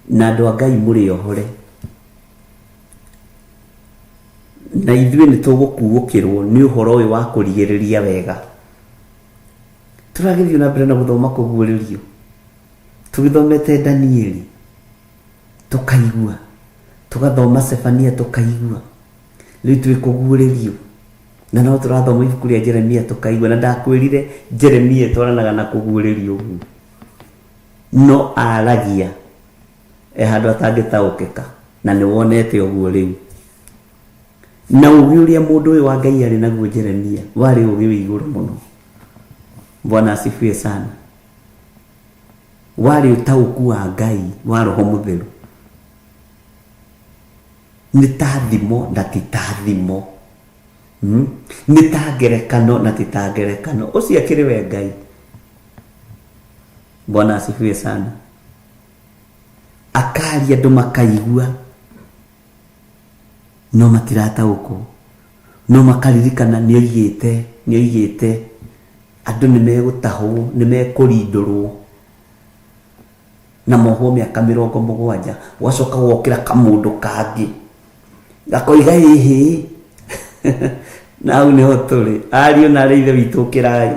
na andũ a Ngai mũrĩ ohore na ithuĩ nĩ tũgũkuũkĩrwo nĩ ũhoro ũyũ wa kũrigĩrĩria wega. Tũragĩthiĩ na mbere na gũthoma kũguũrĩrio tũgĩthomete Danieli tũkaigua, tũgathoma Sefania tũkaigua, rĩu twĩ kũguũrĩrio na no tũrathoma ibuku rĩa Jeremia tũkaigua, na ndakwĩrire Jeremia ĩtwaranaga na kũguũrĩrio ũguo, no aragia e handũ atangĩtaũkĩka na nĩ wonete ũguo rĩu. Na ũgĩ ũrĩa mũndũ ũyũ wa Ngai arĩ naguo Jeremia warĩ ũgĩ wĩ igũrũ mũno. Bwana asifiwe sana. Warĩ ũtaũku wa Ngai wa Roho Mũtheru. Nĩ ta thimo na ti ta thimo. Hmm? Nĩ ta ngerekano na ti ta ngerekano. Ũcio akĩrĩ we Ngai. Bwana asifiwe sana. Akaria andũ makaigua no matirataũkwo no makaririkana nĩ oigĩte nĩ oigĩte andũ nĩ megũtahwo nĩ mekũrindũrwo na mohwo mĩaka mĩrongo mũgwanja gwacoka gwokĩra kamũndũ kangĩ gakoiga ĩhĩ na hau nĩho tũrĩ ariũ na arĩ ithe witũ ũkĩrai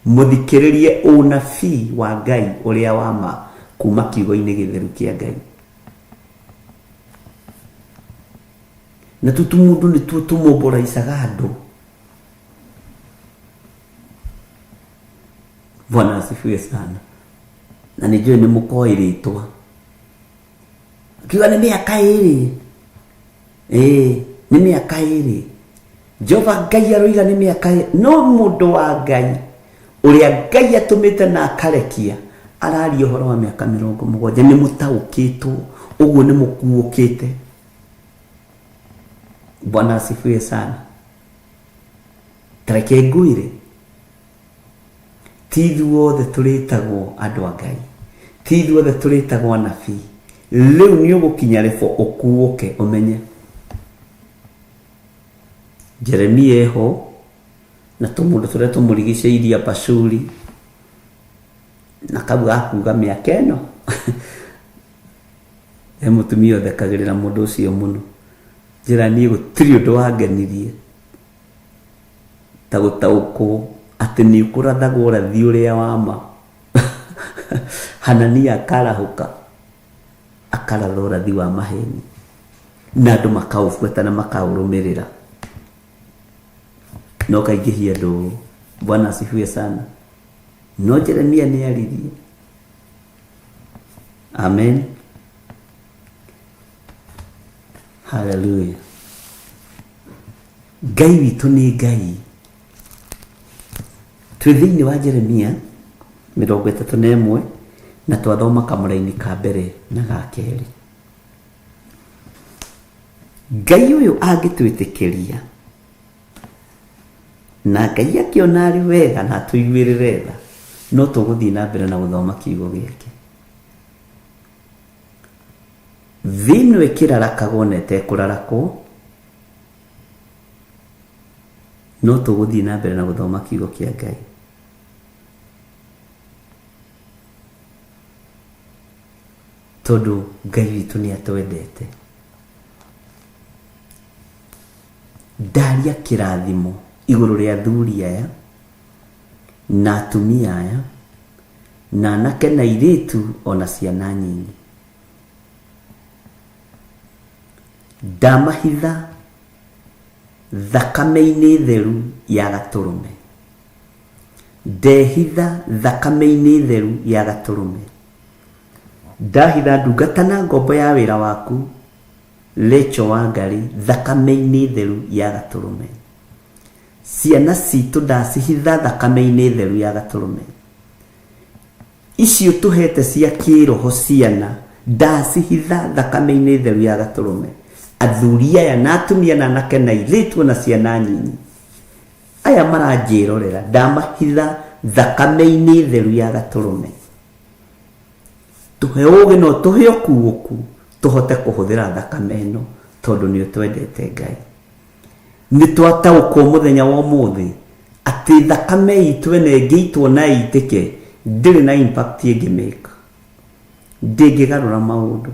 mũthikĩrĩrie ũnabii wa Ngai ũrĩa wa ma kuma kiugo-inĩ gĩtheru kĩa Ngai. Na tu tũmũndũ nĩtuo tũmomboraicaga andũ. Bwana asifiwe sana. Na nĩ njũĩ nĩ mũkoĩ rĩtwa. Akiuga nĩ mĩaka ĩrĩ. Ĩĩ, nĩ mĩaka ĩrĩ. Jehova Ngai aroiga nĩ mĩaka ĩrĩ. No mũndũ wa Ngai ũrĩa Ngai atũmĩte na akarekia araria ũhoro wa mĩaka mĩrongo mũgwanja nĩ mũtaũkĩtwo ũguo nĩ mũkuũkĩte. Bwana asifiwe sana. Tareke ngwĩre ti ithuothe tũrĩtagwo andũ a Ngai, ti ithuothe tũrĩtagwo anabii. Rĩu nĩ ũgũkinya rĩbo ũkuũke ũmenye Jeremia eho na tũmũndũ tũrĩa tũmũrigicĩirie Pashuri na kau gakuga mĩaka ĩno he mũtumia ũthekagĩrĩra mũndũ ũcio mũno njĩra niĩ gũtirĩ ũndũ wangenirie ta gũtaũkwo atĩ nĩ ũkũrathagwo ũrathi ũrĩa wa ma. Hanania akarahũka akaratha ũrathi wa maheni na andũ makaũbuata na makaũrũmĩrĩra no kaingĩhia andũ. Bwana asifiwe sana. No Jeremia nĩ aririe. Amen. Hallelujah. Ngai witũ nĩ Ngai. Twĩ thĩinĩ wa Jeremia 31 na twathoma kamũraini ka mbere na ga kerĩ. Ngai ũyũ angĩtwĩtĩkĩria na Ngai akĩona arĩ wega na atũiguĩrĩre tha, no tũgũthiĩ na mbere na gũthoma kiugo gĩake. Thĩ ĩno ĩkĩrarakagwo na ĩtekũrarakwo, no tũgũthiĩ na mbere na gũthoma kiugo kĩa Ngai. Tondũ Ngai witũ nĩ atwendete. Ndaria kĩrathimo igũrũ rĩa athuri aya na atumia aya na anake na airĩtu ona ciana nyinyi. Ndamahitha thakame-inĩ theru ya gatũrũme. Ndehitha thakame-inĩ theru ya gatũrũme. Ndahitha ndungata na ngombo ya wĩra waku Rachel Wangari thakame-inĩ theru ya gatũrũme. Ciana citũ ndacihitha thakame-inĩ theru ya gatũrũme. Icio tũhete cia kĩroho ciana ndacihitha thakame-inĩ theru ya gatũrũme. Athuri aya na atumia na anake na airĩtu ona ciana nyinyi aya maranjĩrorera ndamahitha thakame-inĩ theru ya gatũrũme. Tũhe ũũgĩ na ũtũhe ũkuũku tũhote kũhũthĩra thakame ĩno tondũ nĩ ũtwendete Ngai. Nĩ twataũkwo mũthenya wa ũmũthĩ Atĩ thakame itũ ĩno ĩngĩitwo na ĩitĩke, ndĩrĩ na impact ĩngĩmĩka, ndĩngĩgarũra maũndũ.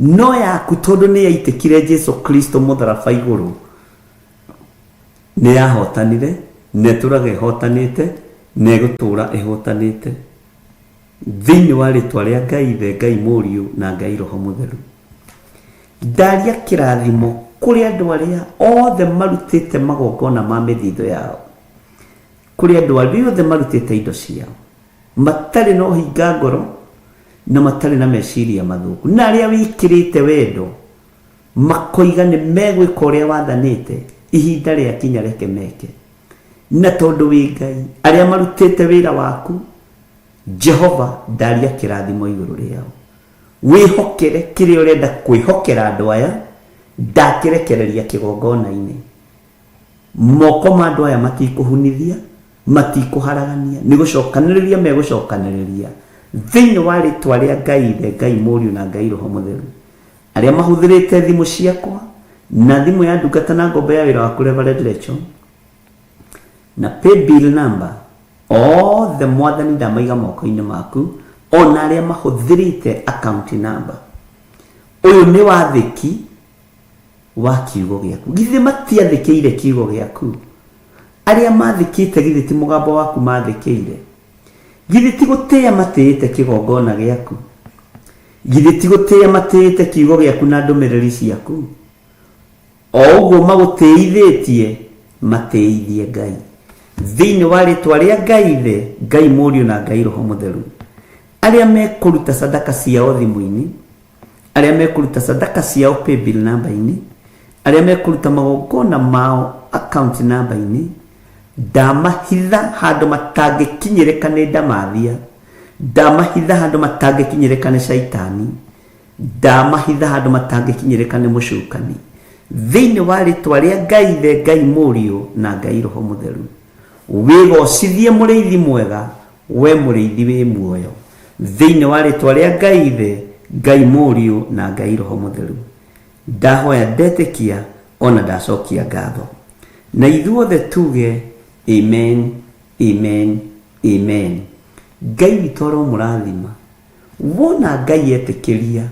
No yaku tondũ nĩ yaitĩkire Jesu Kristo mũtharaba igũrũ, nĩ yahotanire, na ĩtũraga ĩhotanĩte, na ĩgũtũra ĩhotanĩte thĩinĩ wa rĩtwa rĩa Ngai Ithe, Ngai Mũriũ na Ngai Roho Mũtheru. Ndaria kĩrathimo kũrĩ andũ arĩa othe marutĩte magongona ma mĩthithũ yao, kũrĩ andũ arĩa othe marutĩte indo ciao matarĩ na ũhinga ngoro na matarĩ na meciria mathũku, na arĩa wĩkĩrĩte wendo makoiga nĩ megwĩka ũrĩa wathanĩte, ihinda rĩakinya reke meke. Na tondũ wĩ Ngai, arĩa marutĩte wĩra waku Jehova, ndaria kĩrathimo igũrũ rĩao. Wĩhokere kĩrĩa ũrenda kwĩhokera andũ aya, ndakĩrekereria kĩgongona-inĩ. Moko ma andũ aya matikũhunithia, matikũharagania, nĩ gũcokanĩrĩria megũcokanĩrĩria thĩinĩ wa rĩtwa rĩa Ngai Ithe, Ngai Mũriũ na Ngai Roho Mũtheru. Arĩa mahũthĩrĩte thimũ ciakwa na thimũ ya ndungata na ngombo ya wĩra waku Reverend Rachel na paybill number othe, Mwathani ndamaiga moko-inĩ maku, ona arĩa mahũthĩrĩte account number. Ũyũ nĩ wathĩki wa kiugo gĩaku. Githĩ matiathĩkĩire kiugo gĩaku? Arĩa mathĩkĩte githĩ ti mũgambo waku mathĩkĩire? Githĩ ti gũtĩĩa matĩĩte kĩgongona gĩaku? Githĩ ti gũtĩĩa matĩĩte kiugo gĩaku na ndũmĩrĩri ciaku? O ũguo magũtĩithĩtie, matĩithie Ngai thĩinĩ wa rĩtwa rĩa Ngai Ithe, Ngai Mũriũ na Ngai Roho Mũtheru. Arĩa mekũruta sadaka ciao thimũ-inĩ, arĩa mekũruta sadaka ciao paybill number-inĩ, arĩa mekũruta magongona mao account number-inĩ, ndamahitha handũ matangĩkinyĩrĩka nĩ ndamathia, ndamahitha handũ matangĩkinyĩrĩka nĩ caitani, ndamahitha handũ matangĩkinyĩrĩka nĩ mũcukani, thĩinĩ wa rĩtwa rĩa Ngai Ithe, Ngai Mũriũ na Ngai Roho Mũtheru. Wĩgocithie mũrĩithi mwega, we mũrĩithi wĩ muoyo, thĩinĩ wa rĩtwa rĩa Ngai Ithe, Ngai Mũriũ na Ngai Roho Mũtheru. Ndahoya, ndetĩkia, ona ndacokia ngatho, na ithuothe tuge amen, amen, amen. Ngai witũ aromũrathima. Wona Ngai etĩkĩria,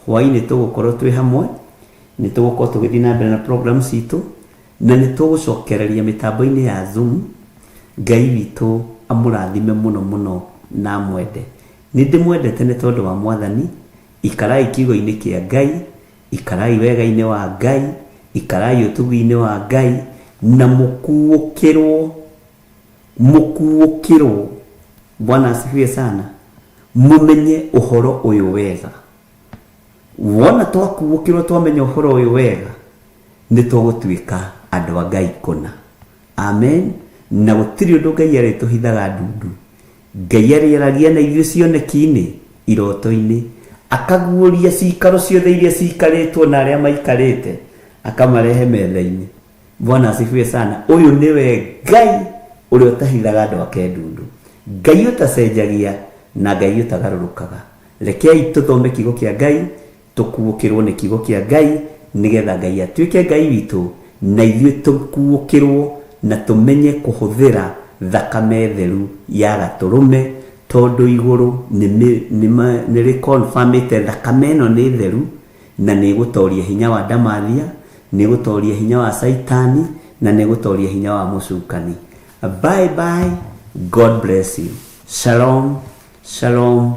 hwaĩ-inĩ tũgũkorwo twĩ hamwe, nĩ tũgũkorwo tũgĩthiĩ na mbere na program citũ, na nĩ tũgũcokereria mĩtambo-inĩ ya Zoom. Ngai witũ amũrathime mũno mũno na amwende. Nĩ ndĩmwendete nĩ tondũ wa Mwathani. Ikarai kiugo-inĩ kĩa Ngai, ikarai wega-inĩ wa Ngai, ikarai ũtugi-inĩ wa Ngai, na mũkuũkĩrwo, mũkuũkĩrwo. Bwana asifiwe sana. Mũmenye ũhoro ũyũ wega. Wona twakuũkĩrwo twamenya ũhoro ũyũ wega, nĩ tũgũtuĩka andũ a Ngai kũna. Amen. Na gũtirĩ ũndũ Ngai arĩtũhithaga ndundu. Ngai arĩaragia na ithuĩ cioneki-inĩ, iroto-inĩ, akaguũria cikaro ciothe iria cikarĩtwo na arĩa maikarĩte, akamarehe metha-inĩ. Bwana asifiwe sana. Ũyũ nĩwe Ngai ũrĩa ũtahithaga andũ ake ndundu, Ngai ũtacenjagia na Ngai ũtagarũrũkaga. Rekei tũthome kiugo kĩa Ngai, tũkuũkĩrwo nĩ kiugo kĩa Ngai, nĩgetha Ngai atuĩke Ngai witũ na ithuĩ tũkuũkĩrwo na tũmenye kũhũthĩra thakame theru ya gatũrũme, tondũ igũrũ nĩ rĩkonfamĩte thakame ĩno nĩ theru na nĩ ĩgũtoria hinya wa ndamathia, nĩ ĩgũtoria hinya wa caitani, na nĩ ĩgũtoria hinya wa mũcukani. Bye bye, God bless you. Shalom, shalom,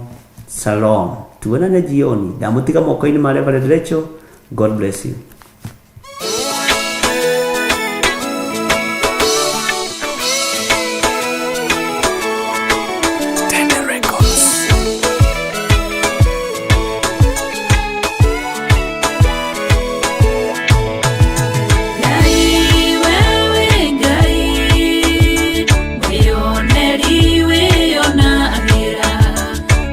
shalom. Tuonane jioni. Ndamũtiga moko-inĩ ma Reverend Rachel. God bless you. Ngai wewe Ngai, mwĩoneri wĩonagĩra,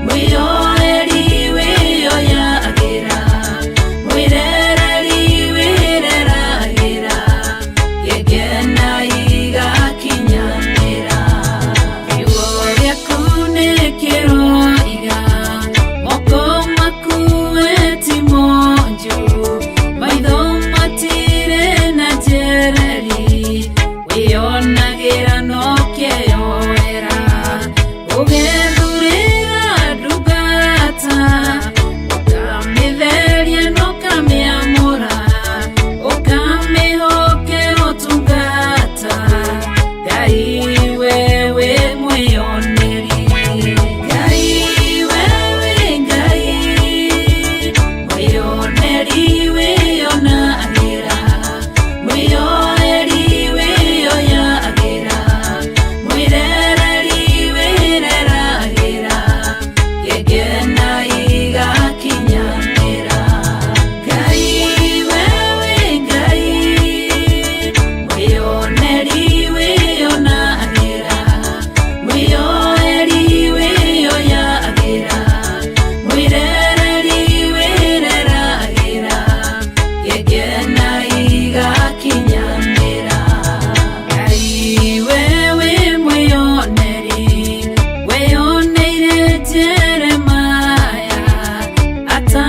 mwĩyoeri wĩyoyagĩra, mwĩrereri.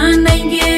Anaingĩra.